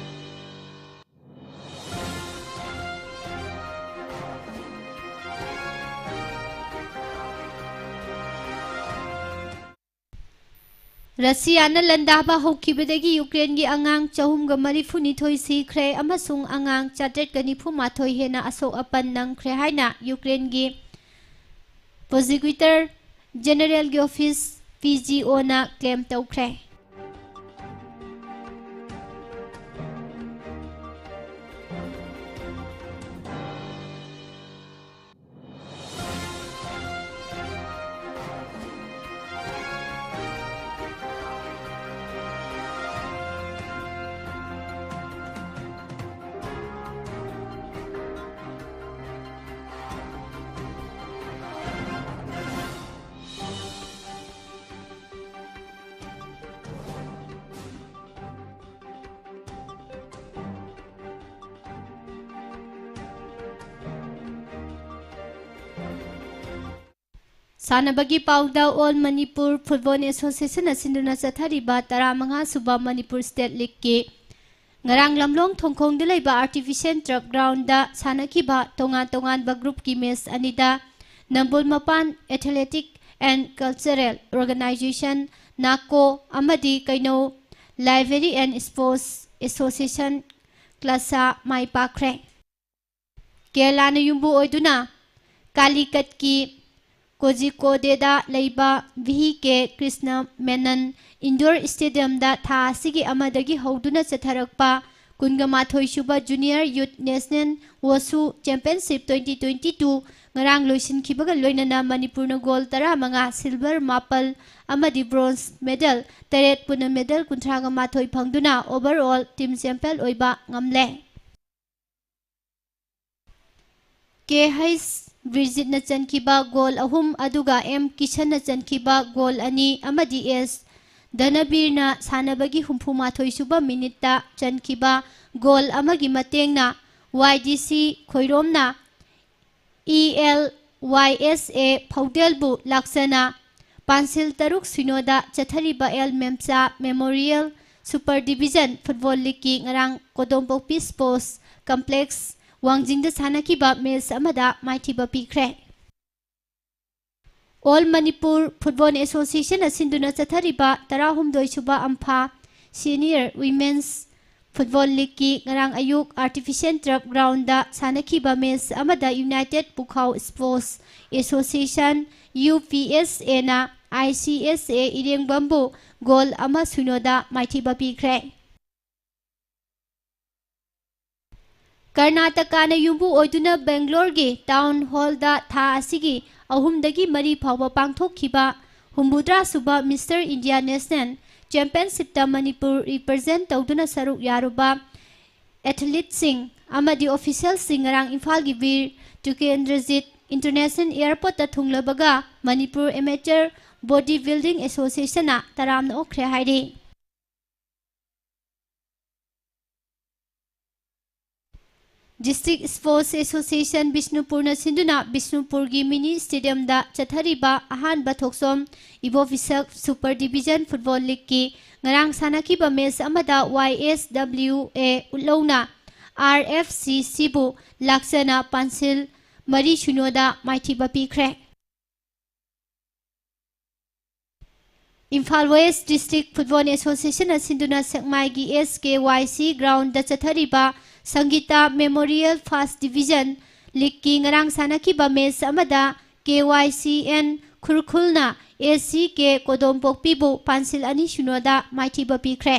ꯔꯁꯤꯌꯥꯅ ꯂꯥꯟꯗꯥꯕ ꯍꯧꯈꯤꯕꯗꯒꯤ ꯌꯨꯀ꯭ꯔꯦꯟꯒꯤ ꯑꯉꯥꯡ ꯆꯍꯨꯝꯒ ꯃꯔꯤꯐꯨꯅꯤꯊꯣꯏ ꯁꯤꯈ꯭ꯔꯦ ꯑꯃꯁꯨꯡ ꯑꯉꯥꯡ ꯆꯥꯇ꯭ꯔꯦꯠꯀ ꯅꯤꯐꯨꯃꯥꯊꯣꯏ ꯍꯦꯟꯅ ꯑꯁꯣꯛ ꯑꯄꯟ ꯅꯪꯈ꯭ꯔꯦ ꯍꯥꯏꯅ ꯌꯨꯀ꯭ꯔꯦꯟꯒꯤ ꯄ꯭ꯔꯣꯁꯤꯀ꯭ꯌꯨꯇꯔ ꯖꯦꯅꯔꯦꯜꯒꯤ ꯑꯣꯐꯤꯁ, ꯄꯤ ꯖꯤ ꯑꯣꯅ ꯀ꯭ꯂꯦꯝ ꯇꯧꯈ꯭ꯔꯦ꯫ ꯁꯥꯟꯅꯕꯒꯤ ꯄꯥꯎꯗ, ꯑꯣꯜ ꯃꯅꯤꯄꯨꯔ ꯐꯨꯠꯕꯣꯜ ꯑꯦꯁꯣꯁꯤꯌꯦꯁꯟꯅ ꯁꯤꯟꯗꯨꯅ ꯆꯠꯊꯔꯤꯕ ꯇꯔꯥꯃꯉꯥ ꯁꯨꯕ ꯃꯅꯤꯄꯨꯔ ꯁ꯭ꯇꯦꯠ ꯂꯤꯒꯀꯤ ꯉꯔꯥꯡ ꯂꯝꯂꯣꯡ ꯊꯣꯡꯈꯣꯡꯗ ꯂꯩꯕ ꯑꯥꯔꯇꯤꯐꯤꯁꯤꯌꯦꯜ ꯇꯔꯐ ꯒ꯭ꯔꯥꯎꯟꯗ ꯁꯥꯟꯅꯈꯤꯕ ꯇꯣꯉꯥꯟ ꯇꯣꯉꯥꯟꯕ ꯒ꯭ꯔꯨꯞꯀꯤ ꯃꯦꯆ ꯑꯅꯤꯗ ꯅꯝꯕꯣꯜ ꯃꯄꯥꯟ ꯑꯦꯊꯂꯦꯇꯤꯛ ꯑꯦꯟ ꯀꯜꯆꯔꯦꯜ ꯑꯣꯔꯒꯅꯥꯏꯖꯦꯁꯟ, ꯅꯥꯀꯣ, ꯑꯃꯗꯤ Keinou library and sports association, KLASA, ꯃꯥꯏ ꯄꯥꯛꯈ꯭ꯔꯦ꯫ ꯀꯦꯔꯂꯥꯅ ꯌꯨꯝꯕꯨ ꯑꯣꯏꯗꯨꯅ ꯀꯥꯂꯤꯀꯠꯀꯤ ꯀꯣꯖꯤꯀꯣꯗꯦꯗ ꯂꯩꯕ V K Krishna Menon indoor ꯁ꯭ꯇꯦꯗꯤꯌꯝꯗ ꯊꯥ ꯑꯁꯤꯒꯤ ꯑꯃꯗꯒꯤ ꯍꯧꯗꯨꯅ ꯆꯠꯊꯔꯛꯄ ꯀꯨꯟꯒ ꯃꯥꯊꯣꯏ ꯁꯨꯕ ꯖꯨꯅꯤꯌꯔ ꯌꯨꯠ ꯅꯦꯁꯅꯦꯜ ꯋꯣꯁꯨ ꯆꯦꯝꯄꯤꯌꯟꯁꯤꯞ ꯇ꯭ꯋꯦꯟꯇꯤ ꯇ꯭ꯋꯦꯟꯇꯤ ꯇꯨ ꯉꯔꯥꯡ ꯂꯣꯏꯁꯤꯟꯈꯤꯕꯒ ꯂꯣꯏꯅꯅ ꯃꯅꯤꯄꯨꯔꯅ ꯒꯣꯜ ꯇꯔꯥꯃꯉꯥ, ꯁꯤꯜꯚꯔ ꯃꯥꯄꯜ ꯑꯃꯗꯤ ꯕ꯭ꯔꯣꯟꯖ ꯃꯦꯗꯜ ꯇꯔꯦꯠ ꯄꯨꯟꯅ ꯃꯦꯗꯜ ꯀꯨꯟꯊ꯭ꯔꯥꯒ ꯃꯥꯊꯣꯏ ꯐꯪꯗꯨꯅ ꯑꯣꯚꯔ ꯑꯣꯜ ꯇꯤꯝ ꯆꯦꯝꯄꯤꯌꯟ ꯑꯣꯏꯕ ꯉꯝꯂꯦ꯫ ꯀꯦ ꯍꯩꯆ ꯕꯤꯔꯖꯤꯠꯅ ꯆꯟꯈꯤꯕ ꯒꯣꯜ ꯑꯍꯨꯝ, ꯑꯗꯨꯒ ꯑꯦꯝ ꯀꯤꯁꯟꯅ ꯆꯟꯈꯤꯕ ꯒꯣꯜ ꯑꯅꯤ ꯑꯃꯗꯤ ꯑꯦꯁ ꯙꯅꯕꯤꯔꯅ ꯁꯥꯟꯅꯕꯒꯤ ꯍꯨꯝꯐꯨ ꯃꯥꯊꯣꯏ ꯁꯨꯕ ꯃꯤꯅꯤꯠꯇ ꯆꯟꯈꯤꯕ ꯒꯣꯜ ꯑꯃꯒꯤ ꯃꯇꯦꯡꯅ ꯋꯥꯏ ꯗꯤ ꯁꯤ ꯈꯣꯏꯔꯣꯝꯅ ꯏ ꯑꯦꯜ ꯋꯥꯏ ꯑꯦꯁ ꯑꯦ ꯐꯧꯗꯦꯜꯕꯨ ꯂꯥꯛꯆꯅ ꯄꯥꯟꯁꯤꯜ ꯇꯔꯨꯛ ꯁꯤꯅꯣꯗ ꯆꯠꯊꯔꯤꯕ L Memcha memorial super division football ꯂꯤꯒꯀꯤ ꯉꯔꯥꯡ ꯀꯣꯗꯣꯝꯄꯣꯛꯄꯤ ꯁ꯭ꯄꯣꯔꯠꯁ ꯀꯝꯄ꯭ꯂꯦꯛꯁ ꯋꯥꯡꯖꯤꯡꯗ ꯁꯥꯟꯅꯈꯤꯕ ꯃꯦꯆ ꯑꯃꯗ ꯃꯥꯏꯊꯤꯕ ꯄꯤꯈ꯭ꯔꯦ꯫ All Manipur Football Association ꯑꯁꯤꯟꯗꯨꯅ ꯆꯠꯊꯔꯤꯕ ꯇꯔꯥꯍꯨꯝꯗꯣꯏ ꯁꯨꯕ ꯑꯝꯐꯥ Senior Women's Football Leagueꯀꯤ ꯉꯔꯥꯡ ꯑꯌꯨꯛ Artificial Turf Groundꯗ ꯁꯥꯟꯅꯈꯤꯕ match ꯑꯃꯗ United Pukhao Sports Association, UPSAꯅ ICSA ꯏꯔꯦꯡꯕꯝꯕꯨ goal ꯑꯃ ꯁꯨꯅꯣꯗ ꯃꯥꯏꯊꯤꯕ ꯄꯤꯈ꯭ꯔꯦ꯫ ꯀꯔꯅꯥꯇꯀꯥꯅ ꯌꯨꯝꯕꯨ ꯑꯣꯏꯗꯨꯅ ꯕꯦꯡꯒ꯭ꯂꯣꯔꯒꯤ Town Hallꯗ ꯊꯥ ꯑꯁꯤꯒꯤ ꯑꯍꯨꯝꯗꯒꯤ ꯃꯔꯤ ꯐꯥꯎꯕ ꯄꯥꯡꯊꯣꯛꯈꯤꯕ ꯍꯨꯝꯐꯨꯇꯔꯥ ꯁꯨꯕ Mister India National Championshipꯇ Manipur represent ꯇꯧꯗꯨꯅ ꯁꯔꯨꯛ ꯌꯥꯔꯨꯕ athleteꯁꯤꯡ ꯑꯃꯗꯤ officialꯁꯤꯡ ꯉꯔꯥꯡ ꯏꯝꯐꯥꯜꯒꯤ ꯕꯤꯔ ꯇꯨꯀꯦꯟꯗ꯭ꯔꯖꯤꯠ International Airportꯇ ꯊꯨꯡꯂꯕꯒ Manipur Amateur Body Building Associationꯅ ꯇꯔꯥꯝꯅ ꯑꯣꯛꯈ꯭ꯔꯦ ꯍꯥꯏꯔꯤ꯫ District Sports Association ꯕꯤꯁꯅꯨꯄꯨꯔꯅ ꯁꯤꯟꯗꯨꯅ ꯕꯤꯁꯅꯨꯄꯨꯔꯒꯤ mini stadiumꯗ ꯆꯠꯊꯔꯤꯕ ꯑꯍꯥꯟꯕ ꯊꯣꯛꯆꯣꯝ ꯏꯕꯣꯕꯤꯁꯛ Super Division Football Leagueꯀꯤ ꯉꯔꯥꯡ ꯁꯥꯟꯅꯈꯤꯕ match ꯑꯃꯗ YSWA ꯎꯠꯂꯧꯅ RFCCꯕꯨ ꯂꯥꯛꯆꯅ ꯄꯥꯟꯁꯤꯜ ꯃꯔꯤ ꯁꯨꯅꯣꯗ ꯃꯥꯏꯊꯤꯕ ꯄꯤꯈ꯭ꯔꯦ꯫ Imphal West District Football Association ꯑꯁꯤꯟꯗꯨꯅ ꯁꯦꯛꯃꯥꯏꯒꯤ SKYC groundꯗ ꯆꯠꯊꯔꯤꯕ ꯁꯪꯒꯤꯇꯥ Memorial First Division Leagueꯀꯤ ꯉꯔꯥꯡ ꯁꯥꯟꯅꯈꯤꯕ match ꯑꯃꯗ KYCN ꯈꯨꯔꯈꯨꯜꯅ ACK ꯀꯣꯗꯣꯝꯄꯣꯛꯄꯤꯕꯨ ꯄꯥꯟꯁꯤꯜ ꯑꯅꯤ ꯁꯨꯅꯣꯗ ꯃꯥꯏꯊꯤꯕ ꯄꯤꯈ꯭ꯔꯦ꯫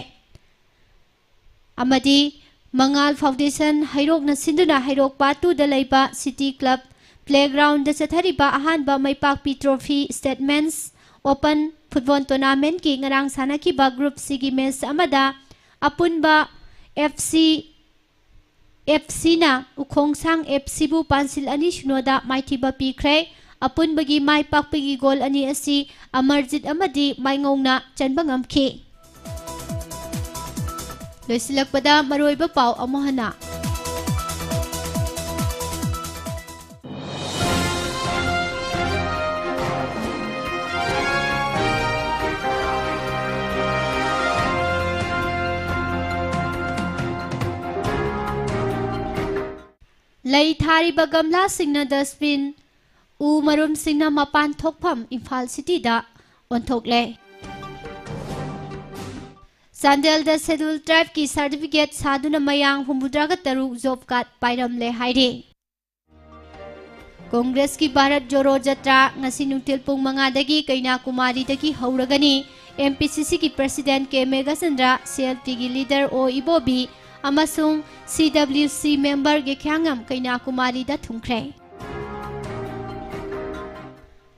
ꯑꯃꯗꯤ ꯃꯉꯥꯜ Foundation ꯍꯩꯔꯣꯛꯅ ꯁꯤꯟꯗꯨꯅ ꯍꯩꯔꯣꯛ Part twoꯗ ꯂꯩꯕ City Club Playgroundꯗ ꯆꯠꯊꯔꯤꯕ ꯑꯍꯥꯟꯕ ꯃꯩꯄꯥꯛꯄꯤ Trophy State Men's Open Football Tournamentꯀꯤ ꯉꯔꯥꯡ ꯁꯥꯟꯅꯈꯤꯕ Group Cꯒꯤ match ꯑꯃꯗ ꯑꯄꯨꯟꯕ FC, FCꯅ ꯎꯈꯣꯡꯁꯥꯡ FCꯕꯨ ꯄꯥꯟꯁꯤꯜ ꯑꯅꯤ ꯁꯨꯅꯣꯗ ꯃꯥꯏꯊꯤꯕ ꯄꯤꯈ꯭ꯔꯦ꯫ ꯑꯄꯨꯟꯕꯒꯤ ꯃꯥꯏ ꯄꯥꯛꯄꯒꯤ goal ꯑꯅꯤ ꯑꯁꯤ ꯑꯃꯔꯖꯤꯠ ꯑꯃꯗꯤ ꯃꯥꯏꯉꯧꯅ ꯆꯟꯕ ꯉꯝꯈꯤ꯫ ꯂꯣꯏꯁꯤꯜꯂꯛꯄꯗ ꯃꯔꯨꯑꯣꯏꯕ ꯄꯥꯎ ꯑꯃꯨꯛ ꯍꯟꯅ꯫ ꯂꯩ ꯊꯥꯔꯤꯕ ꯒꯝꯂꯥꯁꯤꯡꯅ dustbin, ꯎ ꯃꯔꯨꯝꯁꯤꯡꯅ ꯃꯄꯥꯟ ꯊꯣꯛꯐꯝ ꯏꯝꯐꯥꯜ ꯁꯤꯇꯤꯗ ꯑꯣꯟꯊꯣꯛꯂꯦ꯫ ꯆꯥꯟꯗꯦꯜꯗ Scheduled Tribeꯀꯤ certificate ꯁꯥꯗꯨꯅ ꯃꯌꯥꯡ ꯍꯨꯝꯐꯨꯇꯔꯥꯒ ꯇꯔꯨꯛ job card ꯄꯥꯏꯔꯝꯂꯦ ꯍꯥꯏꯔꯤ꯫ ꯀꯣꯡꯒ꯭ꯔꯦꯁꯀꯤ ꯚꯥꯔꯠ ꯖꯣꯔꯣ ꯖꯇ꯭ꯔꯥ ꯉꯁꯤ ꯅꯨꯡꯊꯤꯜ ꯄꯨꯡ ꯃꯉꯥꯗꯒꯤ ꯀꯩꯅꯥꯀꯨꯃꯥꯔꯤꯗꯒꯤ ꯍꯧꯔꯒꯅꯤ꯫ MPCCꯒꯤ president ꯀꯦ ꯃꯦꯘꯆꯟꯗ꯭ꯔ, CLTꯒꯤ leader ꯑꯣ ꯏꯕꯣꯕꯤ ꯑꯃꯁꯨꯡ CWC member ꯒꯦꯈ꯭ꯌꯥꯉꯝ ꯀꯩꯅꯥꯀꯨꯃꯥꯔꯤꯗ ꯊꯨꯡꯈ꯭ꯔꯦ꯫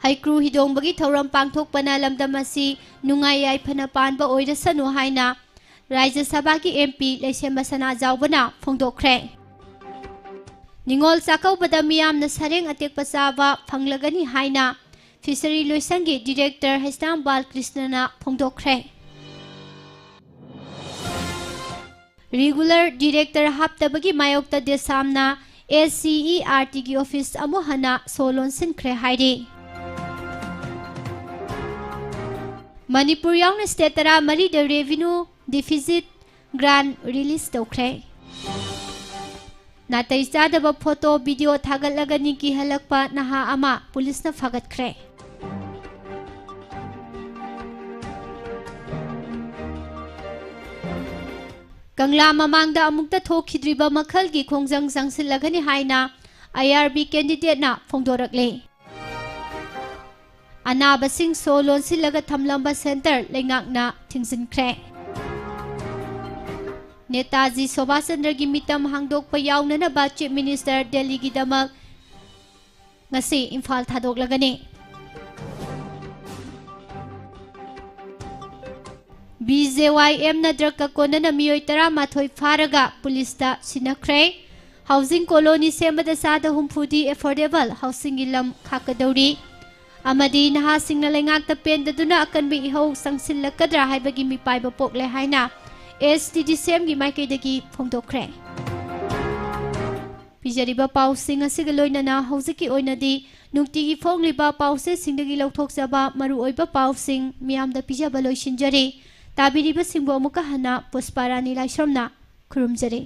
ꯍꯩꯀ꯭ꯔꯨ ꯍꯤꯗꯣꯡꯕꯒꯤ ꯊꯧꯔꯝ ꯄꯥꯡꯊꯣꯛꯄꯅ ꯂꯝꯗꯝ ꯑꯁꯤ ꯅꯨꯡꯉꯥꯏ ꯌꯥꯏꯐꯅ ꯄꯥꯟꯕ ꯑꯣꯏꯔꯁꯅꯨ ꯍꯥꯏꯅ ꯔꯥꯖ꯭ꯌ ꯁꯚꯥꯒꯤ MP ꯂꯩꯁꯦꯝꯕ ꯁꯅꯥꯖꯥꯎꯕꯅ ꯐꯣꯡꯗꯣꯛꯈ꯭ꯔꯦ꯫ ꯅꯤꯉꯣꯜ ꯆꯥꯛꯀꯧꯕꯗ ꯃꯤꯌꯥꯝꯅ ꯁꯔꯦꯡ ꯑꯇꯦꯛꯄ ꯆꯥꯕ ꯐꯪꯂꯒꯅꯤ ꯍꯥꯏꯅ Fishery ꯂꯣꯏꯁꯪꯒꯤ director ꯍꯩꯁꯇꯥꯝ ꯕꯥꯂꯀ꯭ꯔꯤꯁꯅꯅ ꯐꯣꯡꯗꯣꯛꯈ꯭ꯔꯦ꯫ Regular director ꯍꯥꯞꯇꯕꯒꯤ ꯃꯥꯌꯣꯛꯇ ꯗꯦꯁꯥꯝꯅ SCERTꯒꯤ office ꯑꯃꯨꯛ ꯍꯟꯅ ꯁꯣ ꯂꯣꯟꯁꯤꯟꯈ꯭ꯔꯦ ꯍꯥꯏꯔꯤ꯫ ꯃꯅꯤꯄꯨꯔ ꯌꯥꯎꯅ state ꯇꯔꯥꯃꯔꯤꯗ revenue deficit grant release ꯇꯧꯈ꯭ꯔꯦ꯫ ꯅꯥꯇꯩ ꯆꯥꯗꯕ photo, video ꯊꯥꯒꯠꯂꯒꯅꯤ ꯀꯤꯍꯜꯂꯛꯄ ꯅꯍꯥ ꯑꯃ ꯄꯨꯂꯤꯁꯅ ꯐꯥꯒꯠꯈ꯭ꯔꯦ꯫ ꯀꯪꯂꯥ ꯃꯃꯥꯡꯗ ꯑꯃꯨꯛꯇ ꯊꯣꯛꯈꯤꯗ꯭ꯔꯤꯕ ꯃꯈꯜꯒꯤ ꯈꯣꯡꯖꯪ ꯆꯪꯁꯤꯜꯂꯒꯅꯤ ꯍꯥꯏꯅ IRB candidateꯅ ꯐꯣꯡꯗꯣꯔꯛꯂꯦ꯫ ꯑꯅꯥꯕꯁꯤꯡ ꯁꯣ ꯂꯣꯟꯁꯤꯜꯂꯒ ꯊꯝꯂꯝꯕ center ꯂꯩꯉꯥꯛꯅ ꯊꯤꯡꯖꯤꯟꯈ꯭ꯔꯦ꯫ ꯅꯦꯇꯥꯖꯤ ꯁꯨꯚꯥꯁ ꯆꯟꯗ꯭ꯔꯒꯤ ꯃꯤꯇꯝ ꯍꯥꯡꯗꯣꯛꯄ ꯌꯥꯎꯅꯅꯕ Chief Minister ꯗꯦꯜꯂꯤꯒꯤꯗꯃꯛ ꯉꯁꯤ ꯏꯝꯐꯥꯜ ꯊꯥꯗꯣꯛꯂꯒꯅꯤ꯫ BJYMꯅ drugꯀ ꯀꯣꯟꯅꯅ ꯃꯤꯑꯣꯏ ꯇꯔꯥꯃꯥꯊꯣꯏ ꯐꯥꯔꯒ ꯄꯨꯂꯤꯁꯇ ꯁꯤꯟꯅꯈ꯭ꯔꯦ꯫ Housing colony ꯁꯦꯝꯕꯗ ꯆꯥꯗ ꯍꯨꯝꯐꯨꯗꯤ affordable housingꯒꯤ ꯂꯝ ꯈꯥꯛꯀꯗꯧꯔꯤ ꯑꯃꯗꯤ ꯅꯍꯥꯁꯤꯡꯅ ꯂꯩꯉꯥꯛꯇ ꯄꯦꯟꯗꯗꯨꯅ ꯑꯀꯟꯕ ꯏꯍꯧ ꯆꯪꯁꯤꯜꯂꯛꯀꯗ꯭ꯔꯥ ꯍꯥꯏꯕꯒꯤ ꯃꯤꯄꯥꯏꯕ ꯄꯣꯛꯂꯦ ꯍꯥꯏꯅ STDCMꯒꯤ ꯃꯥꯏꯀꯩꯗꯒꯤ ꯐꯣꯡꯗꯣꯛꯈ꯭ꯔꯦ꯫ ꯄꯤꯖꯔꯤꯕ ꯄꯥꯎꯁꯤꯡ ꯑꯁꯤꯒ ꯂꯣꯏꯅꯅ ꯍꯧꯖꯤꯛꯀꯤ ꯑꯣꯏꯅꯗꯤ ꯅꯨꯡꯇꯤꯒꯤ ꯐꯣꯡꯂꯤꯕ ꯄꯥꯎꯆꯦꯁꯤꯡꯗꯒꯤ ꯂꯧꯊꯣꯛꯆꯕ ꯃꯔꯨꯑꯣꯏꯕ ꯄꯥꯎꯁꯤꯡ ꯃꯤꯌꯥꯝꯗ ꯄꯤꯖꯕ ꯂꯣꯏꯁꯤꯟꯖꯔꯦ꯫ ꯇꯥꯕꯤꯔꯤꯕꯁꯤꯡꯕꯨ ꯑꯃꯨꯛꯀ ꯍꯟꯅ ꯄꯨꯁꯄꯥꯔꯥꯅꯤ ꯂꯥꯏꯁ꯭ꯔꯝꯅ ꯈꯨꯔꯨꯝꯖꯔꯤ꯫